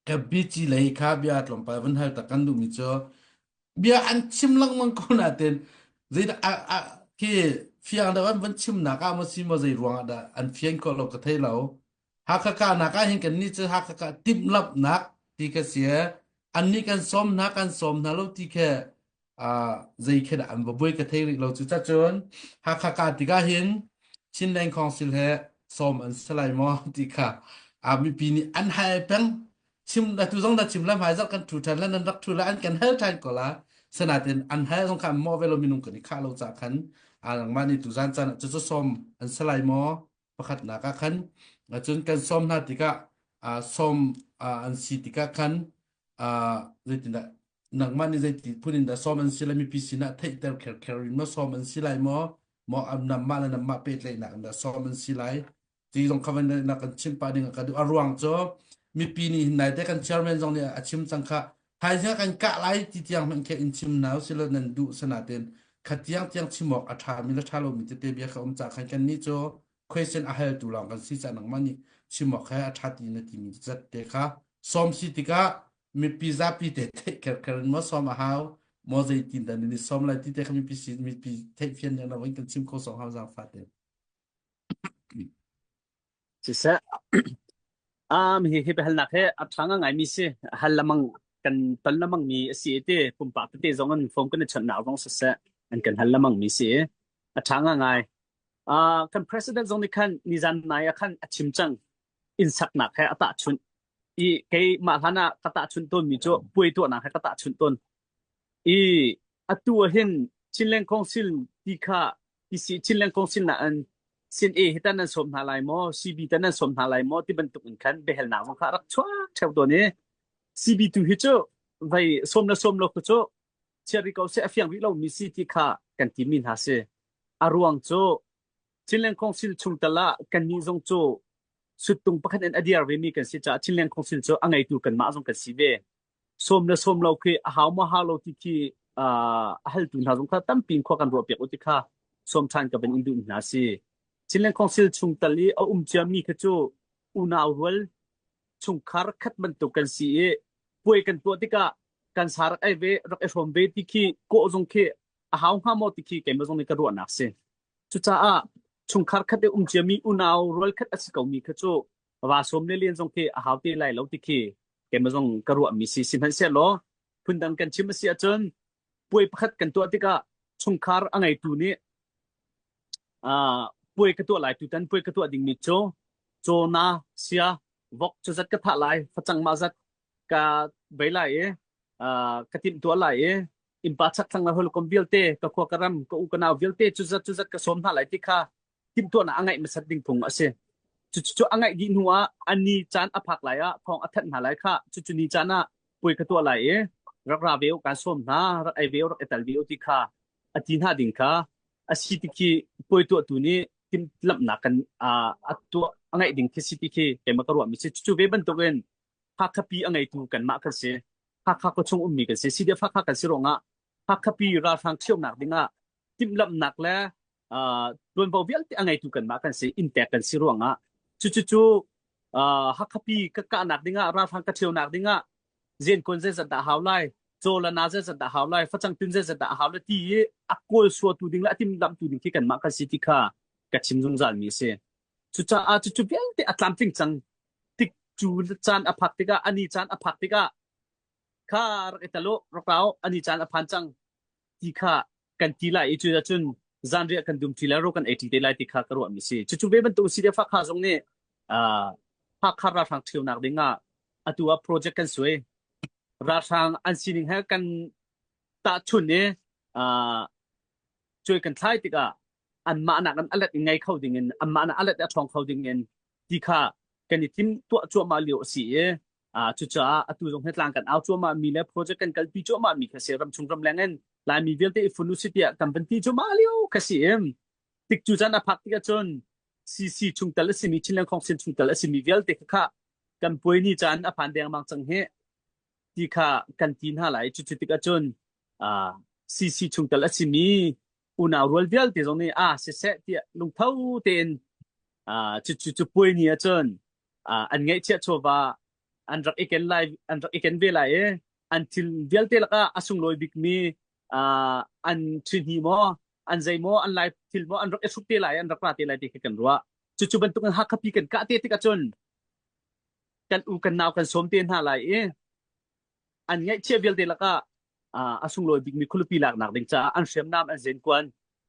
ka bici lei kha bia tlawmpal van hal tak kan duh mi cu bia an chim lengmang ko natin zeidah a, a, khi fiang deuh an van chimnak ah maw si maw zei ruangah dah an fian khawh lo ka thei lo Hakha kahnak ah hin kannih cu Hakha kah timhlamhnak ti ka si annih kan sawm hna kan sawm hna lo ti khi uh, zei khi dah an va buai ka thei rih lo cu cun Hakha kah tikah hin Chinland Council he sawm an si lai maw ti kha uh, mipi nih an hal peng chim atu zong na chim la hmai zarh kan thu ṭhan la nan rak thu la an kan hal ṭhan ko la sanatin an hal zong kha an mawh ve lo minung kan i khah lo ca khan a nangmah nih tuzan caan ah cucu sawm an si lai maw pakhatnak ah khan cun kan sawm hna tikah sawm an si tikah khan zeitindah nangmah nih zeiti phun in dah sawm an si lai mipi sinah theihter kherkher in maw sawm an si lai maw maw nangmah le nangmah pehtlaihnak in dah sawm an si lai ti zong kha van na kan chim pah ding ka duh a ruang cu mipi nih hin naite kan chairman zong nih a chim cang kha thaizing kan kah lai ti tiang hmanh khe in chim na usilo nan duh sanaten kha tiang tiang chim awk a ṭha mi le ṭha lomi tete bia kha um ca khan kan nih cu question a hal tu lawng kan si ca nangmah nih chim awk he a ṭha ti na timi zat te kha sawm si tikah mipi zapi te theih kherkher in maw sawm a hau maw zeitin dah nan i sawm lai ti te kha mipi si mipi theih fian ding na voin kan chim kho sawng hau zaangfah te. Siseh, um, hi hi biahalnak hi a ṭha ngaingaimi si. Hal lamang kan ton lamang mi a si i ti pumpak tete zong an phone kan i chawnhnak zong siseh an kan hal lamang mi si i a ṭha ngaingai. Uh, kan president zong nih khan nizan nai ah khan a chim cang. Inn saknak he a tahchunh. I kei mah hlan ah ka tahchunh tawn mi cu puai tuahnak he ka tahchunh tawn. I atu ah hin Chinland Council ti kha TC Chinland Council na an sin A hi tan nan sawm hna lai maw CB tan nan sawm hna lai maw ti bantuk in khan biahalnak zong kha rak chuak theo tawn i CB tu hi cu vai sawm le sawm lo khu cu chiari ko se a fiang rih lo mi si ti kha kan ti mi hna si a ruang cu Chinland Council chung tal ah kannih zong cu suttung pakhat in a diar ve mi kan si caah Chinland Council cu a ngeitu kanmah zong kan si ve sawm le sawm lo khi a hau maw hau lo ti khi a haltu hna zong kha tampi in khua kan ruah piak u ti kha sawm ṭhan ka van in duh hna si. Chinland Council chung tal i a um ciami kha cu unau rual chungkhar khat bantuk kan si i puai kan tuah tikah kan sa rak ei ve rak i hrawm ve ti khi kawh zong khi a hau hnga maw ti khi keimah zong nih ka ruahnak si. Cucaah chungkhar khat i um ciami unau rual khat a si komi kha cu va sawm le len zong khi a hau te lai lo ti khi keimah zong ka ruahmi si sihmanhsehlaw phundang kan chim a si ahcun puai pakhat kan tuah tikah chungkhar a ngeitu nih uh, puai ka tuah lai tutan puai ka tuah dingmi cu cawna sia vok cu zat ka thah lai facang ma zat ka bei lai i uh, ka timh tuah lai i innpa chak thlang la hol kom vialte ka khua ka ram ka u ka nau vialte cu zat cu zat ka sawm hna lai ti kha timhtuahnak a ngeih hmasat ding phung a si. Cucu a ngeih dih hnu ah a ni caan a phak lai ah thawng a thanh hna lai kha cucu ni caan ah puai ka tuah lai i rak ra ve u kaan sawm hna rak ei ve u rak i tel ve u ti kha a ti hna ding kha a si ti khi puai tuahtu nih timhlamhnak kan a tuah a ngeih ding khi si ti khi keimah ka ruahmi si cucu ve bantukin Hakha pi a ngeitu kanmah kan si Hakha khuachung ummi kan si CDF Hakha kan si ruangah Hakha pi ralhrang ṭhionak dingah timhlamhnak le tuanvo vialte a ngeitu kanmah kan si inntek kan si ruangah cucucu Hakha pi ka kahnak dingah ralhrang ka ṭhionak dingah zenkuan zeizat dah hau lai? Caw le na zeizat dah hau lai, facang tin zeizat dah hau lai ti i a kawl suatu ding le a timhlamhtu ding khi kanmah kan si ti kha ka chim zungzal mi a si. Cucaah cucu vialte a tlamtling cang tik cu caan a phak tikah ani caan a phak tikah kha rak i tel u, rak ra u, ani caan a phan cang ti kha kan ti lai i cu cun zanriah kan dum ṭi lai ro kan ei ṭi te lai ti kha ka ruahmi si. Cucu ve bantuk si le Hakha zong nih uh, Hakha ralhrang ṭhionak ding ah atu ah project kan suai. Ralhrang an sining he kan tahchun i uh, cuai kan thlai tikah anmah nak in a let in ngei kho ding in anmah nak a let a ṭhawng kho ding in ti kha kan i tim tuah cuahmah lio a si i uh, cucaah atu zong hi tlang kan au cuahmah mi le project kan kalpi cuahmah mi kha si ramchung ramleng in Laimi vialte i fun u si tiah kan van ti cuahmah lio kha si i tik cu caan a phak tikah cun CC chungtel a simi Chinland Council chungtel a simi vialte kha kha kan puai ni caan a phan dengmang cang hi ti kha kan ti hna lai cucu tikah cun uh, CC chungtel a simi unau rual vialte zong nih a siseh tiah lungtho tein uh, cucu cu puai ni ahcun uh, an ngeihchiah chawva an rak i ken lai an rak i ken ve lai i an thil vialte lakah a sunglawi bikmi uh, an ṭhihni maw an zei maw an lai thil maw an rak i hruk te lai an rak ra te lai ti khi kan ruah cucu bantuk in Hakha pi kan kah te tikah cun kan u kan nau kan sawm te hna lai i an ngaihchia vialte lakah a sunglawi bikmi khualipi laknak ding caah an hriamnam an zenkuan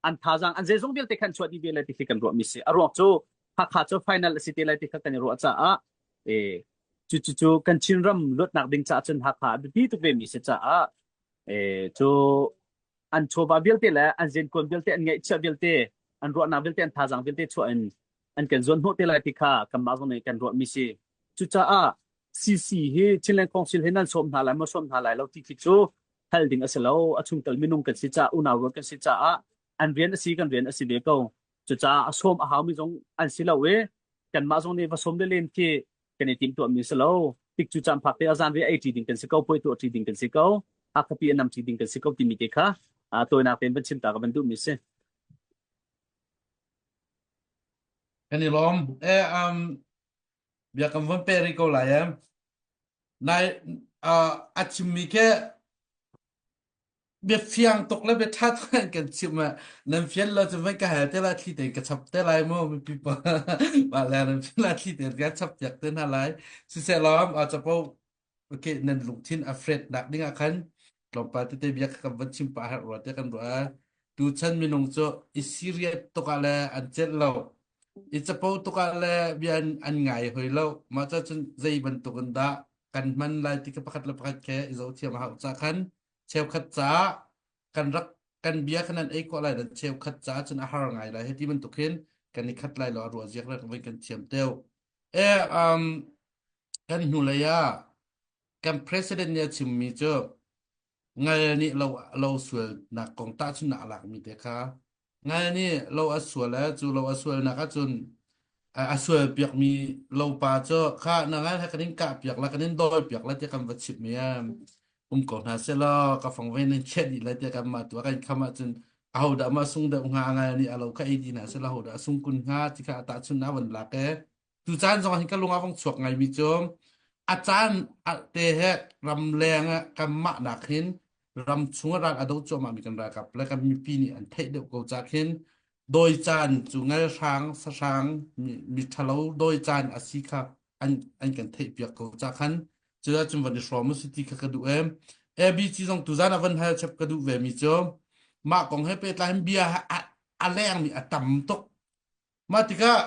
an thazaang an zeizong vialte khan chuah dih ve lai ti khi kan ruahmi si a ruang cu Hakha cu final a si te lai ti kha kan i ruah caah e cu cu cu kan Chinram luatnak ding caah cun Hakha a biapi tuk ve mi si caah e cu an chawva vialte le an zenkuan vialte an ngeihchiah vialte an ruahnak vialte an thazaang vialte chuah in an kan zuan hnawh te lai ti kha kanmah zong nih kan ruahmi si cucaah CC hi Chinland Council hi nan sawm hna lai maw sawm hna lai lo ti khi cu hal ding a si lo. A chungtel minung kan si caah unau rual kan si caah an rian a si kan rian a si ve ko. Cucaah a sawm a haumi zong an si lo i kanmah zong nih va sawm le len khi kan i timhtuahmi si lo. Tik cu caan phak te a zan ri ei ṭi ding kan si ko, puai tuah ṭi ding kan si ko, Hakha a nam ṭi ding kan si ko timi te kha tawinak tein van chim ta ka van duhmi si. Kan i lawm. Eh, um, bia kan von pe rih ko lai em. Nai uh, a chimmi khi bia fiang tuk le bia ṭha tuk in kan chim ah nan fian lo cu van ka hal te lai thli tein ka chap te lai mu mipi pa mah le nan fian la thli tein ka chap piak te hna lai siseh lawm a capo okay nan lungthin a fret nak ding ah khan tlawmpal tete bia kan van chim pah herh rua te kan ruah tuchan minung cu i serious tuk ah le an celh lo i capo tuk ah le bia an, an ngai hoi lo mah ca cun zei bantuk in dah kan hman lai ti ka pakhat le pakhat khe i zohthiam a hau ca khan cheukhat caah kan rak kan bia khan an ei khawh lai dan cheukhat caah cun a har ngai lai hiti bantuk hin kan i khat lai lo a ruah ziak le kan kan thiam teu e um kan hnulei ah kan president nih a chimmi cu ngal nih lo lo sualnak kong tahchunhnak a lakmi te kha ngal nih lo a sual e cu lo a sualnak ahcun a sual piakmi lo pa cu kha na ngal he kan in kah piak la kan in dawi piak la tiah kan va chimh mi um ko hna seh law ka fang ve nan khiah dih lai tiah kan mah tu kan kham ahcun aho dah mah sung deuh hnga ngal nih a lo kha ei di hna seh law aho dah sung kun hnga ti kha tahchun a van lak e Tu caan zong hin ka lung a vong chuak ngaimi cu a caan te he ramleng ah kanmah nak hin ram chung ah ral a do cuahmah mi kan ralkap le kan mipi nih an theih deuh ko ca khin dawi caan cu ngalhrang sahrang mi ṭhalo dawi caan a si kha an an kan theih piak ko ca khan cu cun van i hrawm u si ti kha ka duh em ABC zong tuzan a van hal chap ka duh ve mi cu mah kong he pehtlai hin bia a leng mi a tam tuk Mah tikah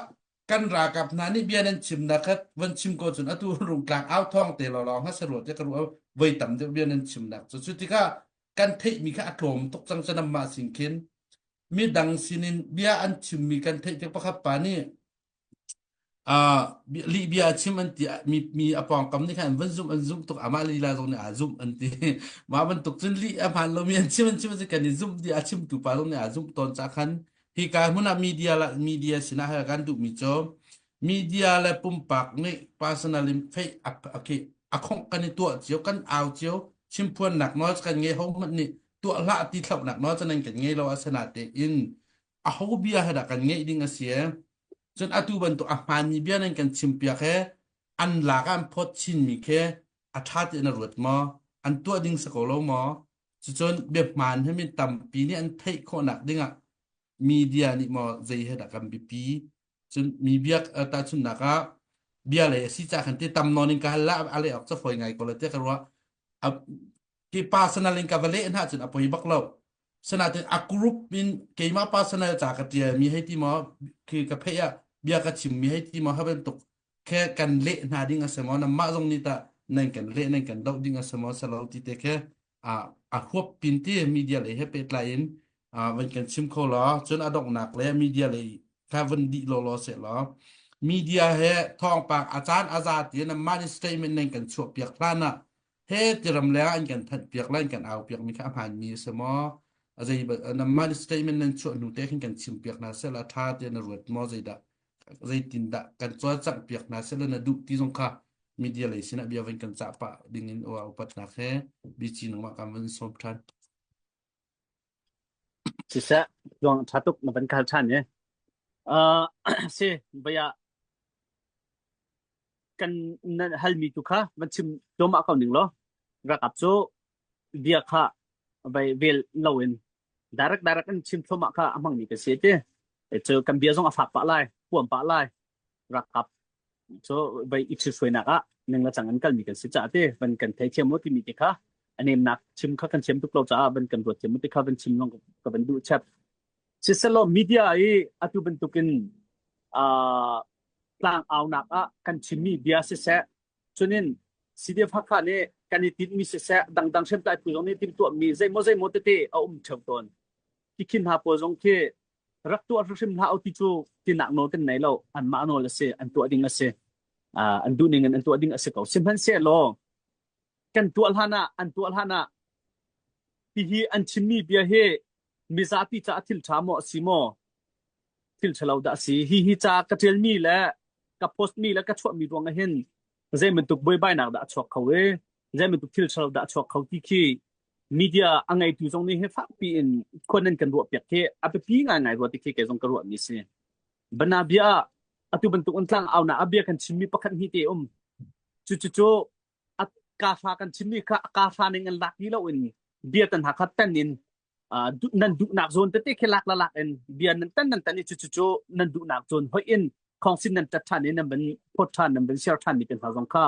kan ralkap hna nih bia nan chimnak kha van chim ko cun atu rungtlang au thawng te lawlaw hnga saruat te ka ruah voi tam deuh bia nan chimnak cu cu tikah kan theihmi kha a tlawm tuk cang cu mah sin khin midang sinin bia an chimmi kan theih tik pakhat pa nih uh, lih bia chim an ti mi mi a pawngkam nih khan an van zumh an zumh tuk amah lila zong nih aa zumh an ti mah bantuk cun lih a hmaan lomi an chim an chim kan i zumh di a chimtu pa zong nih aa zumh tawn ca khan Hika hmun ah media la media sinah hal kan duhmi cu media le pumpak nih personal in fei a a khongh kan i tuah cio kan au cio chimphuannak nawl kan ngei ho hmanh nih tuah hlah ti thlauhnak nawl cu nan kan ngei lo asinatein aho bia he dah kan ngeih ding a si e cun atu bantuk a hmaanmi bia nan kan chimpiak he an lak ah an phawt chinmi khi a ṭha ti na ruat maw? An tuah ding si ko lo maw? Cucun biahmaan hi mi tampi nih an theih khawhnak dingah media nih maw zei he dah kan biapi? Cun mi biak tahchunhnak ah bia lei a si ca khan ti tam nawn in ka hal la a leh awk ca fawi ngai ko la tiah ka ruah. Ki personal in ka va leh hna cun a poi bak lo. Sinain a group in keimah personal ca ka tial mi hei ti maw khi ka pheih ah bia ka chim mi hei ti maw ha bantuk khe kan leh hna ding a si maw nanmah zong nih tah nan kan leh nan kan doh ding a si maw si lo ti te khe a a huap pin ti media lei he pehtlai in van kan chim kho law cun a donghnak le media lei kha van dih law law seh law media he thawngpang a caan a za ti nanmah nih statement nan kan chuah piak hlan ah he tiram leng ah an kan thanh piak le an kan au piak mi kha a hmaan mi a si maw a zei nanmah nih statement nan chuah hnu te khin kan chim piak hna seh la tha te na ruat maw zeidah zeitindah kan cawlcangh piak hna seh na duh ti zong kha media lei sinah bia van kan cah pah ding in aw upatnak he BC nangmah kan van sawm than. Siseh, tluang ṭha tuk na van kal ṭhan i. Uh, si, baya kan na halmi tu kha van chim tlawmah ko ning law rakap cu bia kha vai vel loin direct direct in chim thluahmah kha a hmangmi ka si ti cu kan bia zong a fak pah lai puam pah lai rakap cu vai i hruainak ah ning la cang an kalmi kan si caah ti van kan thei thiam mu timi ti kha a nemnak chim kha kan thiam tuk lo caah van kan ruat thiam mu ti kha van chim long ka van duh chap siselaw media i atu bantukin uh, tlang aunak ah kan chimmi bia siseh Cunin CDF Hakha nih kan i tinhmi siseh dangdang hriamtlai phu zong nih timhtuahmi zeimaw zeimaw tete a um ṭheo tawn. Tikhin hna pawl zong khi rak tuah hrimhrim hlah u ti cu tinak nawl kan nei lo. Anmah nawl a si, an tuah ding a si. Uh, an duh ning in an tuah ding a si ko. Sihmanhsehlaw kan tuah hlan ah an tuah hlan ah hihi an chimmi bia hi mizapi caah thil ṭha maw a si maw thil ṭhalo dah a si hi hi ca ka ṭialmi le ka post mi le ka chuahmi ruang ah hin zei bantuk buaibainak dah a chuak kho i zei bantuk thil ṭhalo dah a chuak kho ti khi media a ngeitu zong nih hi fakpi in khuan nan kan ruah piak khi a biapi ngaingai rua ti khi kei zong ka ruahmi si. Bana bia ah atu bantuk in tlang aunak a bia kan chimmi pakhat hnih te um. Cu cu cu a kafa kan chimmi kha a kafa ning in lak ti lo in bia tan ha kha tan in nan duhnak zawn tete khi lak la lak in bia nan tan nan tan i cu cu cu nan duhnak zawn hoih in khawngsin nan tat ṭhan i nan van phawt ṭhan nan van share ṭhan mi te hna zong kha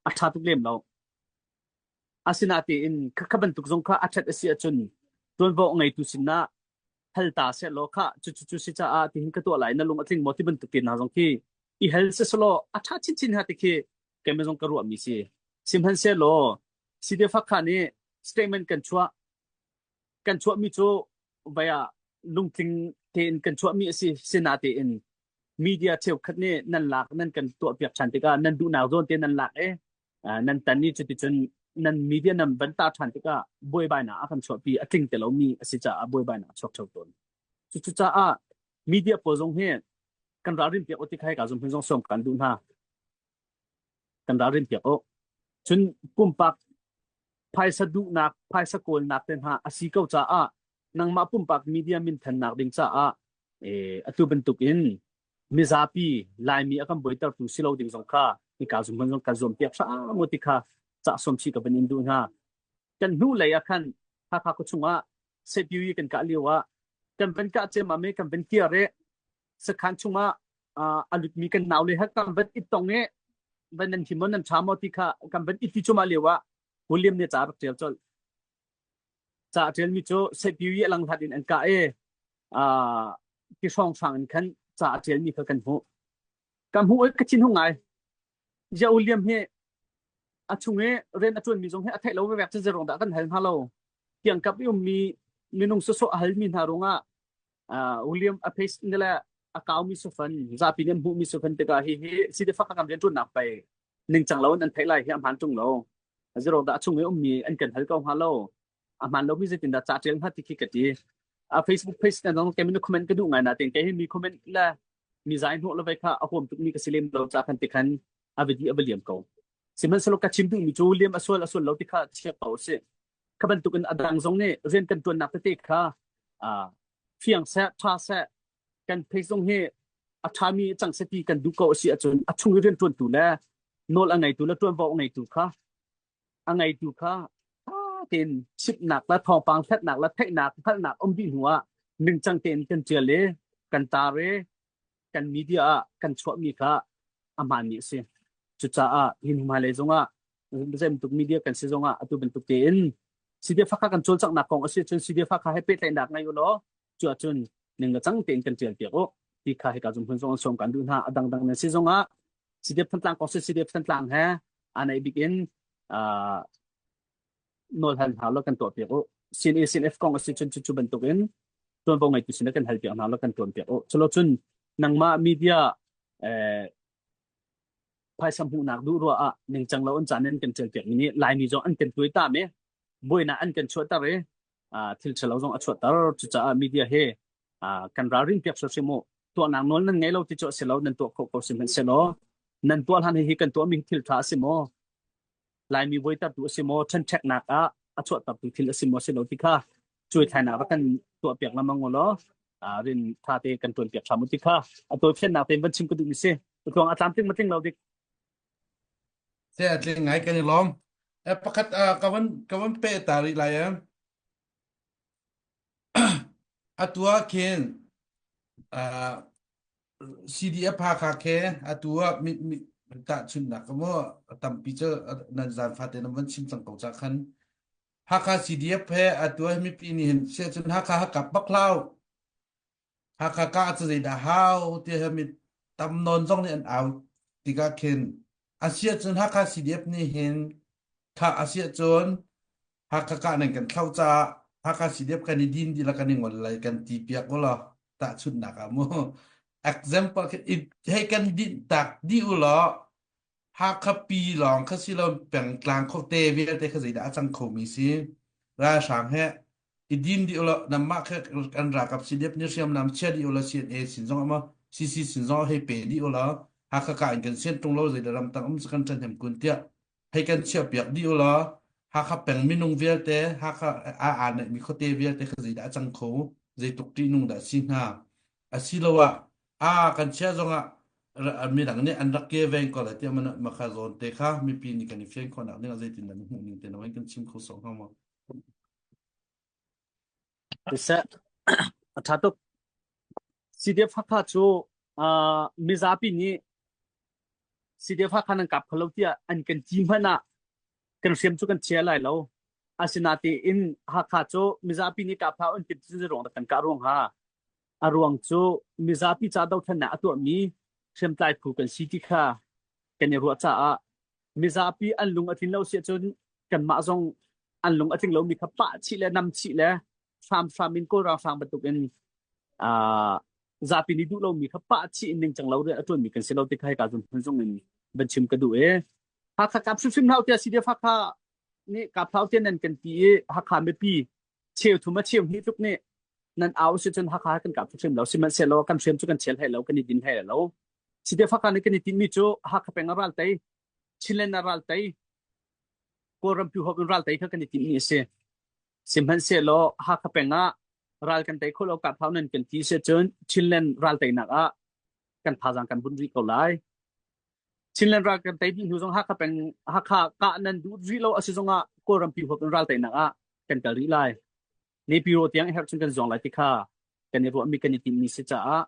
a ṭha tuk lem lo. Asinain kha bantuk zong kha a ṭhat a si ahcun ṭuanvo a ngeitu sinah hal ta sehlaw kha cucu cu si caah tihin ka tuah lai na lung a tling maw ti bantuk te hna zong khi i hal seselaw a ṭha chinchin hnga ti khi keimah zong ka ruahmi si. Sihmanhsehlaw CDF Hakha nih statement kan chuah kan chuahmi cu vai ah lungtling tein kan chuahmi a si sinatein media cheukhat nih nan lak nan kan tuahpiak ṭhan tikah nan duhnak zawn te nan lak i nan tan i cuticun nan media nan van tar ṭhan tikah buaibainak a kan chuahpi a tling te lomi a si caah buaibainak a chuak ṭheo tawn. Cucaah media pawl zong hi kan ralrin piak u ti kha hika zum hin zong sawm kan duh hna. Kan ralrin piak u. Cun pumpak phaisa duhnak, phaisa kawlnak te hna a si ko caah nangmah pumpak media minthannak ding caah eh, atu bantuk in mizapi Laimi a kan buaitertu si lo ding zong kha hika zum hman zong kan zuam piak hram u ti kha cah sawm chi ka van in duh hna. Kan hnu lei ah khan Hakha khua chungah Sepiui kan kah lio ah kan van kah ciammam i kan van kir i sakhan chungah a lutmi kan nau le he kan van i tong i van nan him maw nan ṭha maw ti kha kan van i ti cuahmah lio ah William nih ca a rak ṭial colh. Ca a ṭialmi cu Sepiui a langhlat in an kah i ti hrawnghrang in khan ca a ṭialmi kha kan hmuh. Kan hmuh i ka thinhung ngai. Zia William hi a chung i rian a ṭuanmi zong hi a theih lo vevek cu zeiruang dah kan hal hnga lo. Kiangkap i ummi minung sawsawh a halmi hna ruangah William a face ne le a kaumi sufan zapi nih an hmuhmi sufan tikah hi hi sifak kan rian ṭuannak pei ningcang lo in an theih lai hi a hmaan ṭung lo. Zeiruang dah a chung i ummi an kan hal ko hnga lo. A hmaan lomi zeitindah ca ṭial hnga ti khi ka ti. A Facebook page na dong kei comment ka duh ngai nain kei hi mi comment le mi zai hnawh le vai kha a huam tukmi ka si lem lo ca khan ti khan a va di a va liam ko. Sihmanhsehlaw ka chim duhmi cu liam a sual a sual lo ti kha chia ko sih. Kha bantukin a dang zong nih rian kan ṭuannak tete kha fiang seh, ṭha seh, kan page zong hi a ṭhami cang seh ti kan duh ko a si ahcun a chung i rianṭuantu le nawl a ngeitu le ṭuanvo a ngeitu kha a ngeitu kha. tein chimhnak le thawngpang hlatnak le theihnak hngalhnak um dih hnu ah ningcang tein kan ṭial i kan tar i kan media ah kan chuahmi kha a hmaanmi a si. Cucaah hi hmailei zongah zei bantuk media kan si zongah atu bantuk tein CDF Hakha kan cawlcanghnak kong a si cun CDF Hakha he pehtlaihnak ngei u law cu ahcun ning le cang tein kan ṭial piak u ti kha hika zung hmun zong an sawm kan duh hna. A dangdang nan si zongah CDF Thantlang kong si CDF Thantlang he aa naih bik in uh, nawl hal hna law kan tuah piak u. CNA CNF kong a si cun cu bantuk in tuanvo ngeitu sin kan hal piak hna law kan tuan piak u. Culo cun nangmah media eh, phaisa hmuhnak duh ruah ah ningcang lo an caan in kan ṭial piak mi nih Laimi zong an kan tuai tam i buainak an kan chuahter i thil ṭhalo zong a chuahter. Cucaah media he kan ralrin piak hrimhrim u. Tuahnak nawl nan ngei lo ti cu a si lo, nan tuah khawh ko sihmanhsehlaw nan tuah hlan hi kan tuahmi thil ṭha a si maw? Laimi buaitertu a si maw? Ṭhenṭheknak ah a chuahtertu thil a si maw si lo ti kha cuaithlainak rak kan tuahpiak lengmang u law rin ṭha te kan ṭuanpiak hram u ti kha a tawifiannak tein van chim ka duhmi si. Tluang a tlamtling ma tling lo dik? Se a tling ngai kan i lawm. Eh, pakhat uh, ka van ka van pe ta rih lai eh. Atu ah khin uh, CDF Hakha khe atu ah mi mi tahchunhnak ka mu tampi cu nan zan fate nan van chim cang ko ca khan Hakha CDF he atu ah mipi nih hin sia cun Hakha hakap bak hlau Hakha ka cu zeidah hau ti he mi tam nawn zong nih an au tikah khin asia cun Hakha CDF nih hin tha asia cun Hakha kah nan kan thlo caah Hakha CDF kan i din dih la kan i ngol lai kan ti piak u law tahchunhnak ah mu example hei kan dinh tak dih u law Hakha pi lawng kha si lo pengtlang khuate vialte kha zeidah a cang khomi si ralhrang he i din dih u law nanmah kha kan ralkap CDF nih hriamnam chia dih u law CNA sin zong ah maw CC sin zong ah hei pe dih u law Hakha kah in kan sian ṭung lo zeidah ramtang um cu kan ṭhahnem kun tiah hei kan chiahpiak dih u law Hakha peng minung vialte Hakha aa aa neihmi khuate vialte kha zeidah a cang kho zeitluk ṭihnung dah si hnga asiloah a kan chiah zongah midang nih an rak ke veng ko lai tiah mana makha zawn te kha mipi nih kan i fian khawhnak ding ah zeitin dah na hmuh ning te na kan chim kho sawh hnga maw Siseh a ṭha tuk. CDF Hakha cu uh, mizapi nih CDF Hakha nan kap kho lo tiah an kan ti hmanh ah kan hriam cu kan chia lai lo. Asinain Hakha cu mizapi nih kap hlah an ti ruang dah kan kah ruang ha. A ruang cu mizapi ca dothlennak a tuahmi hriamtlai phu kan si ti kha kan i ruah caah mizapi an lung a tlin lo si ahcun kanmah zong an lung a tling lomi kha pah chih le nam chih le hramhram in Kawl ralhrang bantukin uh, zapi nih duh lomi kha pah chih in ningcang lo rian a ṭuanmi kan si lo ti kha hika zung hmun zung in van chim ka duh i Hakha kap hrimhrim hlah tiah CDF Hakha nih kap hlah tiah nan kan ti i Hakha mipi cheu thum a cheu hnih tluk nih nan au si cun Hakha kan kap hrimhrim lo sihmanhsehlaw kan hriam cu kan chel hlei lo kan i din hlei lo CDF Hakha nih kan i tinhmi cu Hakha peng a ral tei Chinland a ral tei Kawlram pi huap in ral tei kha kan i tinhmi a si Sihmanhsehlaw Hakha peng ah ral kan tei kho lo kap hau nan kan ti si cun Chinland ral teinak ah kan thazaang kan bunh rih ko lai. Chinland ral kan tei dih hnu zong Hakha peng Hakha kah nan duh rih lo a si zong ah Kawlram pi huap in ral teinak ah kan kal rih lai. Nepiro tiang herh cun kan zuang lai ti kha kan i ruahmi kan i timhmi si caah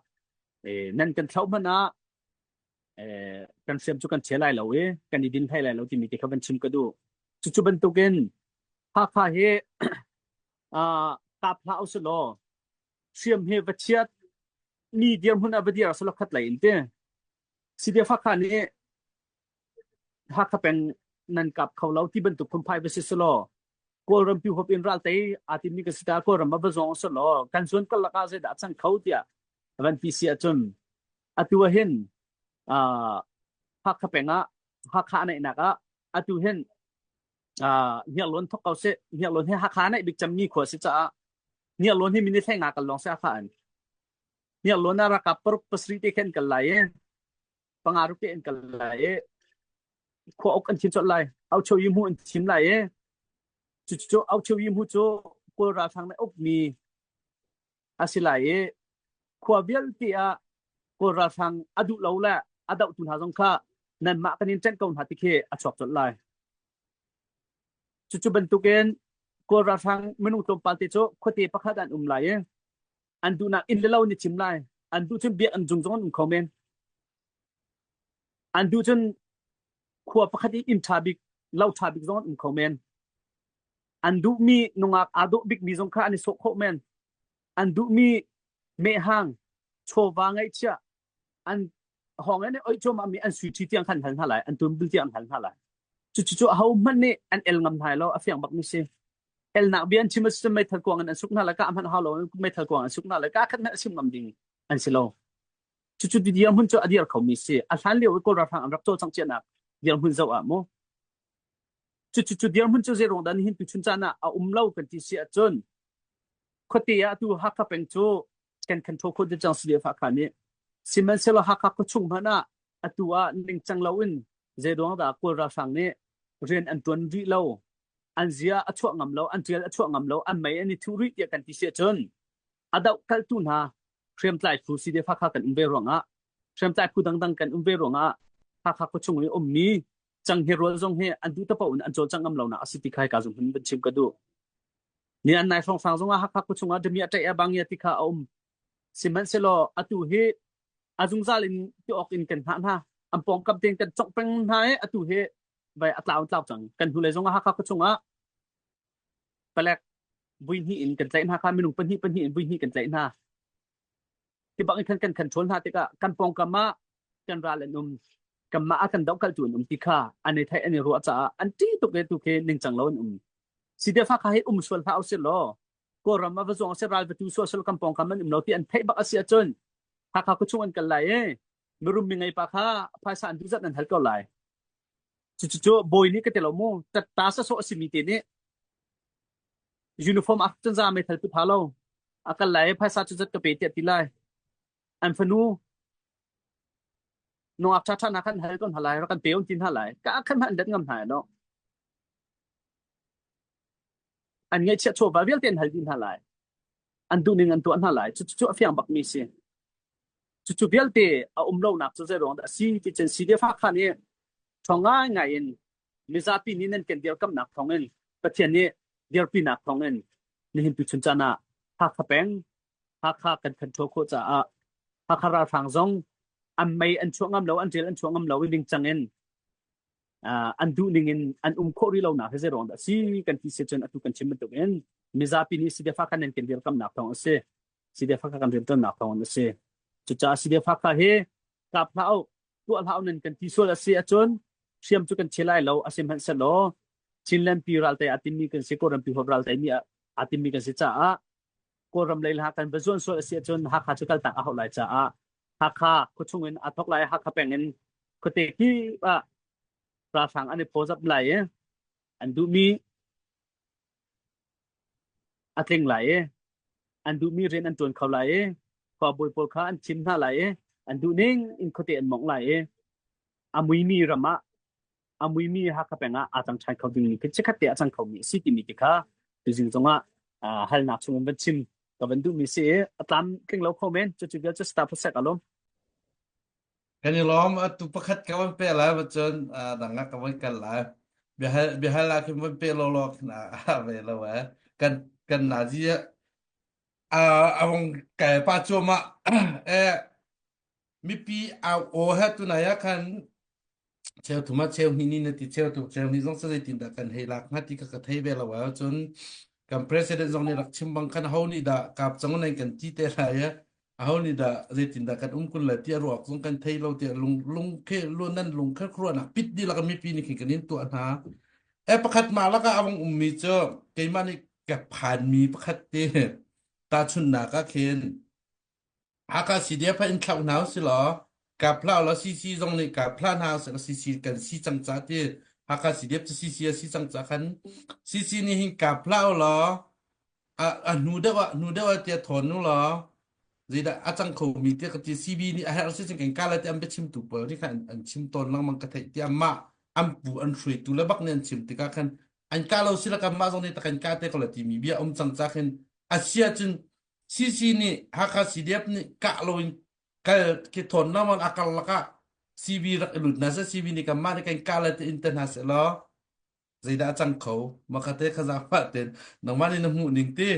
eh, nan kan thlauh hmanh ah eh, kan hriam cu kan chia lai lo i kan i din hlei lai lo timi te kha van chim ka duh. Cucu bantukin Hakha hi uh, kap hlah usih law hriam hi va chiat mi dirhmun ah va dir selaw khat lei in ti. CDF Hakha nih Hakha peng nan kap kho lo ti bantuk phunphai va si selaw Kawlram pi huap in ral tei aa timmi ka si ta Kawlram ah va zawng selaw kan zuan karlak ah zeidah a cang kho tiah van ti si ahcun atu ah hin uh, Hakha peng ah Hakha a naihnak ah atu hin uh, Hniarlawn thok ko seh Hniarlawn hi Hakha naih bik cemmi khua si caah Hniarlawn hi minute hlei nga kal lawng si Hakha in Hniarlawn ah ralkap paruk pasarih te khin kal lai i panga ruk te in kal lai i khua uk an thim colh lai au cheu yi mu an thim lai i cucu au cheu yi mu cu kawl ralhrang nih ukmi a si lai i khua vialte ah kawl ralhrang a duh lo le a dohtu hna zong kha nanmah kan in ṭanh ko hna ti khi a chuak colh lai. Cucu bantukin Kawl ralhrang minung tlawmpal te cu khuate pakhat an um lai i an duhnak inn le lo an i thim lai. An duh cun biakinn zung zong an um kho men. An duh cun khua pakhat i inn ṭha bik, lo ṭha bik zong an um kho men. An duhmi nungak aa dawh bikmi zong kha an i sawh khawh men. An duhmi mehhang, chawva ngeihchiah, an hawng in oih cuahmah mi an sui ṭhi tiang khan hal hna lai, an tunbul tiang an hal hna lai. Cucu aho hmanh nih an el ngam hna lo, a fiang bak mi si. Elnak bia an chim a si meithal kuang in an suk hna lai, ka hmanh hau lo meithal kuang an suk hna lai, ka khat hmanh a chim ngam ding an si lo. Cucu dirhmun cu a dir khomi si. A hlan lio i Kawl ralhrang an rak cawlcangh cianak dirhmun zoh ah mu. Cucu cu dirhmun cu zeiruang dah nihin tuchun caan ah a um lo kan ti si ahcun khuate ah atu Hakha peng cu kan control khawh cang si Hakha nih. Sihmanhsehlaw Hakha khuachung hmanh ah atu ah ningcang loin zeiruang dah Kawl ralhrang nih rian an ṭuan rih lo, an zia a chuah ngam lo, an ṭial a chuah ngam lo, an mei an i thuh rih tiah kan ti si ahcun a dohkalhtu hna hriamtlai phu CDF Hakha kan um ve ruangah hriamtlai phu dangdang kan um ve ruangah Hakha khuachung i ummi canghngia rual zong hi an duh tapaoh in an cawlcangh ngam lonak a si ti kha hika zung hin van chim ka duh. Ni an nai hrawnghrang zongah Hakha khuachung ah dami a ṭaih a bangia ti kha a um. Sihmanhsehlaw atu hi a zungzal in ti awk in kan hngah hna. An pawngkam tein kan congh peng hna i atu hi vai a tlau tlau cang. Kan hnulei zongah Hakha khuachung ah palek vui hnih in kan tlaih hna kha minung pahnih pahnih in vui hnih kan tlaih hna. Hi bang in khan kan control hna tikah kan pawngkam ah kan ral an um kanmah a kan dohkalhtu an um ti kha an i theih an i ruah caah an ṭih tuk i tu khi ningcang lo an um. Sidefa kha hi um sual hlah usih law Kawlram ah va zuang seh ral va tu sual sual kan pawngkam an um lo ti an theih bak a si ahcun Hakha khuachung an kal lai i mirum mi ngei pa kha phaisa an duh zat an hal ko lai. Cucu bawi nih ka ti lo mu tatta sasawh a simi te nih uniform a cun za meithal pu tha lo a kal lai i phaisa cu zat ka pe tiah ti lai an fanu nungak ṭha ṭha hna khan hal ko hna lai rak kan pe un ti hna lai ka khan hmanh an let ngam hna no an ngeihchiah chawva vialte an hal dih hna lai an duhning an tuah hna lai cucu cu a fiang bakmi si cucu vialte a um lonak cu zei ruang dah a si ti cun CDF Hakha nih ṭhawng ngaingai in mizapi nih nan kan dirkamnak thawngin Pathian nih dirpinak thawngin nihin tuchun caan ah Hakha peng Hakha kan control khawh caah Hakha ralhrang zong an mei an chuah ngam lo an ṭil an chuah ngam lo i ningcang in an duh ning in an um khawh rih lonak hi zei ruang dah si kan ti si cun atu kan chim bantuk in mizapi nih CDF Hakha nan kan dirkamnak thawng a si CDF Hakha kan rianṭuannak thawng a si cucaah CDF Hakha hi kap hlah u tuah hlah u nan kan ti sual a si ahcun hriam cu kan che lai lo a si hmanhsehlaw Chinland pi raltai aa timmi kan si Kawlram pi huap raltai mi aa timmi kan si caah Kawlram lei le kan va zuan sual a si ahcun Hakha cu kaltak a hauh lai caah Hakha khuachung in aa thok lai Hakha peng in khuate kip ah ralhrang an i phawzap lai i an duhmi a tling lai i an duhmi rian an ṭuan kho lai i khuabawi pawl kha an thim hna lai i an duhning in khuate an mawngh lai i a muimi ram ah a muimi Hakha peng ah aa cang ṭhan kho dingmi khi chikkhat te a cang khomi a si timi ti kha tuzing zongah halnak chung in van chim ka van duhmi si i a tlam tling lo kho men cucu vial cu staff sek alom Kan i lawm atu pakhat ka van pe lai cun dang ah ka van kal lai. Biahal biahal ah khin van pe law law khin a ve lo eh. Kan kan nazi a a vong kai pa cuahmah eh mipi au aw he tunai ah khan cheu thum ah cheu hnih ni na ti cheu thum cheu hnih zong zeitin dah kan hei lak hnga ti ka ka thei ve lo ah cun kan president zong nih rak chim bang khan ho nih dah kap cang nan kan ti te lai eh aho nih dah zeitin dah kan um kun lai ti a ruak zong kan thei lo tiah lung lung khe lu nan lung khe khuaruahnak pit dihlak mipi nih khin kan in tuah hna e pakhat mah lakah a vong ummi cu keimah nih ka phanmi pakhat te tahchunhnak ah khin Hakha CDF in thlauh hna usih law kap hlah law CC zong nih kap hlah hna usih law CC kan si cang ca ti Hakha CDF cu CC a si cang ca khan CC nih hin kap hlah law a a hnu deuh ah hnu deuh ah tiah thawn u law zeidah a cang khomi tiah ka ti CB nih a herh si cun kan kala ti an biachimtu pawl nih khan an, an chim tawn lengmang ka theih tiah mah an pu an hruaitu le bak nih an chim tikah khan an ka lo si la kan mah zong nih ta kan ka te ko la timi bia um cang ca khin a sia cun CC nih Hakha CDF nih kah loin kal khi thawn lengmang a karlak ah CB rak i lut hna seh CB nih kanmah nih kan kah le ti in te hna seh law. Zeidah a cang kho? Makha te kha zaangfah ten nangmah nih na hmuh ning ti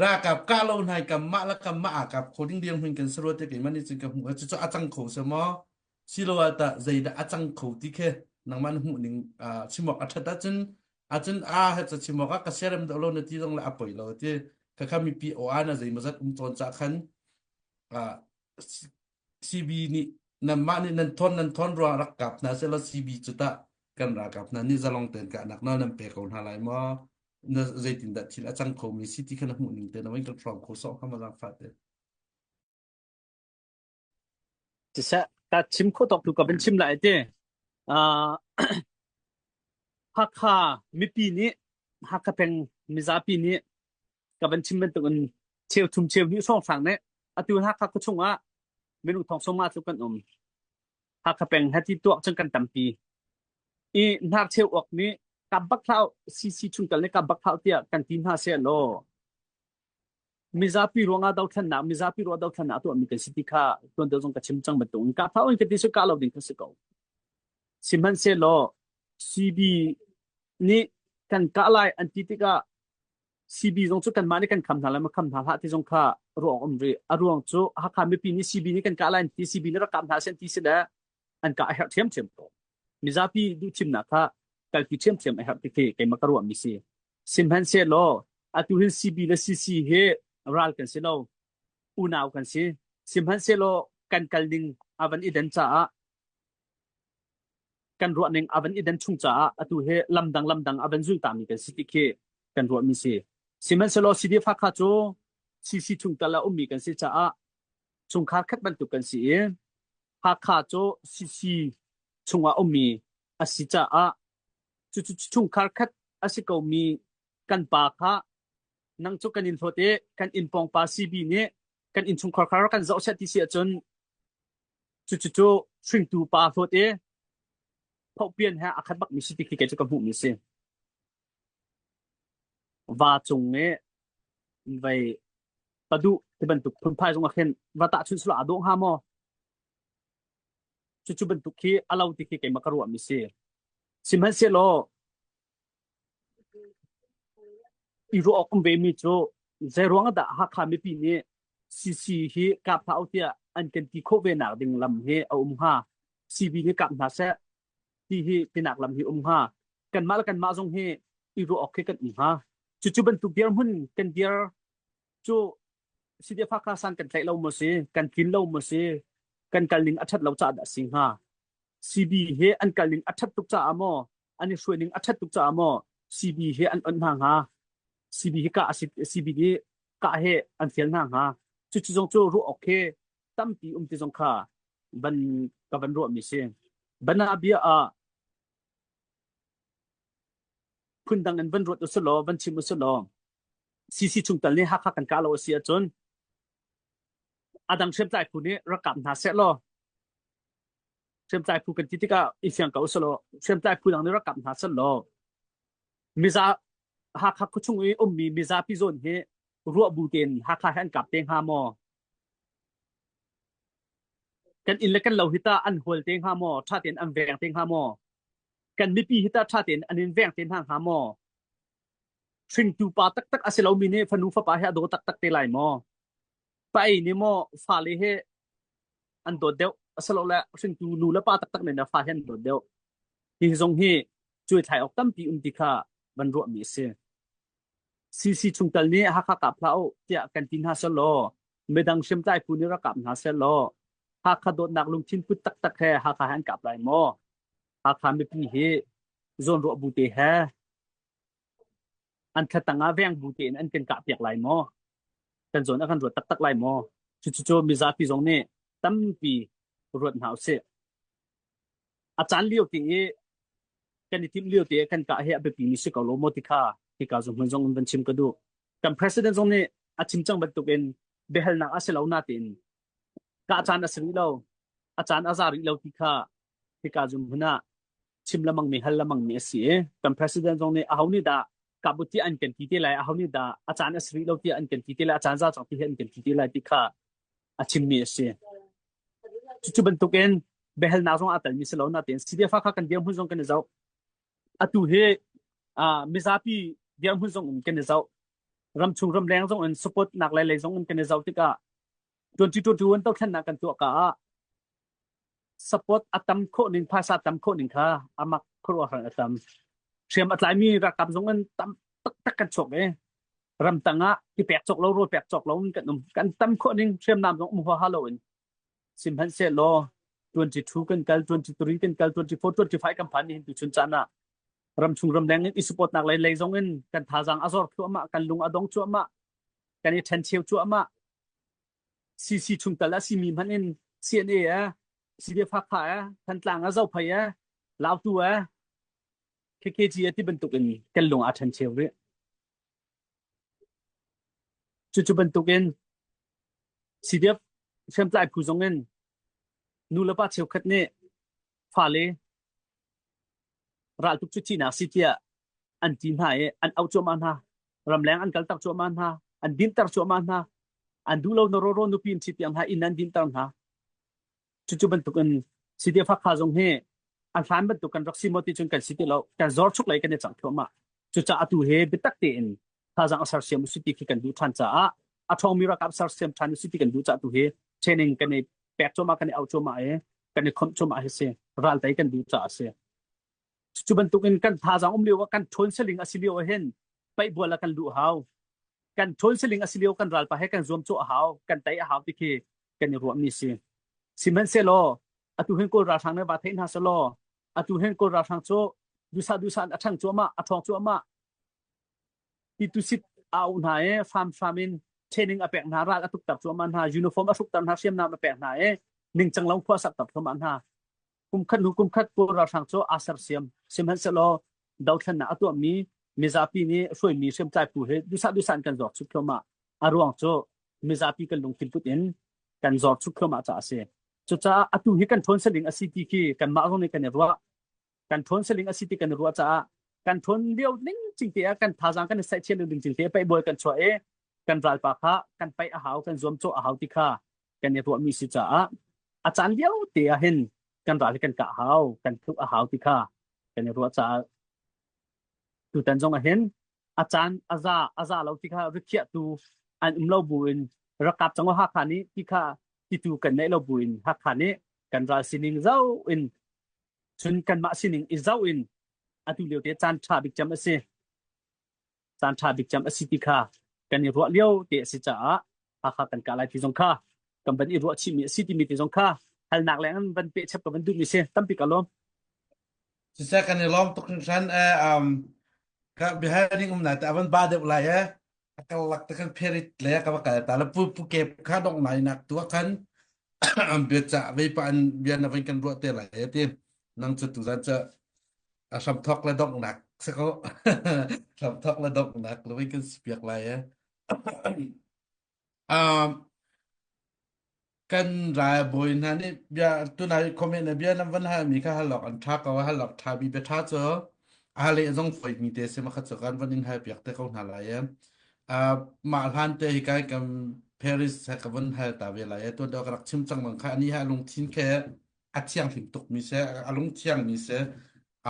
ralkap kah lo hnai kam mah le kam mah aa kap kho ding ding hmin kan si rua te keimah nih cun ka hmuh cucu a cang kho se maw silo ah tah zeidah a cang kho ti khi nangmah na hmuh ning chim awk a ṭhat ahcun ahcun a he ca chim awk ah ka siarem deuh lo na ti zong le a poi lo ti khakha mipi aw a na zeimawzat um tawn ca khan CB nih nanmah nih nan thawn nan thawn ruang rak kap hna selaw CB cu tah kan ralkap hna nih zalong tein kahnak nawl nan pe ko hna lai maw? Na zeitindah thil a cang khomi si ti kha na hmuh ning te na van kan hrawm kho sawh hnga ma zaangfah te. Siseh, ka chim kho tawk tu ka van chim lai te. Uh, Hakha mipi nih Hakha peng mizapi nih ka van chim bantuk in cheu thum cheu hnih hrawnghrang nih atu Hakha khuachung ah minung thong sawma tluk kan um. Hakha peng hati tuak cun kan tampi. I hnar cheu awk nih kap bak hlah CC chungtel nih kap bak hlah tiah kan ti hna seh law mizapi ruangah dothlennak mizapi ruah dothlennak tuahmi kan si ti kha tuan deuh zong ka chim cang bantuk in kah hlah in ka ti su kah lo ding kha si ko. Sihmanhsehlaw CB nih kan kah lai an ti tikah CB zong cu kanmah nih kan kham hna lai ma kham hna hlah ti zong kha ruang um rih. A ruang cu Hakha mipi nih CB nih kan kah lai an ti, CB nih rak kap hna seh an ti si le an kah a herh ṭhiamṭhiam ko. Mizapi duhthimnak kha kalpi ṭhiamṭhiam a herh ti khi keimah ka ruahmi si. Sihmanhsehlaw atu hin CB le CC hi ral kan si lo, unau kan si. Sihmanhsehlaw kan kal ning a van i den caah kan ruahning a van i den chung caah atu hi lamdang lamdang a van zul tami kan si ti khi kan ruahmi si. Sihmanhsehlaw CDF Hakha cu CC chungtel a ummi kan si caah chungkhar khat bantuk kan si i Hakha cu CC chungah ummi a si caah cucu chungkhar khat a si komi kan pa kha nang cu kan in hlawt i kan inn pawng pa CB nih kan innchungkhar kha kan zoh seh ti si ahcun Cucu hringtu pa hlawt i phohpian he a khat bakmi si ti khi kei cu ka hmuhmi si. Va cung i vei paduh ti bantuk phunphai zong ah khin va tahchunh sila aa dawh hnga maw? Cucu bantuk khi a lo ti khi keimah ka ruahmi si. Sihmanhsehlaw I ruah awk um vemi cu zeiruang ah dah Hakha mipi nih CC hi kap hlah u tiah an kan ti khawh ve nak ding lam hi a um hnga? CB nih kap hna seh ti hi tinak lam hi um hnga? Kanmah le kanmah zong hi i ruah awk khi kan um hnga. Cucu bantuk dirhmun kan dir cu CDF Hakha san kan tlaih lo maw si, kan tlin lo maw si, kan kal ning a ṭhat lo caah dah a si hnga? CB hi an kal ning a ṭhat tuk caah maw an i hruai ning a ṭhat tuk caah maw CB hi an onh hna hnga CB hi kah a si CB nih kah he an fial hna hnga cucu zong cu ruah awk khi tampi um ti zong kha van ka van ruahmi si bana bia ah phundang in van ruat usulaw van chim usulaw CC chungtel nih Hakha kan kah lo a si ahcun adang hriamtlai phu nih rak kap hna seh law hriamtlai phu kan ti tikah i fiang ko usulaw hriamtlai phu dang nih rak kap hna seh law miza Hakha khuachung i ummi mizapi zawn hi ruah bu tein Hakha he an kap te hnga maw? Kan inn le kan lo hi tah an hual te hnga maw? Ṭha tein an veng te hnga maw? Kan mipi hi tah ṭha tein an in veng te hna hnga maw? Hringtu pa taktak a si lomi nih fanu fapa hi a daw taktak te lai maw? Pa ei nih maw fale hi an dawt deuh asilole hringtu nu le pa taktak nih na fa hi an dawt deuh hi zong hi cuaithlai awk tampi um ti kha van ruahmi a si CC chungtel nih Hakha kap hlah u tiah kan ti hna selaw midang hriamtlai phu nih rak kap hna selaw Hakha dawtnak lungthin put taktak he Hakha he an kap lai maw Hakha mipi hi zawnruah bu te he an thlatang ah veng bu tein an kan kah piak lai maw kan zawn a kan ruat taktak lai maw cucu mizapi zong nih tampi ruat hna usih a caan lio te i kan i timh lio te kan kah hi a biapi mi si ko lo maw ti kha hika zong hmun zong in van chim ka duh kan president zong nih a chim cang bantukin biahalnak a si lo natein kah caan a si rih lo a caan a za rih lo ti kha hika zum hmun ah chim lamang mi hal lamang mi a si i kan president zong nih aho nih dah kabut ti an kan ti te lai aho nih dah a caan a si rih lo tiah an kan ti te lai a caan za cang ti hi an kan ti te lai ti kha a chimmi a si cucu bantukin biahalnak zong aa telmi si lo natein CDF kha kan dirhmun zong kan i zoh atu hi. Ah mizapi dirhmun zong in kan i zoh. Ramchung ramleng zong in support nak lai lei zong in kan i zoh tikah 2021 dothlennak kan tuah ka ah support a tam khawh ning phaisa tam khawh ning kha amak khuaruahhar a tam. Hriam a tlaimi ralkap zong in tam taktak kan chuak i ramtang ah ti pek cawk lo rawl pek cawk lo in kan um kan tam khawh ning hriamnam zong um huaha lo in sihmanhsehlaw 22 kan kal 23 kan kal 24 25 kan phan ni hin tu chun caan ah ramchung ramleng in i support nak lei lei zong in kan thazaang a zor thluahmah kan lung a dong cuahmah kan i ṭhencheu cuahmah CC chungtel a simi hmanh in CNA eh CDF Hakha eh Thantlang a Zophei eh Lautu eh KKG eh ti bantuk in kan lung aa ṭhencheu rih. Cucu bantuk in CDF hriamtlai phu zong in nu le pa cheukhat nih fale raltuk cu thihnak si tiah an ti hna i an auh cuahmah hna. Ramleng an kaltak cuahmah hna. An dinter cuahmah hna. An duh lo na rawraw nupi in ṭhit tiang hna inn an dinter hna. Cucu bantuk in CDF Hakha zong hi a hlan bantuk kan rak si maw ti cun kan si ti lo. Kan zor chuk lei kan i cang thluahmah. Cucaah atu hi biatak tein thazaang a sersiam usih ti khi kan duh ṭhan caah a ṭhawngmi ralkap sersiam ṭhan usih ti kan duh caah tu hi training kan i pek cuahmah kan i auh cuahmah i kan i khawmh cuahmah hi si. Ral tei kan duh caah a si. Cu bantuk in kan thazaang um lio ah kan ṭhawn saling a si lio ah hin paihbual ah kan luh hau. Kan ṭhawn saling a si lio kan ralpa he kan zuamcawh a hau, kan tei a hau ti khi kan i ruahmi si. Sihmanhsehlaw atu hin Kawl ralhrang nih va theih hna selaw atu hin Kawl ralhrang cu dusa dusa in a ṭhang cuahmah, a ṭhawng cuahmah. Ti tusit a auh hna i hramhram in training a pek hna, ral a tukter cuahmah hna, uniform a hrukter hna, hriamnam a pek hna i ningcang lo khua sakter thluahmah hna. Kumkhat hnu kumkhat Kawl ralhrang cu aa sersiam. Sihmanhsehlaw dothlennak a tuahmi mizapi nih hruaimi hriamtlai phu hi duhsah duhsah in kan zawr chuk thluahmah. A ruang cu mizapi kan lungthin put in kan zawr chuk thluahmah caah a si. Cucaah atu hi kan ṭhawn saling a si ti khi kanmah zong nih kan i ruah. Kan ṭhawn saling a si ti kan i ruah caah kan ṭhawn lio ning cing te ah kan thazaang kan i saihchiah lio ding cing te paihbual kan chuah i kan ralpa kha kan paih a hau, kan zuamcawh a hau ti kha kan i ruahmi si caah a caan lio te ah hin kan ral hi kan kah hau, kan tluk a hau ti kha kan i ruah caah tutan zong ah hin a caan a za a za lo ti kha rikhiahtu an um lo buin rakap cang Hakha nih ti kha titu kan neih lo buin Hakha nih kan ral sining zoh in cun kanmah sining i zoh in atu lio te caan ṭha bik cem a si. Caan ṭha bik cem a si ti kha kan i ruah lio te a si caah Hakha kan kah lai ti zong kha kan van i ruah chihmi a si timi ti zong kha halnak leng in van pehchap ka van duhmi si tampi ka lawm. Siseh kan i lawm tuk hringhran eh um ka bihal ding um nai te avan ba deuh lai eh a karlak te khan pherit le ka va kal ta le pu pu kep kha dong nai nak tu khan bia ca vei pa an bia na van kan ruah te lai eh ti nang cu tu zan ca a hram thok le dong nak se ko hram thok le dong nak lo kan piak lai eh um Kan ralbawi hna nih bia tunai comment na bia nan van halmi kha halawk an ṭha ko halawk ṭha mi bia ṭha cu a leh zong foimi te si makhat cu kan van in hal piak te ko hna lai e. Uh, mah hlan te hi kai kan Paris he ka van hal ta ve lai e. Tuan deuh ka rak chim cang bang kha ani ha lungthin khe a thianghlim tuk mi se a lungthiang mi se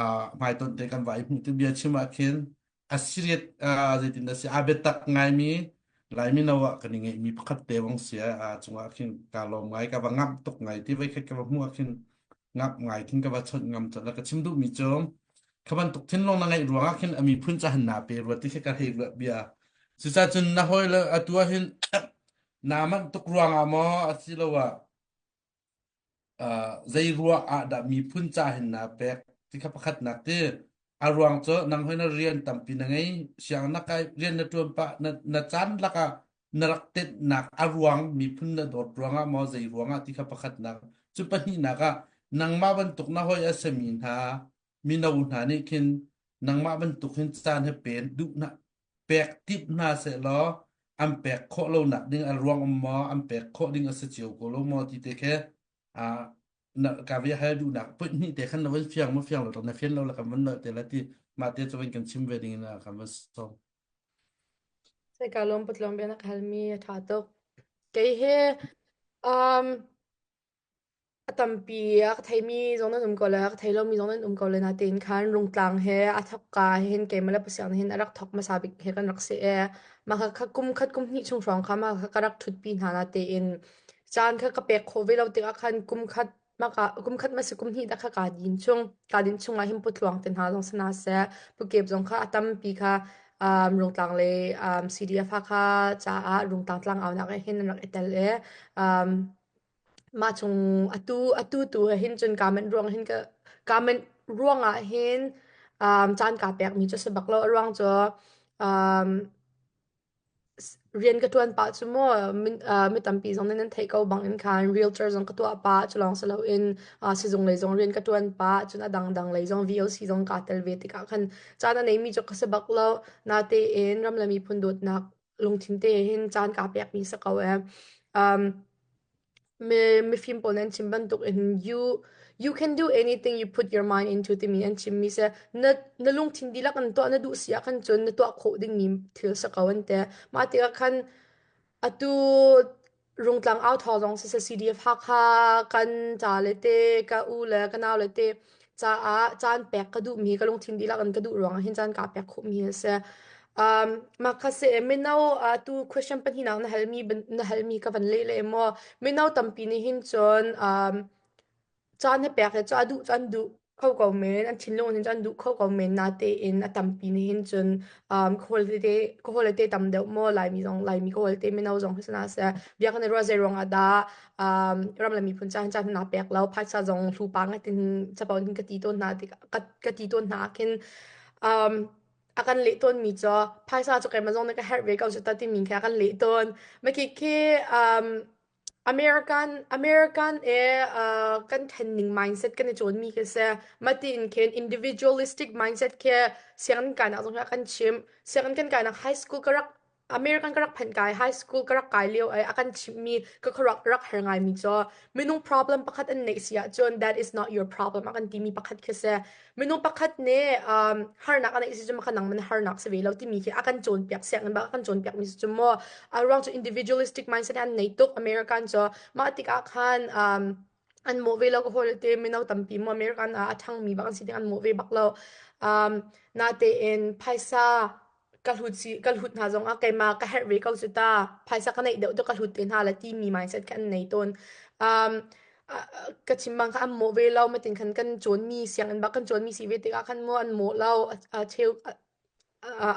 uh, hmaitonh te kan vai hmuh ti bia chim ah khin a serious zeitin dah si a biatak ngaimi Laimi no ah kan i ngeihmi pakhat te bang si a cungah khin ka lawm ngai ka va ngamh tuk ngai ti voi khat ka va hmuh ah khin ngamh ngai khin ka va chawnh ngam cun ka chim duhmi cu kha bantuk thinlung na ngeih ruangah khin a miphun cahan na pe rua ti khi ka hei ruah bia cucaah cun na hawi le atu ah hin naa manh tuk ruangah maw asiloah zei ruah ah dah miphun ca hin naa pek ti kha pakhatnak ti a ruang cu nang hoi na rian tampi na ngei siang na kai rian na ṭuan pah na, na caan lakah na rak tenhnak a ruang miphun na dawt ruangah maw zei ruangah ti kha pakhatnak cu pahnihnak ah nangmah bantuk na hoi a sami hna mino hna nih khin nangmah bantuk hin caan he pen duh na pek tip hna sehlaw an pek khawh lonak ding a ruang um maw an pek khawh ding a si cio ko lo maw ti te khi na ka bia hal duhnak put hnih te khan na van fiang ma fiang lo na fian lo la kan van nolh te la ti mah te cu van kan chim ve ding in kan van sawm. Sai ka lawm patlawm bia na ka halmi a ṭha tuk. Kei hi um. A tampi a ka theimi zong nan um ko le a ka thei lomi zong nan um ko le natein khan Rungtlang he a thawkka hin keimah le Pasiang nih hin a rak thawk hmasa bik he kan rak si i mah kha kha kum khat kum hnih chung hrawng kha mah kha ka rak ṭhutpi hna natein caan kha ka pek khawh ve lo tikah khan kum khat mah ka kum khat ma si kum hnih dah kha kaa din chung kaa din chungah hin Putluang te hna zong si hna seh Pukep zong kha a tampi kha um, Rungtlang le um, CDF Hakha caah Rungtlang tlangaunak ah hin an rak i tel i um, Mah chung atu atu tu ah hin cun kaa manh ruang hin ka kaa manh ruangah hin um, caan kaa pekmi cu a si bak lo. A ruang cu um, rian ka ṭuan pah cu maw min, uh, mi tampi zong nih nan theih ko bangin khan realtor zong ka tuah pah cu lawng si loin uh, sizung lei zong rian ka ṭuan pah cun a dangdang lei zong VOC zong kaa tel ve tikah khan caan a neimi cu ka si bak lo. Natein ram le miphun dawtnak lungthin te hin caan kaa pekmi si ko ee. Um, Mi mifim pawl nih an chim bantukin you you can do anything you put your mind into timi an chimmi si. Na na lungthin dihlak in tuah na duh si ahkhan cun na tuah khawh dingmi thil si ko an ti. Mah tikah khan atu Rungtlang authawng zong siseh CDF Hakha kan ca le te ka u le ka nau le te caah caan pek ka duhmi ka lungthin dihlak in ka duh ruangah hin caan kaa pek khawhmi a si. Um, mah kha si mino atu question pahnihnak na halmi na halmi ka van leh le maw mino tampi nih hin cun um, caan hi pek hi cu a duh cu an duh kho ko men an thinlung in cun an duh kho ko men natein a tampi nih hin cun um, ka hawi te ka hawi te tam deuh maw Laimi zong Laimi ka hawi te mino zong hi si hna seh bia kan i ruah zei ruangah dah um, ram le miphun ca hin caan na pek lo phaisa zong hlu pa ngai tin capo in ka ti tawn hna tik ka, ka ti tawn hna ah khin um, a kan leh tawn mi cu phaisa cu keimah zong nih ka herh ve ko cu ta timi khi a kan leh tawn ma khi khi um, American American e uh, kan thenning mindset kan i cawn mi khi si matin khin individualistic mindset khi sianginn kainak zong hi a kan chim sianginn kan kainak high school ka rak American ka rak phanh kai high school ka rak kai lio i a kan chimhmi ka khuaruah rak har ngaimi cu minung problem pakhat an neih si ahcun that is not your problem a kan timi pakhat khi si. Minung pakhat nih um, harnak a neih si cu maka nang man harnak si ve lo timi khi a kan cawnpiak sianginn bak a kan cawnpiak mi si cu maw a ruang cu individualistic mindset an nei tuk American cu mah tikah khan um, an mawh ve lo ka hawi te mino tampi mu American ah a ṭhangmi bak an si ding an mawh ve bak lo um, natein phaisa ka hlut si ka hlut hna zong ah keimah ka herh ve ko cu ta phaisa ka neih deuh tu ka hlut te hna la timi mindset kha an nei tawn um, ka chim bang kha an mawh ve lo matin khan kan cawnmi sianginn bak kan cawnmi si ve tikah khan mu an mawh lo a cheu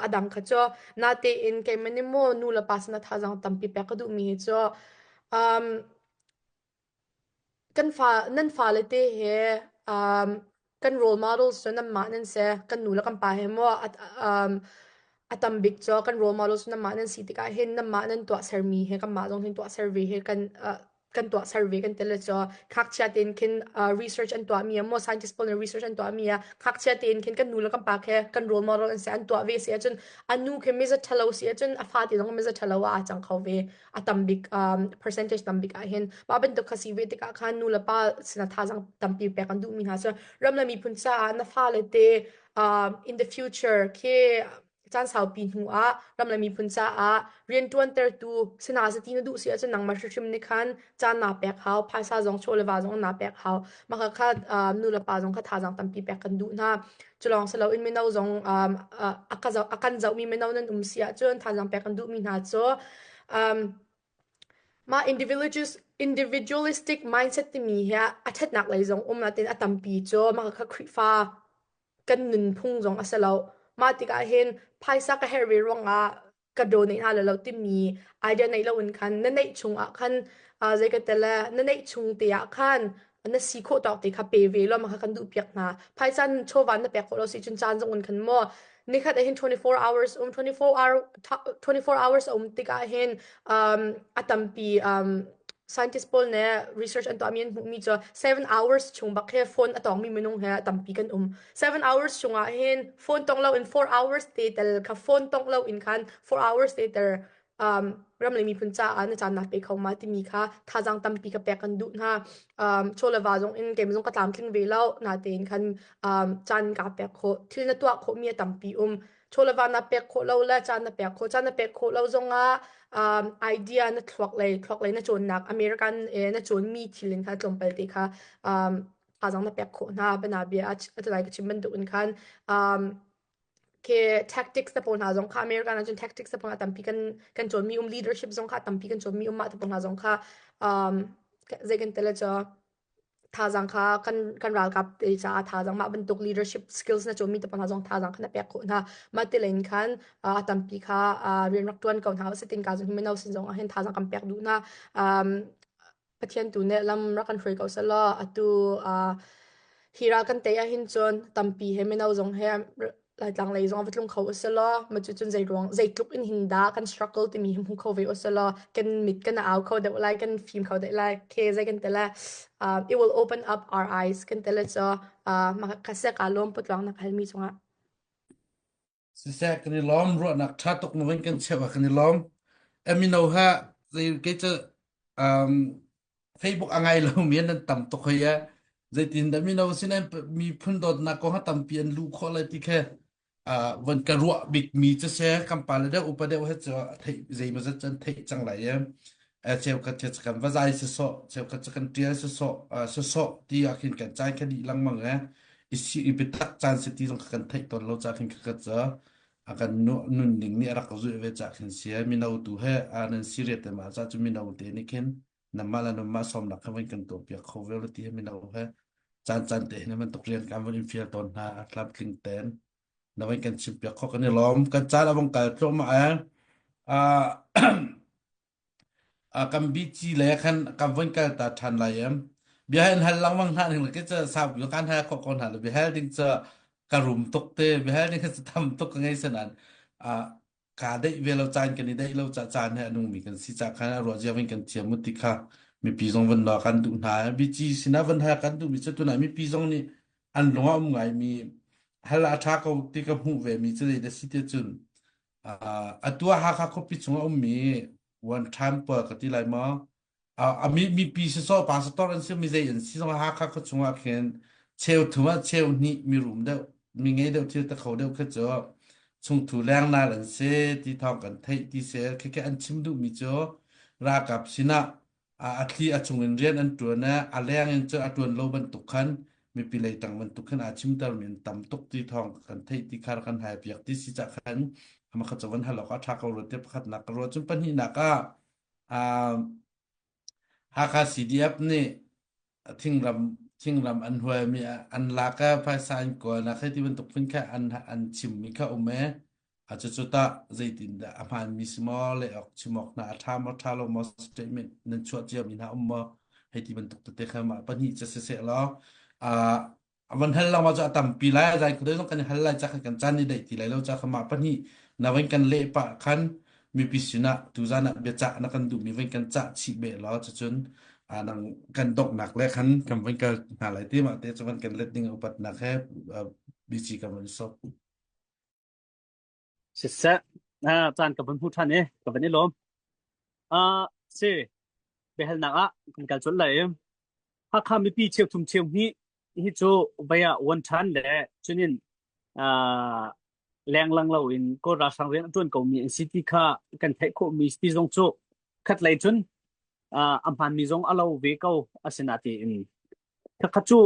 a dang kha cu natein keimah nih maw nu le pa sin a thazaang tampi pek ka duhmi hi cu um, Kan fa nan fale te he um, kan role models cu nanmah nan si. Kan nu le kan pa he maw a, um, a tam bik cu kan role models cu nanmah nan si tikah hin nanmah nan tuahsermi he kanmah zong hin tuahser ve he kan uh, kan tuahser ve kan tel cu ngakchia tein khin uh, research an tuahmi ah maw scientist pawl nih research an tuahmi ah ngakchia tein khin kan nu le kan pa khe kan role model an si an tuah ve si ahcun a nu khi miza ṭhalo si ahcun a fate zong miza ṭhalo ah aa cang kho ve. A tam bik um, percentage tam bik ah hin mah bantuk kha si ve tikah khan nu le pa sinah thazaang tampi pek an duhmi hna cu ram le miphun caah na fale te um, in the future khi caan saupi hnu ah ram le miphun caah rianṭuantertu sina zati na duh si ahcun nangmah hrimhrim nih khan caan naa pek hau phaisa zong chaw le va zong naa pek hau mah kha kha um, nu le pa zong kha thazaang tampi pek kan duh hna cu lawng si loin mino zong um, a ka zoh a kan zohmi mino nan um si ahcun thazaang pek kan duhmi hna cu Um, mah individualis individualistic mindset timi hi a ṭhatnak lei zong um nain a tampi cu mah kha Khrihfa kan nunphung zong a si lo. Mah tikah hin phaisa ka herh ve ruangah ka donate hna lo timi idea neih loin khan na neih chungah khan uh, zei ka tel na neih chung te ah khan na si khawh tawk te kha pe ve law mah kha kan duh piak hna. Phaisa chawva na pek khawh lo si cun caan zong in khan maw nikhat ah hin 24 hours um 24 hour 24 hours a um tikah hin um, a tampi um, scientist pawl nih research an tuahmi an hmuhmi cu 7 hours chung bak he phone a tawngmi minung he tampi kan um 7 hours chungah hin phone tong lo in 4 hours te tel kha phone tong lo in khan 4 hours te tel um, ram le miphun caah na caan naa pe kho ma timi kha thazaang tampi ka pek kan duh hna. Um, chaw le va zong in keimah zong ka tlamtling ve lo natein khan um, caan kaa pek khawh. Thil na tuah khawhmi a tampi um. Chaw le va na pek khawh lo le caan na pek khawh. Caan na pek khawh lo zongah um, idea na thluak lei thluak lei na cawnnak American eh, na cawnmi thil in kha tlawmpal te kha um, thazaang na pek khawh hna. Bana bia a lai ka chim bantuk in khan um, ke tactics te pawl hna zong kha American ahcun tactics te pawl hna tampi kan kan cawnmi um leadership zong kha tampi kan cawnmi um mah te pawl hna zong kha um, zei kan tele cho thazaang kha kan kan ralkap te caah thazaang mah bantuk leadership skills na cawnmi te pawl hna zong thazaang kha na pek khawh hna. Mah ti len khan a tampi kha rian rak ṭuan ko hna usih tin ka zong hi mino sin zong ah hin thazaang kan pek duh hna. Um, Pathian tu nih lam rak kan hruai ko selaw atu hi ral kan tei ahhin cun tampi he mino zong he Laitlang lei zong va tlung kho usih ma cu cun zeiruang zeitluk in hin dah kan struggle timi hi hmu kho ve usih law kan mit kan au kho deuh lai kan fim kho deuh lai ke zei kan ti lai uh, it will open up our eyes kan ti lai cu uh, ka se ka lawm putluang na halmi cungah Siseh kan i lawm ruahnak ṭha tuk na van kan cheuh ah kan i lawm. Mino ha zei kei cu um, Facebook a ngai lomi an tam tuk hoi e. Zeitin dah mino sin an miphun dawtnak kong ha tampi an luh khawh lai ti khe uh, van ka ruah bikmi cu se kan pale deuh upa deuh he cu theih zeimawzat cu an theih cang lai e. Cheukhat cu kan va zai sawsawh cheukhat cu kan ṭial sawsawh sawsawh ti ah khin kan cai kha dih lengmang e. I si i biatak caan si ti zong kha kan theih tawn lo ca khin kha ca a kan nunning nih a rak zuih ve ca khin si mino tu he a nan si riat te ma ca cu mino te nih khin namah le namah sawmnak kha van kan tuah piak kho ve lo ti he mino he caan caan te hin bantuk rian kan van in fial tawn hna tlamtling ten na van kan chim piak kho kan i lawm kan caan a vong kal tluahmah e kan bici le khan kan von kal ta ṭhan lai em. Bia in hal lengmang hna ning ke ca sau bi kan hal khawh ko hna lo bia hal ding ca ka rum tuk te bia hal ding ca tam tuk ka ngei sanan a ka deih ve lo caan kan i deih lo ca caan he a nungmi kan si ca khan a ruah zia vin kan thiam mu ti kha mipi zong van lo kan duh hna bici sinah van hal kan duh mi cu tunah mipi zong nih an lung a um ngai mi hal a ṭha ko ti ka hmuh ve mi cu zei da si te cun Atu ah Hakha khuapi chung a ummi one time pawl ka ti lai maw? A mi mipi sisawh pastor an si mi zei an si zong Hakha khua chung ah khin cheu thum ah cheu hnih mi rum deuh mi ngei deuh thil ta kho deuh kha cu chungthu lengnal an si ti thawng kan theih ti si khi khi an chim duh mi cu ralkap sinah a thli a chungin rian an ṭuan i a leng in cun a ṭuan lo bantuk khan mipi lei ṭang bantuk khan aa chimtermi an tam tuk ti thawng kan theih ti kha kan hal piak ti si cah khan ama kha cu van hal awk a ṭha ko rua ti pakhatnak ka ruah cun pahnihnak ah Hakha CDF nih thingram thingram an hualmi an lak i phaisa an kawlnak hei ti bantuk phun kha an an chimmi kha um i a cucu tah zeitindah a hmaanmi si maw leh awk chim awk hna a ṭha maw ṭha lo maw statement nan chuah ciami hna um maw hei ti bantuk tete kha mah pahnih cu siseh law a van hal lengmang cu a tampi lai a zai khuadei zong kan i hal lai ca khan kan caan ni daih ti lai lo ca kha mah pahnih na van kan leh pah khan mipi sinah tuzan ah biacah na kan duhmi van kan cah chih beh law cucun nang kan donghnak le khan kan van kal hna lai ti mah te cu van kan let ding upatnak he bici kan van sok Siseh, caan ka vun hmu ṭhan i ka van i lawm. Ah, si, biahalnak ah kan kal colh lai i Hakha mipi cheuthum cheuhnih hi cu vei ah uan ṭhan le cunin ah lenglang loin Kawl ralhrang rian a ṭuan komi an si ti kha kan theih khawhmi ti zong cu khatlei cun ah a hmaanmi zong a lo ve ko asinatiin khakha cu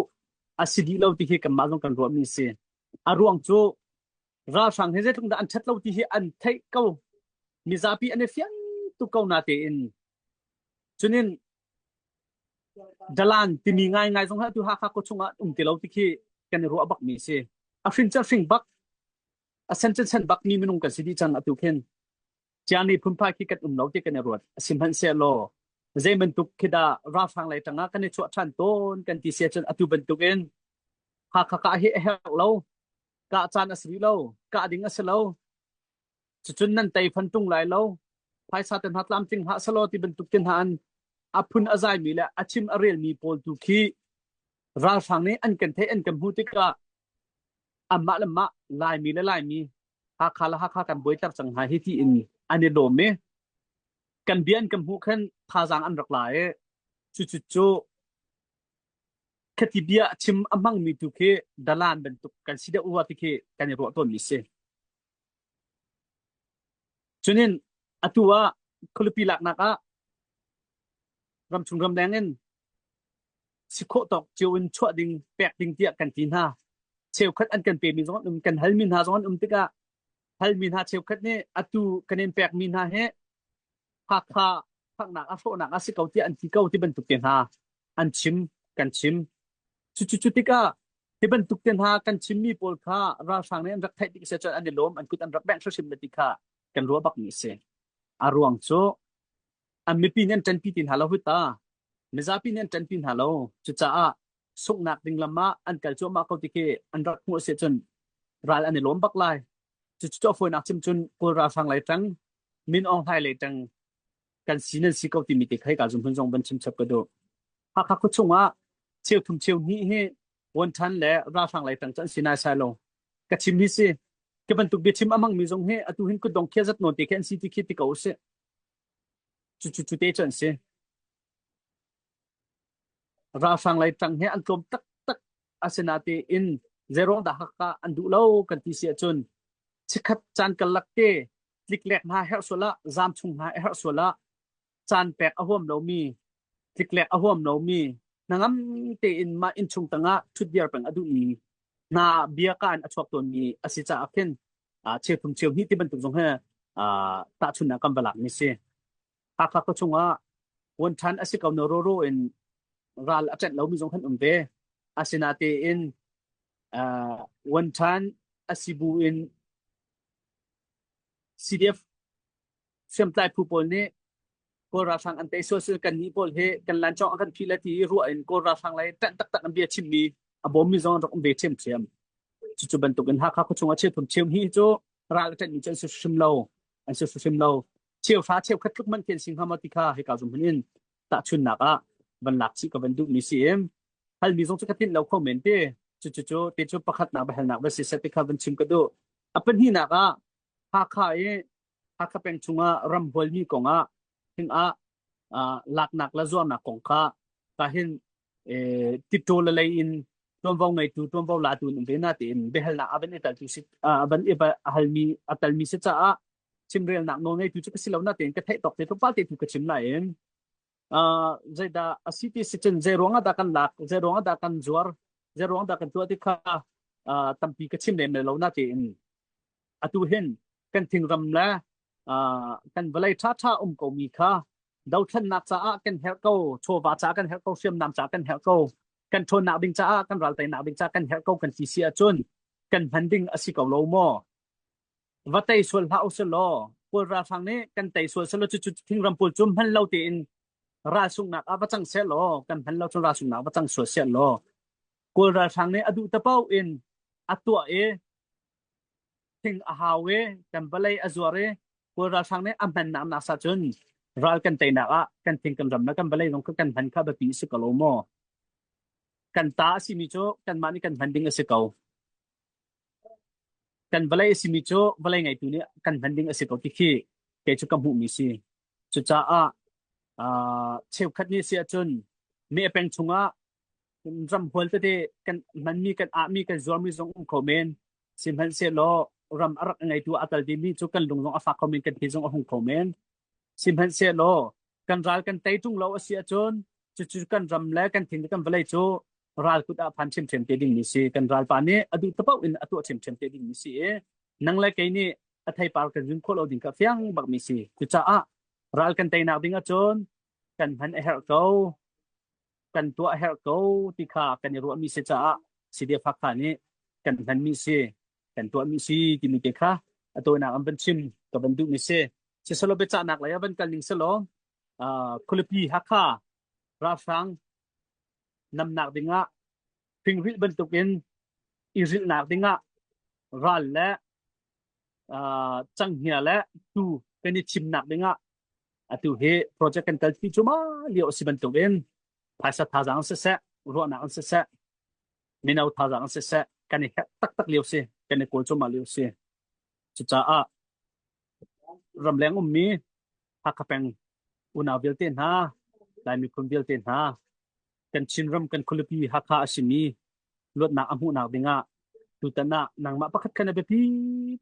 a si dih lo ti hi kanmah zong kan ruahmi a si. A ruang cu ralhrang hi zeitluk dah an ṭhat lo ti hi an theih ko. Mizapi an i fiang tuk ko natein cunin Dalan timi ngaingai zong hi atu Hakha khua chungah um ti lo ti khi kan i ruah bakmi a si. A hrin cu a hring bak, a sen cu sen bakmi minung kan si dih cang atu khin. Ciani phunphai khi kan um lo ti kan i ruat. Sihmanhsehlaw zei bantuk khi dah ralhrang lei tangah kan i chuah ṭhan tawn kan ti si ahcun atu bantukin Hakha kah hi a herh lo. Kah caan a si rih lo. Kah ding a si lo. Cucun nan tei fan ṭung lai lo. Phaisa te hna tlamtling hlah selaw ti bantuk te hna an a phun a zaimi le a chim a relmi pawl tu khi ralhrang nih an kan theih an kan hmuh tikah anmah le mah Laimi le Laimi Hakha le Hakha kan buaiter cang hna hi tiin an i lawm i kan bia an kan hmuh khan thazaang an rak la i cucu cu khati bia chim a hmangmi tu khi dalan bantuk kan si deuh rua ti khi kan i ruah tawnmi si. Cunin atu ah khualipi laknak ah ramchung ramleng in si khawh tawk cio in chuah ding pek ding tiah kan ti hna. Cheukhat an kan pemi zong an um, kan halmi hna zong an um tikah halmi hna cheukhat nih atu kan in pekmi hna hi Hakha phaknak a hrawhnak a si ko tiah an ti ko ti bantuk te hna an chim kan chim. Cucu cu tikah hi bantuk te hna kan chimmi pawl kha ralhrang nih an rak theih tik si cun an i lawm an kut an rak bengh hrimhrim ti kha kan ruah bakmi a si. A ruang cu an mipi nih an ṭanpi ti hna lo hi ta. Mizapi nih an ṭanpi hna lo. Cucaah sunghnak ding lam ah an kal cuahmah ko ti khi an rak hmuh a si cun ral an i lawm bak lai. Cucu a fawinak chim cun Kawl ralhrang lei ṭang, Min Aung Hlaing lei ṭang kan si nan si ko timi te kha hika zumhmun zong van chim chap ka duh. Hakha khuachung ah cheu thum cheu hnih hi Vuanṭhan le ralhrang lei ṭang cu an si naisai lo. Ka chim hi si. Ka bantuk biachim a hmangmi zong hi atu hin kutdong khia zat nawn te khi an si ti khi ti ko usih. Cucu cu te cu an si. Ralhrang lei ṭang hi an tlawm taktak. Asinain zeiruang dah Hakha an duh lo kan ti si ahcun chikkhat caan karlak te tliklek hna herh sual ah zaam chung hna herh sual ah caan pek a huam lomi tliklek a huam lomi hnangam tein mah innchung tangah ṭhutdir peng a duhmi hna bia ka in a chuak tawnmi a si caah khin cheuthum cheu hnih ti bantuk zong he tahchunhnak kan va lakmi si. Hakha khua chungah vuanṭhan a si ko na roro in ral a ṭanh lomi zong kan um ve. Asinain vuanṭhan a si bu in CDF hriamtlai phu pawl nih Kawl ralhrang an tei sual sil kannih pawl hi kan lancawng a kan phih le ti i ruah in Kawl ralhrang lei ṭanh taktak an bia chimmi a bawmmi zong an rak um ve ṭhiamṭhiam. Cucu bantukin Hakha khuachung ah cheuthum cheu hi cu ral a ṭanhmi cu an si hrim lo. An si hrim lo. Cheuhra cheukhat tluk man khi an si hnga maw ti kha hika zum hun in tahchunnak ah van lak chih ka van duhmi si i halmi zong cu ka tlinh lo kho men ti. Cucu cu ti cu pakhatnak biahalnak va si seh ti kha van chim ka duh. A pahnihnak ah Hakha i Hakha peng chungah ram hualmi kongah thing ah laknak le zuarnak kong kha ka hin titṭaw le lei in ṭuanvo ngeitu ṭuanvo latu in um ve na tiin biahalnak a van i taltu si a van i halmi a talmi si caah chimrelnak nawl ngeitu cu ka si lo na tiin ka theih tawk te tlawmpal te tu ka chim lai in zeidah a si ti si cun zei ruangah dah kan lak zei ruangah dah kan zuar zei ruangah dah kan tuah ti kha tampi ka chim lem lo na tiin atu hin kan thingram le kan vawlei ṭhaṭha um komi kha dothlennak caah kan herh ko chawva caah kan herh ko hriamnam caah kan herh ko kan ṭhawnnak ding caah kan ral teinak ding caah kan herh ko kan ti si ahcun kan hman ding a si ko lo maw va tei sual hlah usih law Kawl ralhrang nih kan tei sual selaw cucu thingram pawl cu hman lo tein ral sunghnak ah va cang seh law kan hman lo cun ral sunghnak va cang sual seh law Kawl ralhrang nih a duh te paoh in a tuah i thing a hau i kan vawlei a zuar i Kawl ralhrang nih a hmannak nak sa cun ral kan teinak ah kan thing kan ram le kan vawlei zong kha kan hman kha biapi a si ko lo maw? Kan ta a simi cu kanmah nih kan hman ding a si ko. Kan vawlei a simi cu vawlei ngeitu nih kan hman ding a si ko ti khi kei cu ka hmuhmi si. Cucaah uh, cheukhat nih si ahcun me peng chungah ram hual tete kan hmanmi kan ahmi kan zuarmi zong um kho men sihmanhsehlaw ram a rak ngeitu a tal dimi cu kan lung zong a fak kho men kan thi zong a hung kho men sihmanhsehlaw kan ral kan tei ṭung lo a si ahcun cucu kan ram le kan thing le kan vawlei cu ral kut ah phan ṭhiamṭhiam te dingmi si kan ralpa nih a duh tapaoh in a tuah ṭhiamṭhiam te dingmi si i nang le kei nih a theipar kan zun khawh lo ding kha fiang bakmi si cucaah ral kan teinak ding ahcun kan hman a herh ko kan tuah a herh ko ti kha kan i ruahmi si caah CDF Hakha nih kan hmanmi si kan tuahmi si timi te kha a tawinak an van chim ka van duhmi si siselaw biacahnak lei ah van kal ning selaw khualipi Hakha ralhrang namnak dingah fingrilh bantukin i rilhnak dingah ral le canghngia le tuu kan i thimnak dingah atu hi project kan kalpi cuahmah lio a si bantukin phaisa thazaang siseh ruahnak in siseh mino thazaang in siseh kan i herh taktak lio si kan i kawl cuahmah lio si cucaah ramleng ummi Hakha peng unau vialte hna Lai miphun vialte hna kan Chinram kan khualipi Hakha a simi luatnak a hmuhnak dingah tutan ah nangmah pakhat khan a biapi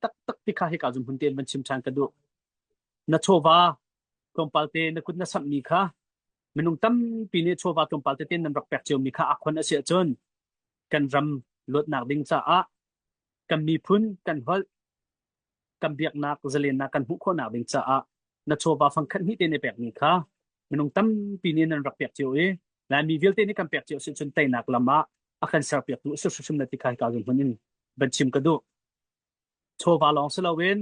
taktak ti kha hika zum hun tein van chim ṭhan ka duh. Na chawva tlawmpal te na kut na samhmi kha minung tampi nih chawva tlawmpal tete nan rak pek ciomi kha a khon a si ahcun kan ram luatnak ding caah kan miphun kan holh kan biaknak zalennak kan hmuh khawhnak ding caah na chawva fangkhat hnih te na pekmi kha minung tampi nih nan rak pek cio i Laimi vialte nih kan pek cio si cun teinak lam ah a kan serpiaktu a si hrimhrim na ti kha hika zung hmun in van chim ka duh. Chawva lawng si loin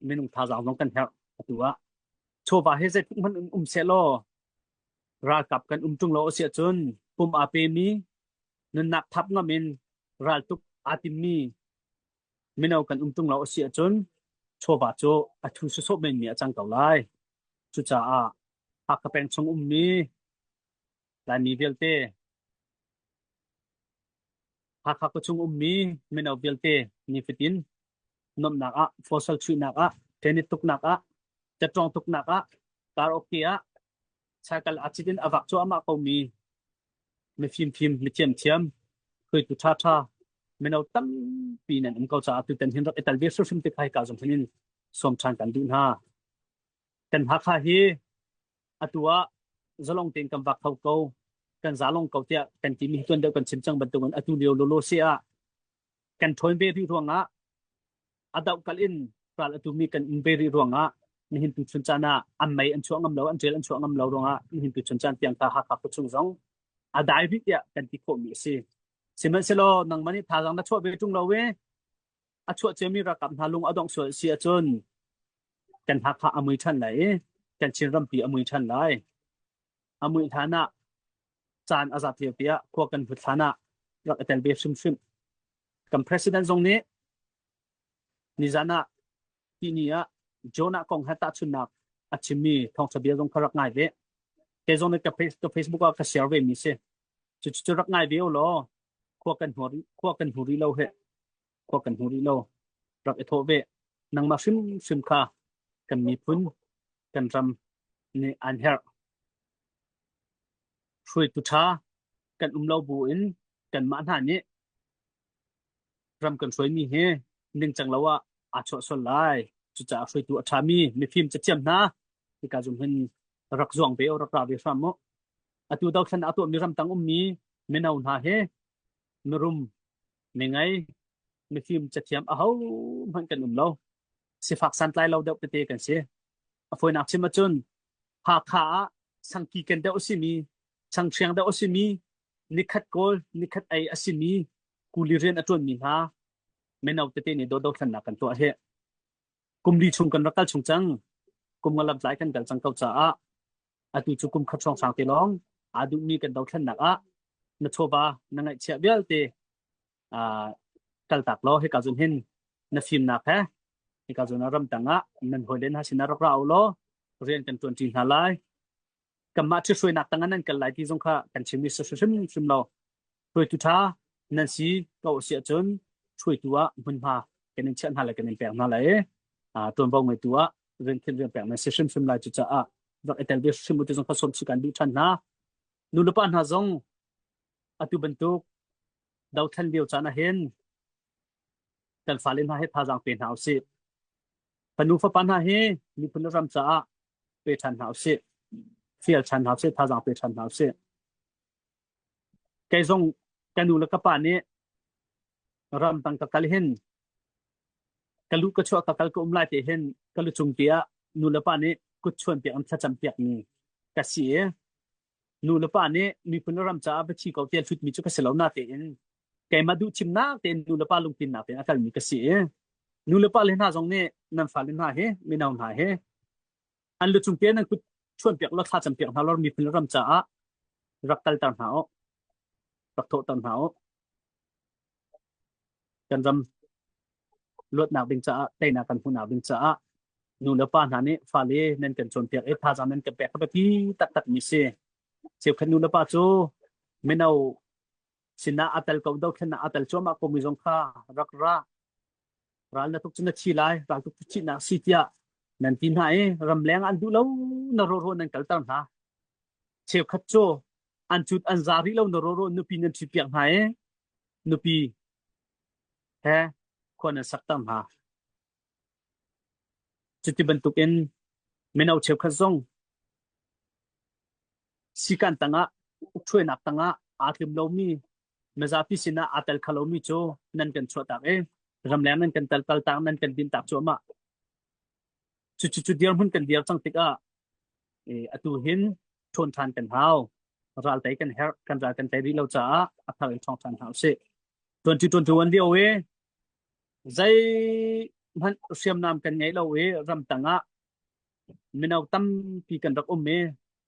minung thazaang zong kan herh atu ah. Chawva hi zeitluk hmanh in um sehlaw ralkap kan um ṭung lo a si ahcun pum aa pemi nunnak thap ngam in raltuk aa timmi mino kan um ṭung lo a si ahcun chawva cu a thu sawsawh menmi a cang ko lai. Cucaah Hakha peng chung ummi Laimi vialte Hakha khuachung ummi mino vialte nifatin nuamhnak ah, fosal chuihnak ah, tennis tuknak ah, catawng tuknak ah, karaoke ah, cycle aa cit in a vak cuahmah komi mifimfim, mithiamthiam, hruaitu ṭhaṭha, mino tampi nan um ko caah tutan hin rak i tel ve hrimhrim te kha hika zong hin in sawm ṭhan kan duh hna. Kan Hakha hi atu ah zalong tein kan vak kho ko, kan zalong ko tiah kan timi hi tuan deuh kan chim cang bantukin atu lio lawlaw si ah kan ṭhawn ve rih ruangah a dohkalh in ral a tumi kan um ve rih ruangah nihin tu chun caan ah an mei an chuah ngam lo, an ṭel an chuah ngam lo ruangah nihin tu chun caan tiang kha Hakha khuachung zong a dai rih tiah kan ti khawhmi a si. Sihmanhsehlaw nangmah nih thazaang na chuah ve ṭung lo i a chuah ciami ralkap hna lung a dongh sual si ahcun kan Hakha a mui ṭhan lai i kan Chin rampi a mui ṭhan lai. A muih hlan ah caan a zat lio tiah khua kan hlut hlan ah rak i tel ve hrimhrim. Kan president zong nih nizan ah tihni ah Jonah kong he tahchunhnak a chimmi thawngṭha bia zong kha rak ngai ve. Kei zong nih ka Facebook ah ka share ve mi si. Cucu rak ngai ve u law khua kan hnu khua kan hnu rih lo he khua kan hnu rih lo rak i thawh ve. Nangmah hrimhrim kha kan miphun kan ram nih an herh. Hruaitu ṭha kan um lo bu in kanmah hna nih ram kan hruaimi hi ningcang lo ah aa chuah sual lai. Cucaah hruaitu a ṭhami mifim cathiam hna hika zum hin rak zuang ve u, rak ra ve hram u. Atu dothlan a tuahmi ramtang ummi mino hna hi mirum, mingei, mifim cathiam ahohmanh kan um lo. Sifak santlai lo deuh tete kan si. A fawinak chim ahcun Hakha ah sangki ken deuh a simi, changhriang deuh a simi, nikhat kawl, nikhat ei a simi kuli rian a ṭuanmi hna mino tete nih dothlennak kan tuah hi kum li chung kan rak kal chung cang. Kum nga lamtlai kan kal cang ko caah atu cu kum khat hrawnghrang te lawng aa duhmi kan dothlennak ah na chawva na ngaihchiah vialte uh, kaltak law hika zun hin na fimnak he hika zun ah ramtang ah nan hawile hna sinah rak ra u law rian kan ṭuanṭi hna lai. Kanmah ṭhithruainak tangah nan kal lai ti zong kha kan chim i hrim hrim lo. Hruaitu ṭha nan si ko a si ahcun hruaitu ah hmunhma kan in chiah hna lai kan in pek hna lai i ṭuanvo ngeitu ah rian khin rian pek nan si hrimhrim lai cucaah rak i tel ve hrim u ti zong kha sawm chih kan duh ṭhan hna. Nu le pa hna zong atu bantuk dothlen lio caan ah hin kan fale hna hi thazaang pe hna usih. Fanu fapa hna hi miphun le ram caah pe ṭhan hna usih. Fial ṭhan hna usih, thazaang pe ṭhan hna usih. Kei zong ka nu le ka pa nih ramdang ka kal hin ka lu ka chuah ka kal ka um lai te hin ka lu cung tiah nu le pa nih kut chuan piak an thlacam piak mi ka si i nu le pa nih miphun le ram caah va thi ko tiah hlutmi cu ka si lo na tein keimah duh chimnak tein nu le pa lungtlinnak tein a kalmi ka si i nu le pa le hna zong nih nan fale hna hi mino hna hi an lu cung te nan kut chuan piak lo thla cam piak hna lo miphun le ram caah rak kalter hna u rak thawhter hna u kan ram luatnak ding caah teinak kan hmuhnak ding caah nu le pa hna nih fale nan kan cawnpiak i thazaang nan kan pek kha biapi taktak mi si cheukhat nu le pa cu mino sinah a tel ko dothlennak a tel cuahmah ko mi zong kha rak ra ral na tuk cu na thi lai ral tuk cu thihnak si tiah nan ti hna i ramleng an duh lo na rawro nan kalter hna cheukhat cu an cut an za rih lo na rawro nupi nan ṭhi piak hna i nupi he khua nan sakter hna. Cuti bantukin mino cheukhat zong sikan tangah ukṭhuainak tangah aa tlum lomi mizapi sinah aa tel kho lomi cu nan kan chuahtak i ramleng nan kan tel kaltak nan kan dintak cuahmah. Cucu cu dirhmun kan dir cang tikah atu hin ṭhawn ṭhan kan hau. Ral tei kan herh, kan ral kan tei rih lo caah a thar in ṭhawng ṭhan hna usih. 2021 lio i zeihmanh hriamnam kan ngei lo i ramtang ah mino tampi kan rak um i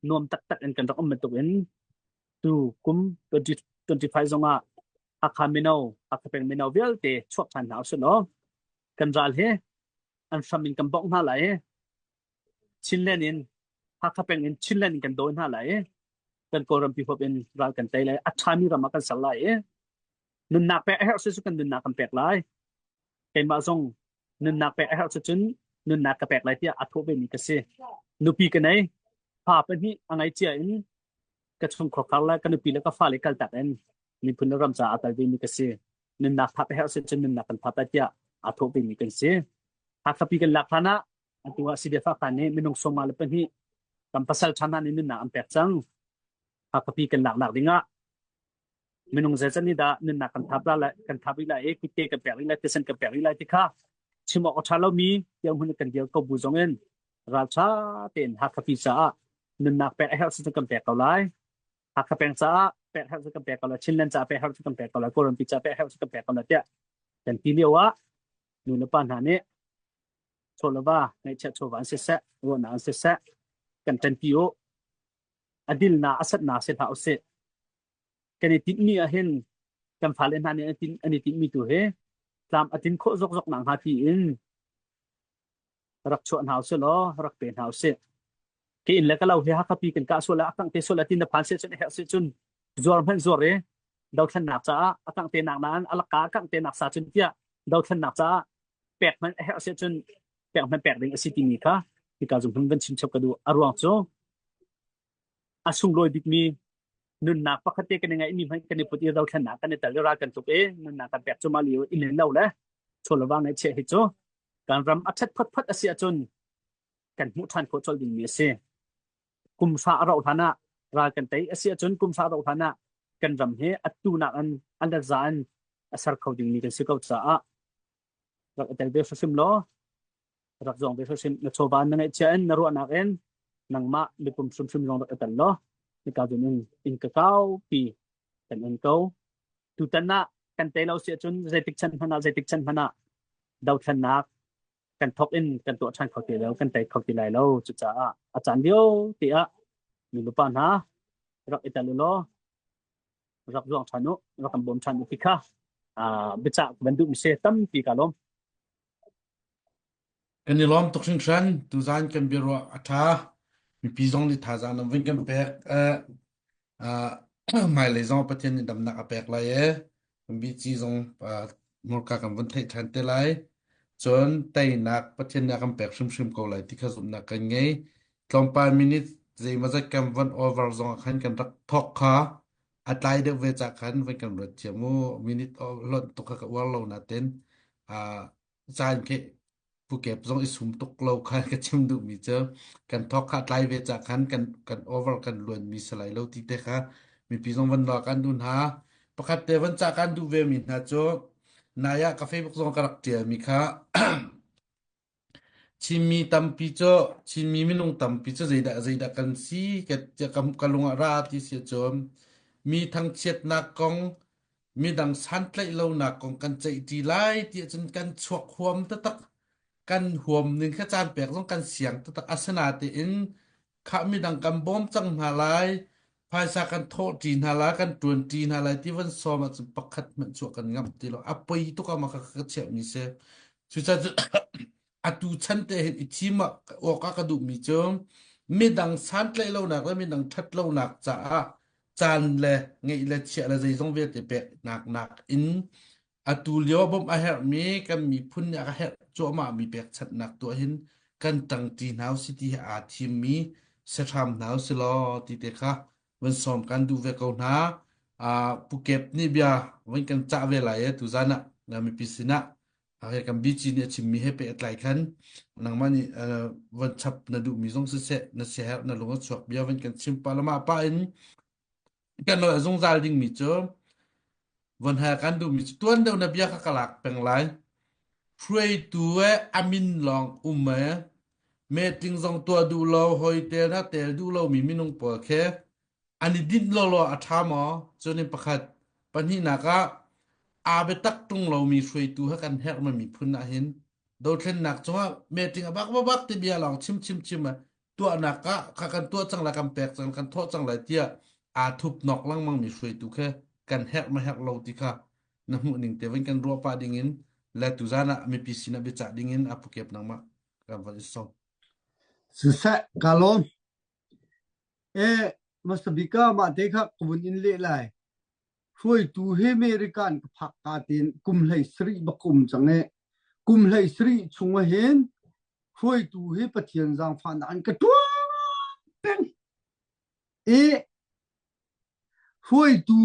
nuam taktak in kan rak um bantukin tu kum 2025 zongah Hakha mino, Hakha peng mino vialte chuak ṭhan hna usih law kan ral hi an hram in kan bongh hna lai i Chinland in Hakha peng in Chinland in kan dawi hna lai i kan Kawlrampi huap in ral kan tei lai. A ṭhami ram ah kan ser lai i nunnak pek a herh si cu kan nunnak kan pek lai. Keimah zong nunnak pek a herh si cun nunnak ka pek lai tiah a thawh vemi ka si. Nupi ka nei, fa pahnih a ngei cia in ka chungkhar le ka nupi le ka fale kaltak in miphun le ram caah a kal vemi ka si. Nunnak thap a herh si cun nunnak kan thap lai tiah aa thawh vemi kan si. Hakha pi kan lak hlan ah atu ah CDF Hakha nih minung sawma le pahnih kan pasal ṭha hna nih nunnak an pek cang. Hakha pi kan laknak ding ah minung zeizat nih dah nunnak kan thap la kan thap rih lai i kutke kan pek rih lai thisen kan pek rih lai ti kha chim awk a ṭha lomi tiang hun kan dir ko bu zong in ralṭha tein Hakha pi caah nunnak pek a herh si cu kan pek ko lai. Hakha peng caah pek herh cu kan pek ko lai. Chinland caah pek herh cu kan pek ko lai. Kawlrampi caah pek herh cu kan pek ko lai tiah kan ti lio ah nu le pa hna nih chaw le va ngeihchiah chawva an siseh ruahnak an siseh kan ṭanpi u a dilna a satna si hlah usih kan i tinhmi ah hin kan fale hna nih an i tinhmi tu hi tlam a tin khawh zokzok nak hnga tiin rak chuah hna usih law rak pe hna usih ke inn le ka lo hi Hakha pi kan kah sual a kangh te sual a tin na phan se cun herh se cun zuar hmanh zuar i dothlennak caah a kangh te nak nain a laka kangh te nak sa cun tiah dothlennak caah pek hmanh a herh si cun pek hmanh pek ding a si timi kha hika zung hun van chim chap ka duh a ruang cu a sunglawi bikmi nunnak pakhat te kan i ngeihmi hmanh kan i put i dothlennak kan i tel i ral kan tuk i nunnak kan pek cu mah lio inn lo le chawlava ngaihchiah hi cu kan ram a ṭhat photphot a si ahcun kan hmuh ṭhan khawh colh dingmi a si. Kum hra a rauh hlan ah ral kan tei a si ahcun kum hra a rauh hlan ah kan ram hi atu nak in an let za in a ser kho dingmi kan si ko caah rak i tel ve hrimhrim law rak zawng ve hrimhrim na chawva na ngeihchia in na ruahnak in nangmah mipum hrimhrim zong rak i tel law hika zun in inn ka kaupi kan in ko tutan ah kan tei lo si ahcun zeitik chan hmanh ah zeitik chan hmanh ah dothlennak kan thok in kan tuah ṭhan kho ti lo kan tei kho ti lai lo cucaah a caan lio ti ah nulepa hna rak i tel u law rak zuang ṭhan u rak kan bawm ṭhan u ti kha biacah van duh mi si tampi ka lawm Kan i lawm tuk hringhran. Tuzaan kan biaruah a ṭha. Mipi zong nih thazaang nan vun kan pek. Eh, ah, hmailei zong Pathian nih damnak a pek lai e. Kan bici zong ah, hmurka kan vun theih ṭhan te lai. Cun teinak Pathian nih a kan pek hrimhrim ko lai ti kha zumhnak kan ngei. Tlawmpal minute zeimawzat kan von over zong ah khan kan rak thawk kha a tlai deuh ve cah khan van kan ruat thiam u. Minute lonh tuk kha ka uar lo natin ah caan khi pukep zong i sum tuk lo kha ka chim duhmi cu kan thawk kha tlai ve ca khan kan kan over kan luan mi si lai lo ti te kha mipi zong van lo kan duh hna pakhat te van ca kan duh ve mi hna cu nai ah ka Facebook zong ka rak tial mi kha Chinmi tampi cu Chinmi minung tampi cu zeidah zeidah kan si ka ka, ka lung ah ra ti si cun mi thangchiatnak kong midang santlaih lonak kong kan ceihṭi lai ti ahcun kan chuak huam taktak kan huam ning kha caan pek zong kan siang taktak asinatein khah midang kan bawm cang hna lai phaisa kan thawhṭi hna lai kan ṭuanṭi hna lai ti van sawm ahcun pakhat hmanh chuah kan ngamh ti lo a poi tuk ah mah kha ka chiahmi si cucaah atu chan te hin i thim awk ah ka duhmi cu midang santlaih lonak le midang ṭhat lonak caah caan le ngeih le chiah le zeizong vialte peknak nak in atu lio bawmh a herhmi kan miphun nih a herh cuahmahmi pekchanhnak tuah hin kan ṭangṭi hna usih ti hi aa thimmi sehram hna usih law ti te kha van sawm kan duh ve ko hna. Uh, Pu Kep nih bia van kan cah ve lai e tuzan ah mipi sinah. Okay, kan BG nih a chimmi he pe a tlai khan nangmah nih von chap na duhmi zong siseh na siaherh na lung a chuak bia van kan chim pa lama pa in kan lo zungzal dingmi cu von ha kan duhmi cu tuan deuh na bia kha ka lak peng lai hruaitu e amin lawng um e meeting zong tuah duh lo hoi tel na tel duh lo mi minung pawl khe an i dinh lawlaw a ṭha maw? Cun in pakhat pahnihnak ah aa biatak ṭung lomi hruaitu he kan herh ma miphun ahhin dothlennak cungah meeting a bak bak ti bia lawng chim chim chim ah tuahnak ah kha kan tuah cang lai kan pek cang kan thawh cang lai tiah aa thup nok lengmang mi hruaitu khe kan herh ma herh lo ti kha na hmuh ning te van kan ruah pah ding in le tuzan ah mipi sinah biacah ding in a pukep nangmah kan van i song. Siseh ka lawm. E, hmasabik ah mah te kha ka vun in leh lai. Hruaitu hi American ka phak ka tiin kum hlei sarih bak ka um cang i kum hlei sarih chung ah hin hruaitu hi Pathian zaangfahnak in ka ṭuan peng. I hruaitu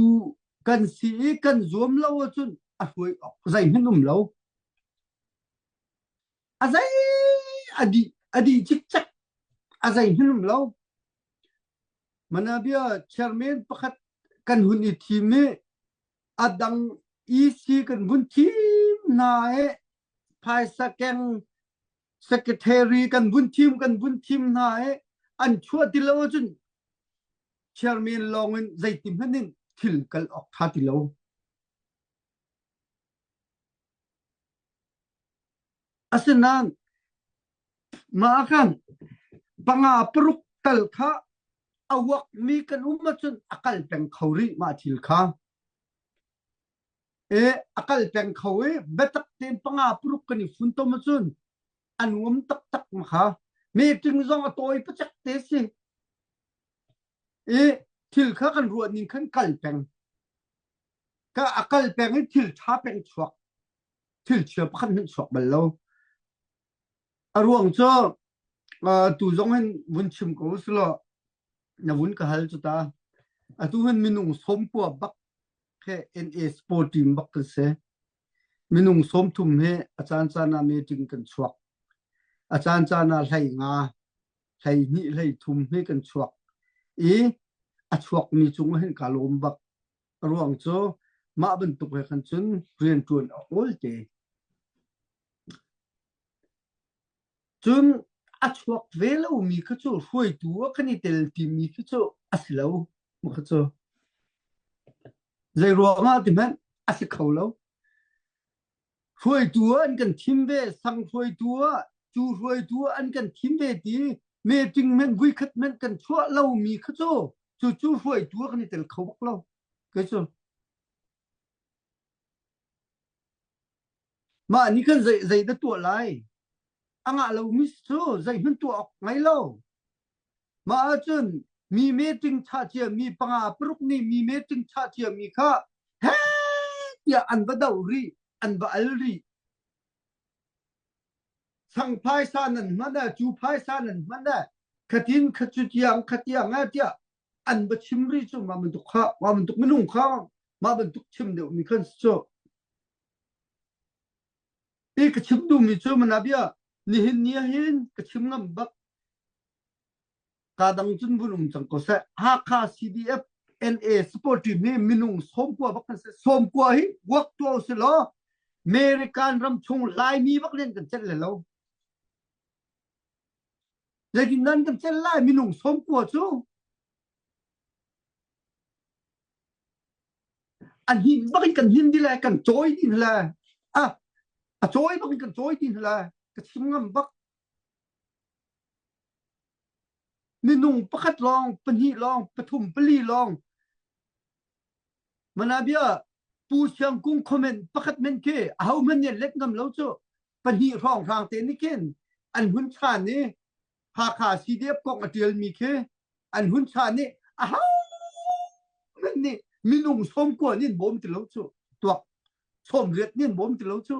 kan si i kan zuam lo ahcun a hruai awk zeihmanh um lo. A zei a dih a dih cikcek a zei hmanh um lo. Manabia chairman pakhat kan hun i thim i a dang EC kan vun thim hna i phaisa keng secretary kan vun thim kan vun thim hna i an chuah ti lo ahcun chairman lawng in zeiti hmanh in thil kal awk tha ti lo. Asinain mah ah khan panga paruk tal kha a uakmi kan um ahcun a kal peng kho rih mah thil kha. E a kal peng kho i biatak tein panga paruk kan i funtom ahcun a nuam taktak ma kha. Meeting zong a tawi pacek te si. I thil kha kan ruah ning khan kal peng. Ka a kal peng i thil ṭha peng chuak. Thil chia pakhat hmanh chuak bal lo. A ruang cu uh, tu zong hin vun chim ko selaw na vun ka hal cu ta. Atu hin minung sawmkua bak he NA sport team bak kan si. Minung 30 he a caan caan ah meeting kan chuak. A caan caan ah hlei nga, hlei hnih, hlei thum he kan chuak. I a chuakmi cung hin ka lawm bak. A ruang cu mah bantuk he khan cun rianṭuan a awl te. Cun a chuak ve lomi kha cu hruaitu ah kan i tel timi khi cu a si lo. Mah kha cu zei ruangah ti hmanh a si kho lo. Hruaitu ah an kan thim ve, sang hruaitu ah, cu hruaitu ah an kan thim ve ti meeting hmanh vuikhat hmanh kan chuah lomi kha cu cu cu hruaitu ah kan i tel kho bak lo. Kei cu mah nih khan zei zei dah tuah lai? A ngah lomi cu zeihmanh tuah awk ngei lo. Mah ahcun mi meeting chah ciami panga paruk nih mi meeting chah ciami kha heh tiah an va doh rih, an va al rih. Sang phaisa nan hman ah, cu phaisa nan hman ah, khatin khacu tiang khatiang ah tiah an va chim rih cu mah bantuk kha mah bantuk minung kha mah bantuk chim deuhmi khan si cu. Hi ka chim duhmi cu manabia nihin ni ah hin ka chim ngam bak Ka dang cun vun um cang ko seh. Hakha CDF NA support team hi minung sawmkua bak kan si. Sawmkua hi work tuah usih law American ram chung Laimi bak len kan celh le lo. Zeitin nan kan celh lai minung sawmkua cu a hnin bak in kan hnin di lai kan cawi din lai. Ah, a cawi bak in kan cawi din lai. Ka chim ngam bak. Minung pakhat lawng, pahnih lawng, pathum, pali lawng. Manabia Pu Siang Kung comment pakhat men khi aho hmanh nih let ngam lo cu pahnih hrawng hrang te nih khin an hun chan i Hakha CDF kong a ṭialmi khi an hun chan i aho hmanh nih minung sawmkua nih an bawm ti lo cu tuak sawmriat nih an bawm ti lo cu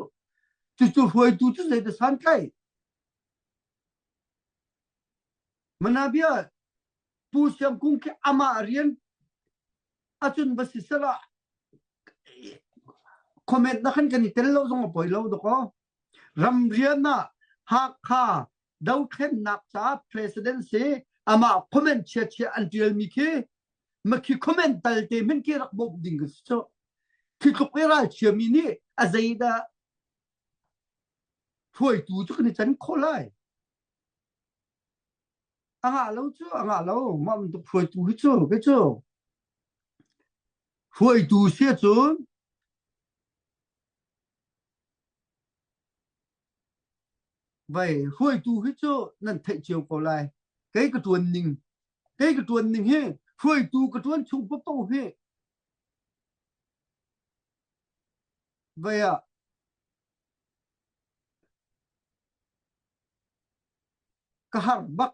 cucu hruaitu cu zeidah santlai Manabia Pu Siang Kung khi amah rian acun va si sela comment na khan kan i tel lo zong a poi lo dakaw. Ramrian ah Hakha dothlennak caah president si amah comment chiachia an tialmi khi makhi comment talte hmanh khi rak bawmh ding ka si cu. Khi tluk i ralchiami nih a zeidah hruaitu cu kan i can khawh lai. A ngah lo cu a ngah lo. Mah bantuk hruaitu hi cu kei cu hruaitu si ahcun Vei hruaitu hi cu nan theih cio ko lai. Kei ka ṭuan ning, kei ka ṭuan ning hi hruaitu ka ṭuan chung paohpaoh hi vei ah ka har bak.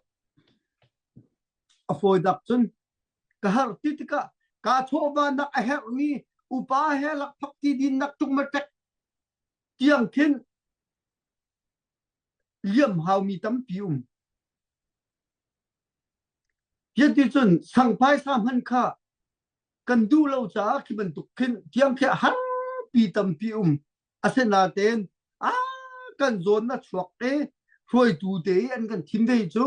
A fawi dak cun ka har ti tikah kaa chawhvanak a herhmi upa he lakphak ti dinnak ṭungmaṭek tiang khin liam haumi tampi um. Hiati cun sangphaisa hman kha kan duh lo caah khi bantuk khin tiang khi harpi tampi um. Asinain a kan zawn na chuak i hruaitu te i an kan thim ve cu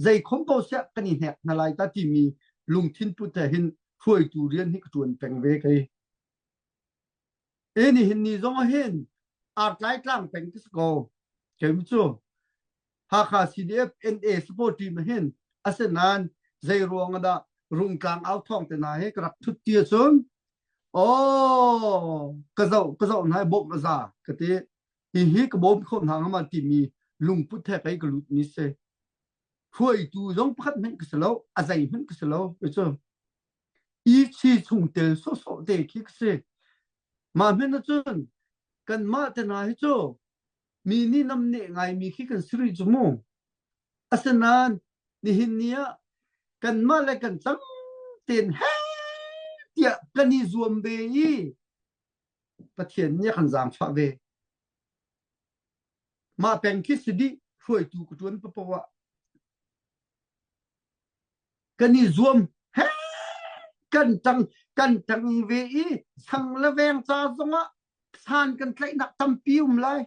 zei khom ko siah kan i hnek hna lai ta timi lungthin put he hin hruaitu rian hi ka ṭuan peng ve kei. E nihin ni zong ah hin artlai tlang peng ka si ko. Kei cu Hakha CDF NA support team hin asinain zei ruang ah dah Rungtlang au thawng te hna hi ka rak thut ti ahcun aw ka zoh ka zoh hna i bawmh a za ka ti. Hi hi ka bawm kho hna hnga ma timi lungput he kei ka lut mi si. Hruaitu zong pakhat hmanh ka si lo, a zei hmanh ka si lo. Cu i chungtel sawhsawh te khi ka si. Mah hmanh ahcun kanmah te hna hi cu mi nih namneh ngaimi khi kan si rih cu mu. Asinain nihin ni ah kanmah le kan cang tein heh tiah kan i zuam ve i Pathian nih a kan zaangfah ve. Mah peng khi si dih hruaitu ka ṭuan papoh ah kan i zuam he kan ṭang kan ṭang ve i sang le veng ca zongah san kan tlaihnak tampi um lai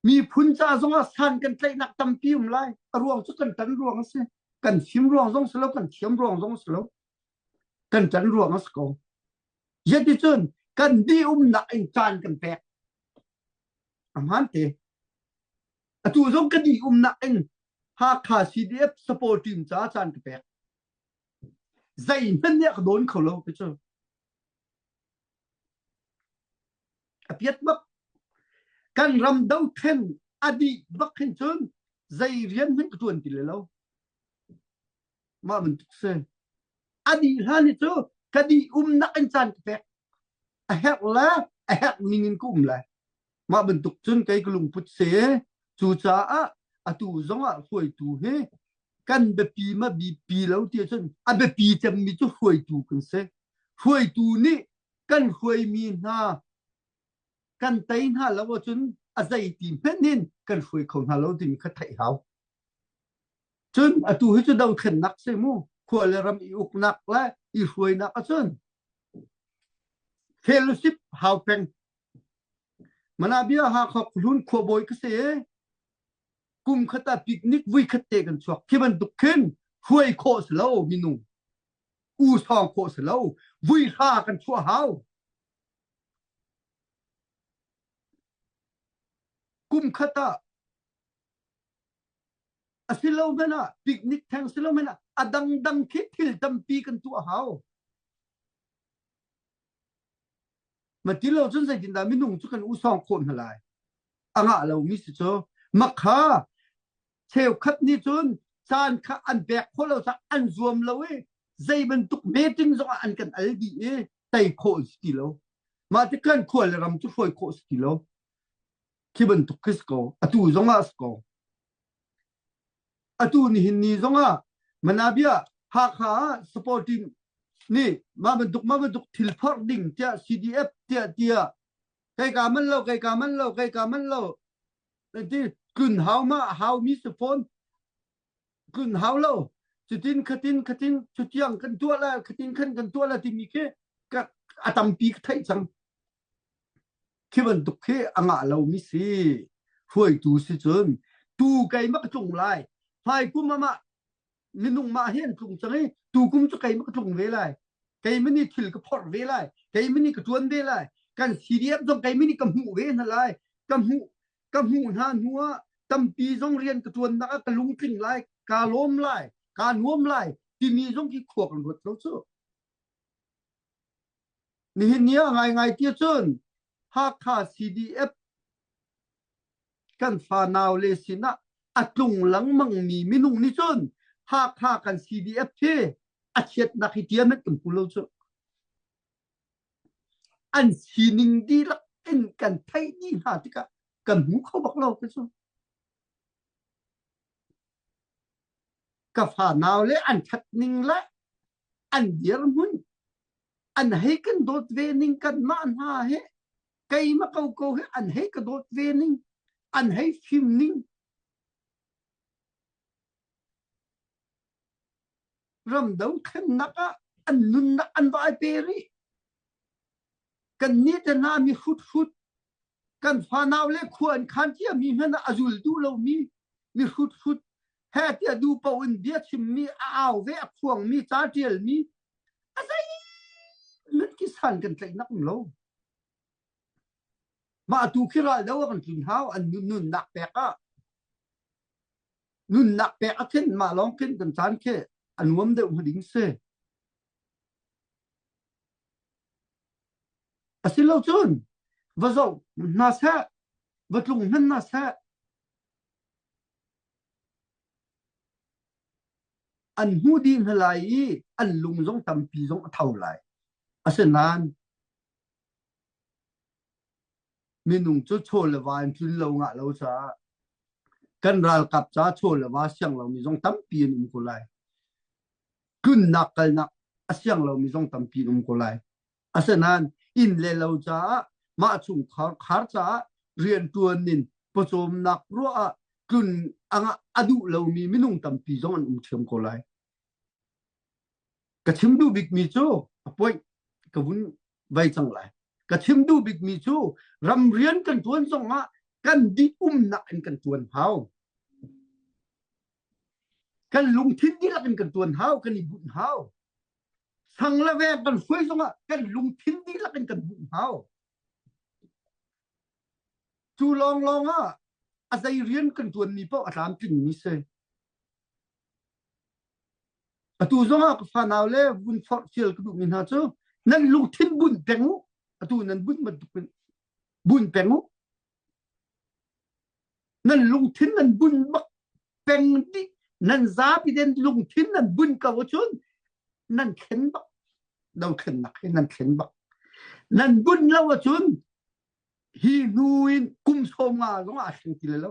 miphun ca zongah san kan tlaihnak tampi um lai a ruang cu kan ṭan ruang a si kan fim ruang zong si lo kan thiam ruang zong si lo kan ṭan ruang a si ko Zeticun kan dih umnak in caan kan pek a hmaan te Atu zong ka dih umnak in Hakha CDF support team caah caan ka pek. Zeihmanh nih a ka dawn kho lo ti cu. A piat bak. Kan ram dothlen a dih bak hin cun zei rian hmanh ka tuan ti le lo. Mah bantuk si. A dih hlan hi cu ka dih umnak in caan ka pek. A herh le a herh ning in ka um lai. Mah bantuk cun kei ka lungput si. Cucaah atu zongah hruaitu hi kan biapi ma bipi lo ti ahcun a biapi cemmi cu hruaitu kan si. Hruaitu nih kan hruaimi hna kan tei hna lo ahcun a zeiti hmanh in kan hruai kho hna lo timi kha theih hau. Cun atu hi cu dothlennak si mu khua le ram i uknak le i hruainak ahcun fellowship hau peng Manabia Hakha Khuhlun khuabawi ka si i kum khat ah picnic vui khat te kan chuak. Khi bantuk khin hruai khawh si lo minung. U sawng khawh si lo. Vui hra kan chuah hau. Kum khat ah a si lo hmanh ah picnic theng si lo hmanh ah a dangdang khi thil tampi kan tuah hau. Ma ti lo cun zeitindah minung cu kan usawng khawh hna lai? A ngah lomi si cu makha cheukhat nih cun caan kha an pek khawh lo caah an zuam lo i zei bantuk meeting zongah an kan al dih i tei khawh si ti lo. Mah ti kan khua le ram cu hruai khawh si ti lo. Khi bantuk khi si ko. Atu zongah si ko. Atu nihin ni zongah Manabia Hakha ah support team nih mah bantuk mah bantuk thil phorh ding tiah CDF tiah tiah kei ka man lo kei ka man lo kei ka man lo ti tlun hau ma hau mi si phone tlun hau lo cutin khatin khatin cutiang kan tuah la khatin khan kan tuah la timi khi ka a tampi ka theih cang Khi bantuk khi a ngah lomi si. Hruaitu si cun tu keimah ka tlung lai. Hmaikum amah minung mah hi an tlung cang i tukum cu keimah ka tlung ve lai. Keimah nih thil ka phorh ve lai. Keimah nih ka ṭuan ve lai. Kan CDF zong keimah nih ka hmuh ve hna lai. Ka hmuh ka hmuh hna hnu ah tampi zong rian ka ṭuannak ah ka lungtling lai, kaa lawm lai, kaa nuam lai timi zong khi khua kan ruat lo cu. Nihin ni ah ngaingai ti cun Hakha CDF kan fanau le sinah a tlung lengmangmi minung nih cun Hakha kan CDF hi a chiatnak hi tiah kan hmu lo cu. An sining dihlak in kan theih dih hna tikah kan hmu kho bak lo te cu. Ka fanau le an ṭhat ning le an dirhmun an hei kan dawt ve ning kanmah hna he keimah koko he an hei ka dawt ve ning an hei fim ning ramdo thlennak ah an nunnak an vai pe rih kan nih te hna mi hrut hrut kan fanau le khua an khan cia mi hmanh ah a zul duh lomi mi hrut hrut he tiah duh paoh in bia chimmi a au ve a khuangmi ca ṭialmi a zeihmanh khi san kan tlaihnak um lo mah tu khi ral do ah kan tlun hau an nunnak pek ah nunnak pek a khin mah lawng khin kan caan khi a nuam deuh hnga ding si Asilo cun va zoh hna seh, va tlung hmanh hna seh, an hmuh dih hna lai i an lung zong tampi zong a tho lai. Asinain minung cu chaw le va in tlun lo ngah lo caah kan ralkap ca chaw le va siang lomi zong tampi an um ko lai. Tlunnak kalnak a siang lomi zong tampi an um ko lai. Asinain inn le lo caah mah chungkhar khar caah rianṭuan in pawcawmnak ruah ah tlun a duh lomi minung tampi zong an um ṭhiam ko lai. Ka chim duh bikmi cu a point ka vun vai cang lai. Ka chim duh bikmi cu ramrian kan ṭuan zongah kan dih umnak in kan ṭuan hau. Kan lungthin dihlak in kan ṭuan hau, kan i bunh hau. Sang le veng kan hruai zongah kan lungthin dihlak in kan bunh hau. Cu lawnglawng ah a zei rian kan ṭuanmi paoh a tlamtlingmi si. Atu zongah ka fanau le vun forh fial ka duhmi hna cu nan lungthin bunh peng u. Atu nan bunh bantukin bunh peng u. Nan lungthin nan bunh bak peng dih. Nan zapi den lungthin nan bunh ko ahcun nan thlen bak. Dothlennak hi nan thlen bak. Nan bunh lo ahcun hi hnu in kum sawm nga zong ah a thleng ti lai lo.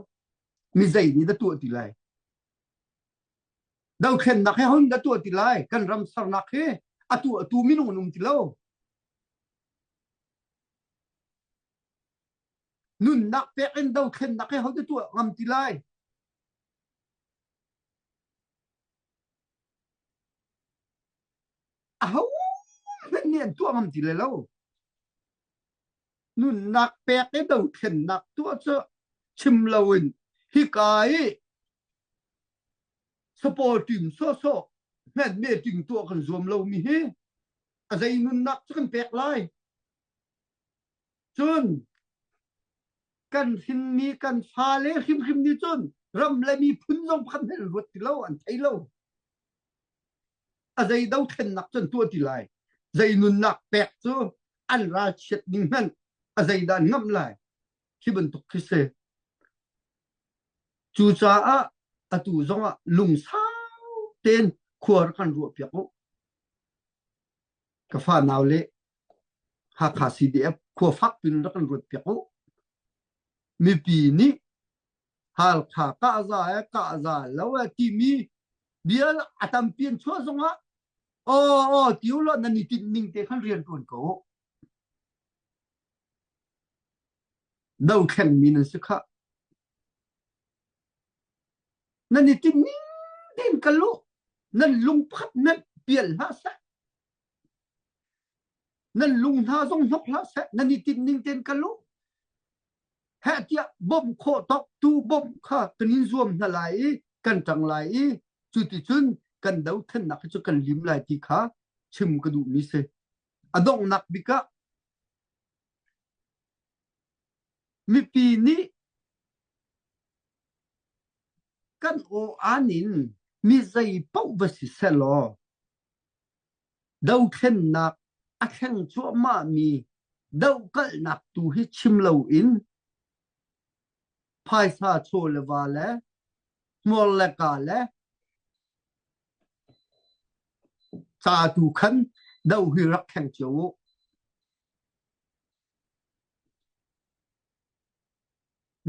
Mi zei nih dah tuah ti lai? Dothlennak he hon dah tuah ti lai? Kan ram sernak hi a tuahtu minung an um ti lo. Nunnak pek in dothlennak he ho dah tuah ngam ti lai? Aho hmanh nih an tuah ngam ti lai lo. Nunnak pek i dothlennak tuah cu chim loin hika i supporting sawhsawh hmet meeting tuah kan zuam lomi hi a zei nunnak cu kan pek lai. Cun kan hrinmi kan fale hrimhrim nih cun ram le miphun zong pakhat hmanh an ruat ti lo, an thei lo. A zei dothlennak cu an tuah ti lai. Zei nunnak pek cu an ralchiat ning hmanh a zeidah an ngamh lai. Khi bantuk khi si. Cucaah atu zongah lungsau tein khua rak kan ruahpiak u. Ka fa nau le Hakha CDF khua fak pin rak kan ruatpiak u. Mipi nih Halkha kahza e kahza lo e timi bia a tampi an chuah zongah aw aw ti u law nan i tinh ning te khan rian ṭuan ko u. Dothlengmi nan si khah. Nan i tinh ning tein kal u. Nan lung pakhat hmanh pial hlah seh. Nan lung hna zong hnok hlah seh. Nan i tinh ning tein kal u. Heh tiah bawmh khawh tawk tu bawmh kha kan in zuam hna lai i kan ṭang lai i cuticun kan dothlennak hi cu kan lim lai ti kha chim ka duhmi si. A donghnak bik ah mipi nih kan aw-an in mi zei paoh va si sehlaw dothlennak a thleng cuahmahmi dohkalhnak tu hi chim loin phaisa chaw le va le hmuar le ka le ca tu khan do hi rak thleng cio u.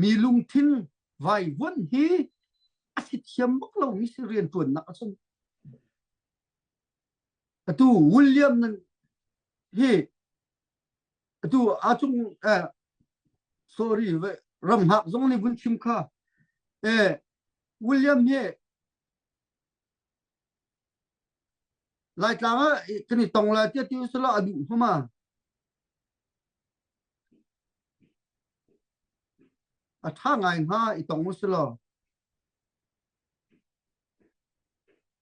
Mi lungthin vaivuanh hi a si thiam bak lomi si rianṭuannak a sung. Atu William nan hi atu a cung eh, sorry ramhak zong nih vun chim kha eh William hi Laitlang ah kan i tong lai tiah ti usila a duh hma. A ṭha ngai hnga i tong usila.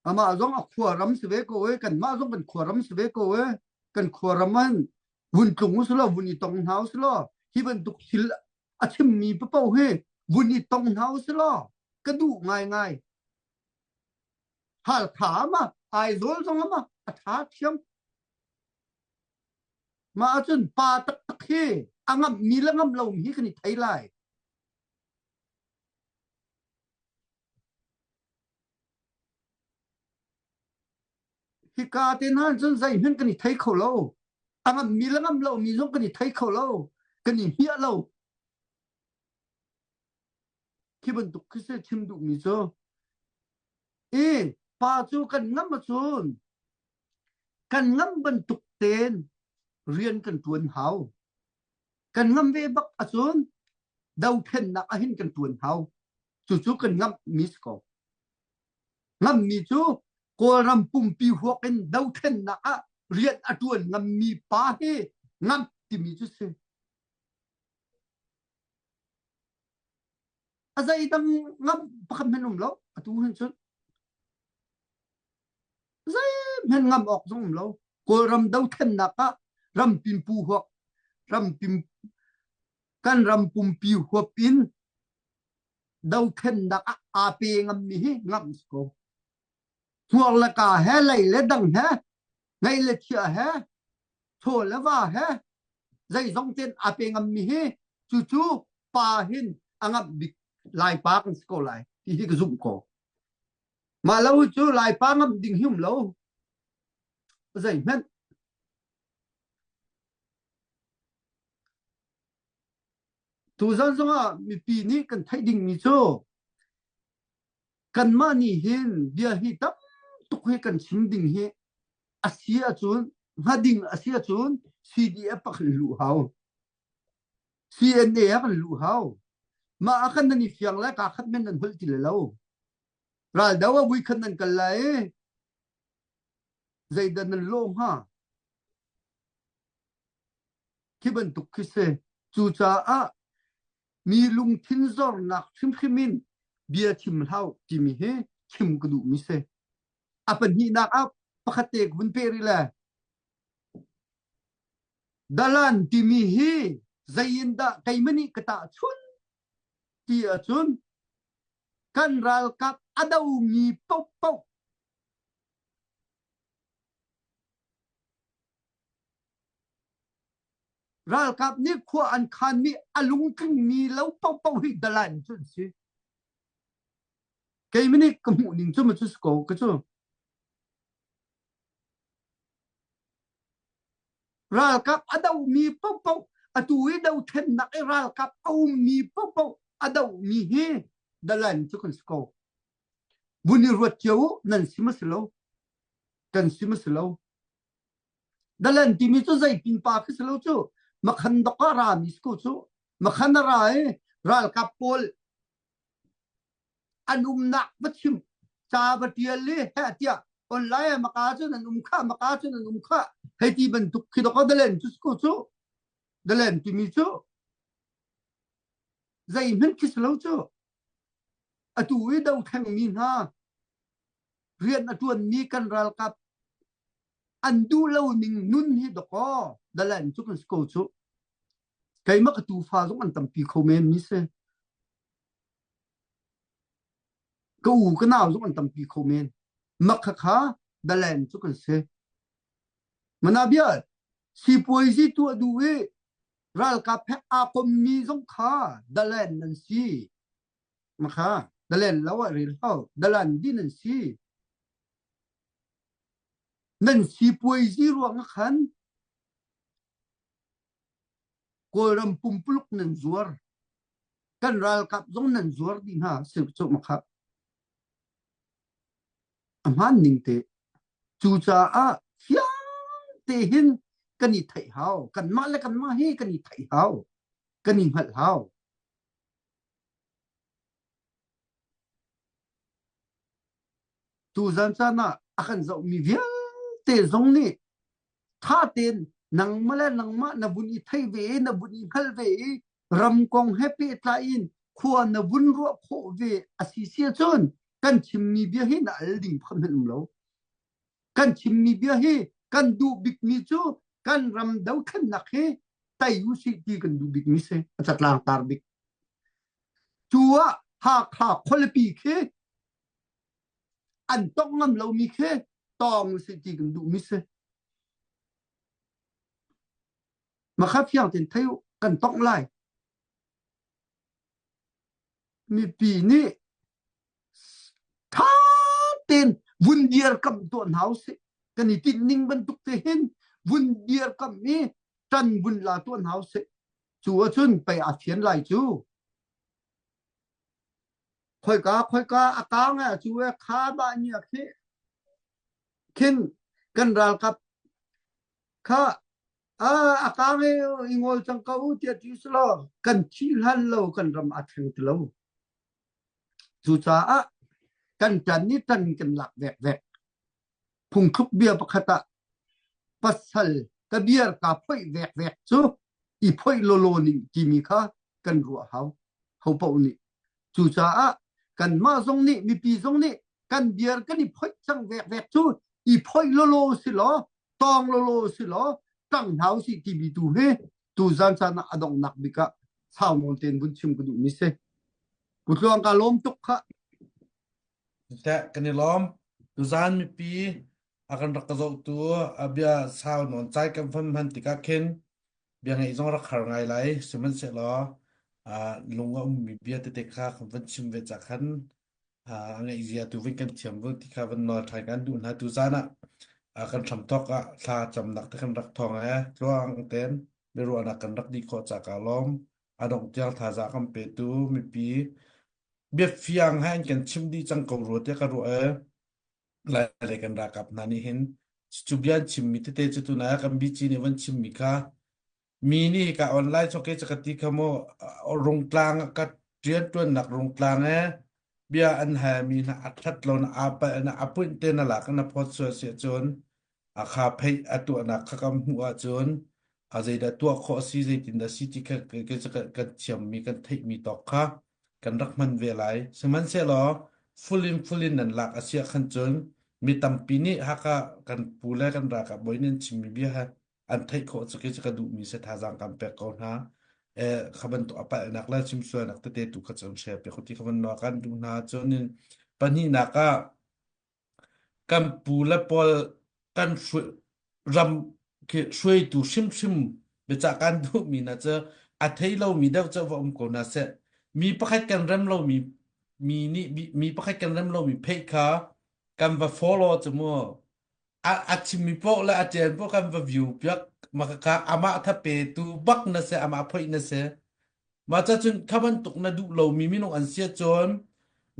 Amah zong a khuaram si ve ko e, kanmah zong kan khuaram si ve ko e. Kan khuaram an vun tlung usila, vun i tong hna usila, hi bantuk thil a chimmi paoh hi vun i tong hna usila, ka duh ngaingai. Halkha ma Aizawl zong ma a ṭha ṭhiam. Mah ahcun pa taktak hi a ngamhmi le ngamh lomi hi kan i thei lai. Hika te hna cun zeihmanh kan i thei kho lo. A ngamhmi le ngamh lomi zong kan i thei kho lo. Kan i hmiah lo. Khi bantuk khi si chim duhmi cu. I pa cu kan ngam ahcun kan ngam bantuk tein rian kan ṭuan hau. Kan ngam ve bak ahcun dothlennak ahhin kan ṭuan hau. Cucu kan ngamhmi si ko. Ngammi cu Kawlram pumpi huak in dothlennak ah rian a ṭuan ngammi pa hi ngamh timi cu si. A zeidang ngam pakhat hmanh um lo atu hin cun zeihmanh ngam awk zong um lo Kawlram dothlennak ah ram pimpu huap ram pim kan ram pumpi huap in dothlennak ah aa pe ngammi hi ngam si ko hmuar le ka he lei le dang he ngei le thia he thaw le va he zeizong ten aa pe ngammi hi cucu pa hin a ngamh bik Laipa kan si ko lai ti hi ka zumh ko. Mah lo cu Laipa ngamh ding hi um lo. Zeihmanh. Tuzan zongah mipi nih kan theih dingmi cu kanmah nih hin bia hi tam tuk hi kan chim ding hi a si ahcun hnga ding a si ahcun CDF ah kan luh hau. CNA ah kan luh hau. Mah ah khan nan i fiang lai kaa khat men nan holh ti lo. Raldo ah vui khan nan kal lai i zeidah nan lawh hnga? Khi bantuk khi si. Cucaah mi lungthin zornak hrimhrim in bia chim hlah timi hi chim ka duhmi si. A pahnihnak ah pakhat te ka vun peh rih le dalan timi hi zei in dah keimah nih ka tahchunh ti ahcun kan ralkap a domi paohpaoh Ralkap nih khua an khanmi a lungtlingmi lo paohpaoh hi dalan cu an si. Keimah nih ka hmuh ning cu ma cu si ko ka cu. Ralkap a dohmi paohpaoh atu i dothlennak i ralkap a ummi paohpaoh a dohmi hi dalan cu kan si ko. Vun i ruat cio u nan si ma si lo? Kan si ma si lo? Dalan timi cu zeitin pa khi si lo cu makhan dok ah ra mi si ko cu makhan a ra i ralkap pawl an umnak va chim ca va tial i heh tiah online ah maka cun an um kha maka cun an um kha hei ti bantuk khi dok ah dalen cu si ko cu dalen timi cu. Zeihmanh khi si lo cu. Atu i dothengmi hna rian a ṭuanmi kan ralkap an duh lo ning nun hi dakaw dalan cu kan si ko cu. Keimah ka tufa zong an tampi kho men mi si. Ka u ka nau zong an tampi kho men. Mak kha dalan cu kan si. Mana bia sipuaizi tuah duh i ralkap he aa kommi zong kha dalan nan si. Makha dalan lo ah rel hau dalan din an si. Nan sipuaizi ruang ah khan Kawlram pumpuluk nan zuar. Kan ralkap zong nan zuar dih hna si cu makha. A hmaan ning te. Cucaah fiang te hin kan i theih hau. Kanmah le kanmah hi kan i theih hau. Kan i hngalh hau. Tuzan caan ah a kan zohmi vialte zong nih ṭha tein nangmah le nangmah na vun i thei ve i na vun i hngal ve i ram kong he pehtlai in khua na vun ruah khawh ve a si si ahcun kan chimmi bia hi na al ding phun hmanh um lo. Kan chimmi bia hi kan duh bikmi cu kan ram dothlennak hi tei usih ti kan duh bikmi si a catlang tar bik. Cu ah Hakha khualipi khi an tongh ngam lomi khi tawng usih ti kan duhmi si. Makha fiang ten thei u kan tongh lai. Mipi nih ṭha tein vun dirkamh tuah hna usih. Kan i tinh ning bantuk te hin vun dirkamh i ṭan vun la tuah hna usih. Cu ahcun pei aa fian lai cu. Khoika khoika a kaang ah cu e kha bah ni a khi khin kan ralkap kha a a kaang i i ngol cang ko u tiah ti selaw kan thi hlan lo kan ram a thleng ti lo. Cucaah kan ṭan i ṭan kan lak vekvek. Phungthluk bia pakhat ah pasal ka biar kaa phoih vekvek cu i phoih lawlaw ning timi kha kan ruah hau. Ho paoh nih. Cucaah kanmah zong nih mipi zong nih kan biar kan i phoih cang vekvek cu i phoih lawlaw si law tawng lawlaw si law ṭang hna usih timi tu hi tuzan caan ah a donghnak bik ah sau nawn tein vun chim ka duhmi si. Pu Tluang ka lawm tuk khah. Teh kan i lawm. Tuzan mipi a kan rak ka zohtu a bia sau nawn cai kan van hman tikah khin bia ngeih zong rak har ngai lai. Sihmanhsehlaw lung a ummi bia tete kha kan van chim ve ca khan a ngeihzia tu vin kan thiam vu ti kha van nawl ṭhan kan duh hna. Tuzan ah kan hramthawk ah thla camnak te kan rak thawng e tluang tein biaruahnak kan rak dih khawh ca ka lawm. A dongh tiang thazaang kan petu mipi biafiang he an kan chimh dih cang ko rua tiah ka ruah e. Lai lei kan ralkap hna nih hin cu bia an chimmi tete cu tunai ah kan bici nih van chimmi kha mi nih hika online chawke ca ka ti kha mu rungtlang ka rianṭuannak rungtlang e bia an halmi hna a ṭhat lo na aa palh na a punh te na lak na phawt sual si ahcun a kha pheih a tuahnak kha kan hmuh ahcun a zeidah tuah khawh a si zeitindah si ti kha kan thiammi kan theihmi tawk kha kan rak hman ve lai. Sihmanhsehlaw full in full in nan lak a si ahkhan cun mi tampi nih Hakha kan pu le kan ralkap bawi nih an chimmi bia he an theih khawh cu khi cu ka duhmi si thazaang kan pek ko hna. Eh, kha bantuk a palhnak le chimsualnak tete tu kha cu an share piak ti kha van nawl kan duh hna. Cun in pahnihnak ah kan pu le pawl kan ram khi hruaitu hrimhrim biacah kan duhmi hna cu a thei lomi deuh cu va um ko hna seh. Mi pakhat kan rem lomi mi nih mi pakhat kan rem lomi pheih kha kan va follow cu mu a a chimmi paoh le a ṭian paoh kan va view piak maka amah thape tu bak na si amah phoih na si Mah cun kha bantuk na duh lomi minung an si ahcun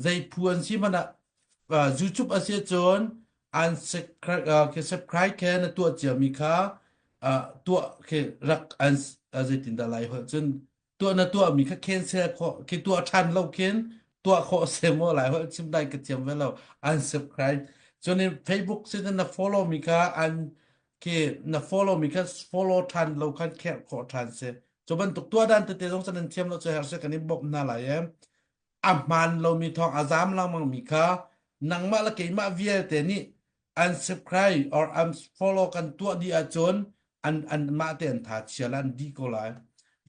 zei phu an si hmanh ah YouTube a si ahcun an subscribe khe na tuah ciami kha tuah khi rak an zeitindah lai holh cun tuah na tuahmi kha cancel khawh khi tuah ṭhan lo khin tuah khawh se maw lai holh chim dai ka thiam ve lo unsubscribe cun in Facebook sin na follow mi kha an khi na follow mi kha follow ṭhan lo khan kherh khawh ṭhan si. Cu bantuk tuah dan tete zong cu nan thiam lo cu her se kan in bawmh hna lai e. A hmaan lomi thawng a zaam lengmang mi kha nangmah le keimah vialte nih unsubscribe or unfollow kan tuah dih ahcun an an mah te an tha chia la an dih ko lai.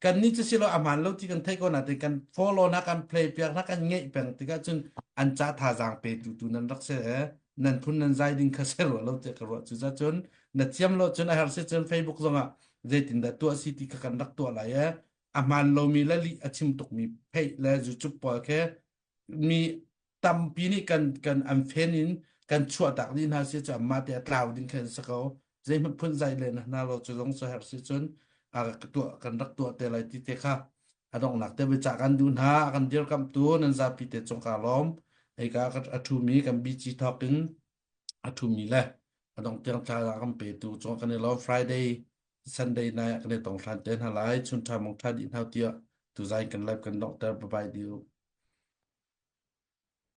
Kan nih cu silo a hmaan lo ti kan theih ko nain kan follow na kan play piak na kan ngeih peng tikah cun an ca thazaang petu tu nan rak si e nan phun nan zai ding kha se ruah lo tiah ka ruah cu cun na thiam lo cun a har si cun Facebook zongah zeitindah tuah si ti kha kan rak tuah lai e a hmaan lomi le lih a chim tukmi pheih le YouTube pawl khi mi tampi nih kan kan an fen in kan chuahtak dih hna si cu amah te a tlau ding khan si ko zeihmanh phun zai le na lo cu zong cu herh si cun a tuah kan rak tuah te lai ti te kha a donghnak te biacah kan duh hna a kan dirkamhtu nan zapi te cung ka lawm hika a ṭhumi kan BG thawk in a ṭhumi le a dong tiang thla kan petu cung kan i lawm Friday Sunday nai ah kan i tong hlan te hna lai chun ṭha mong ṭha dih hna tiah tuzai kan live kan donghter bye bye diu.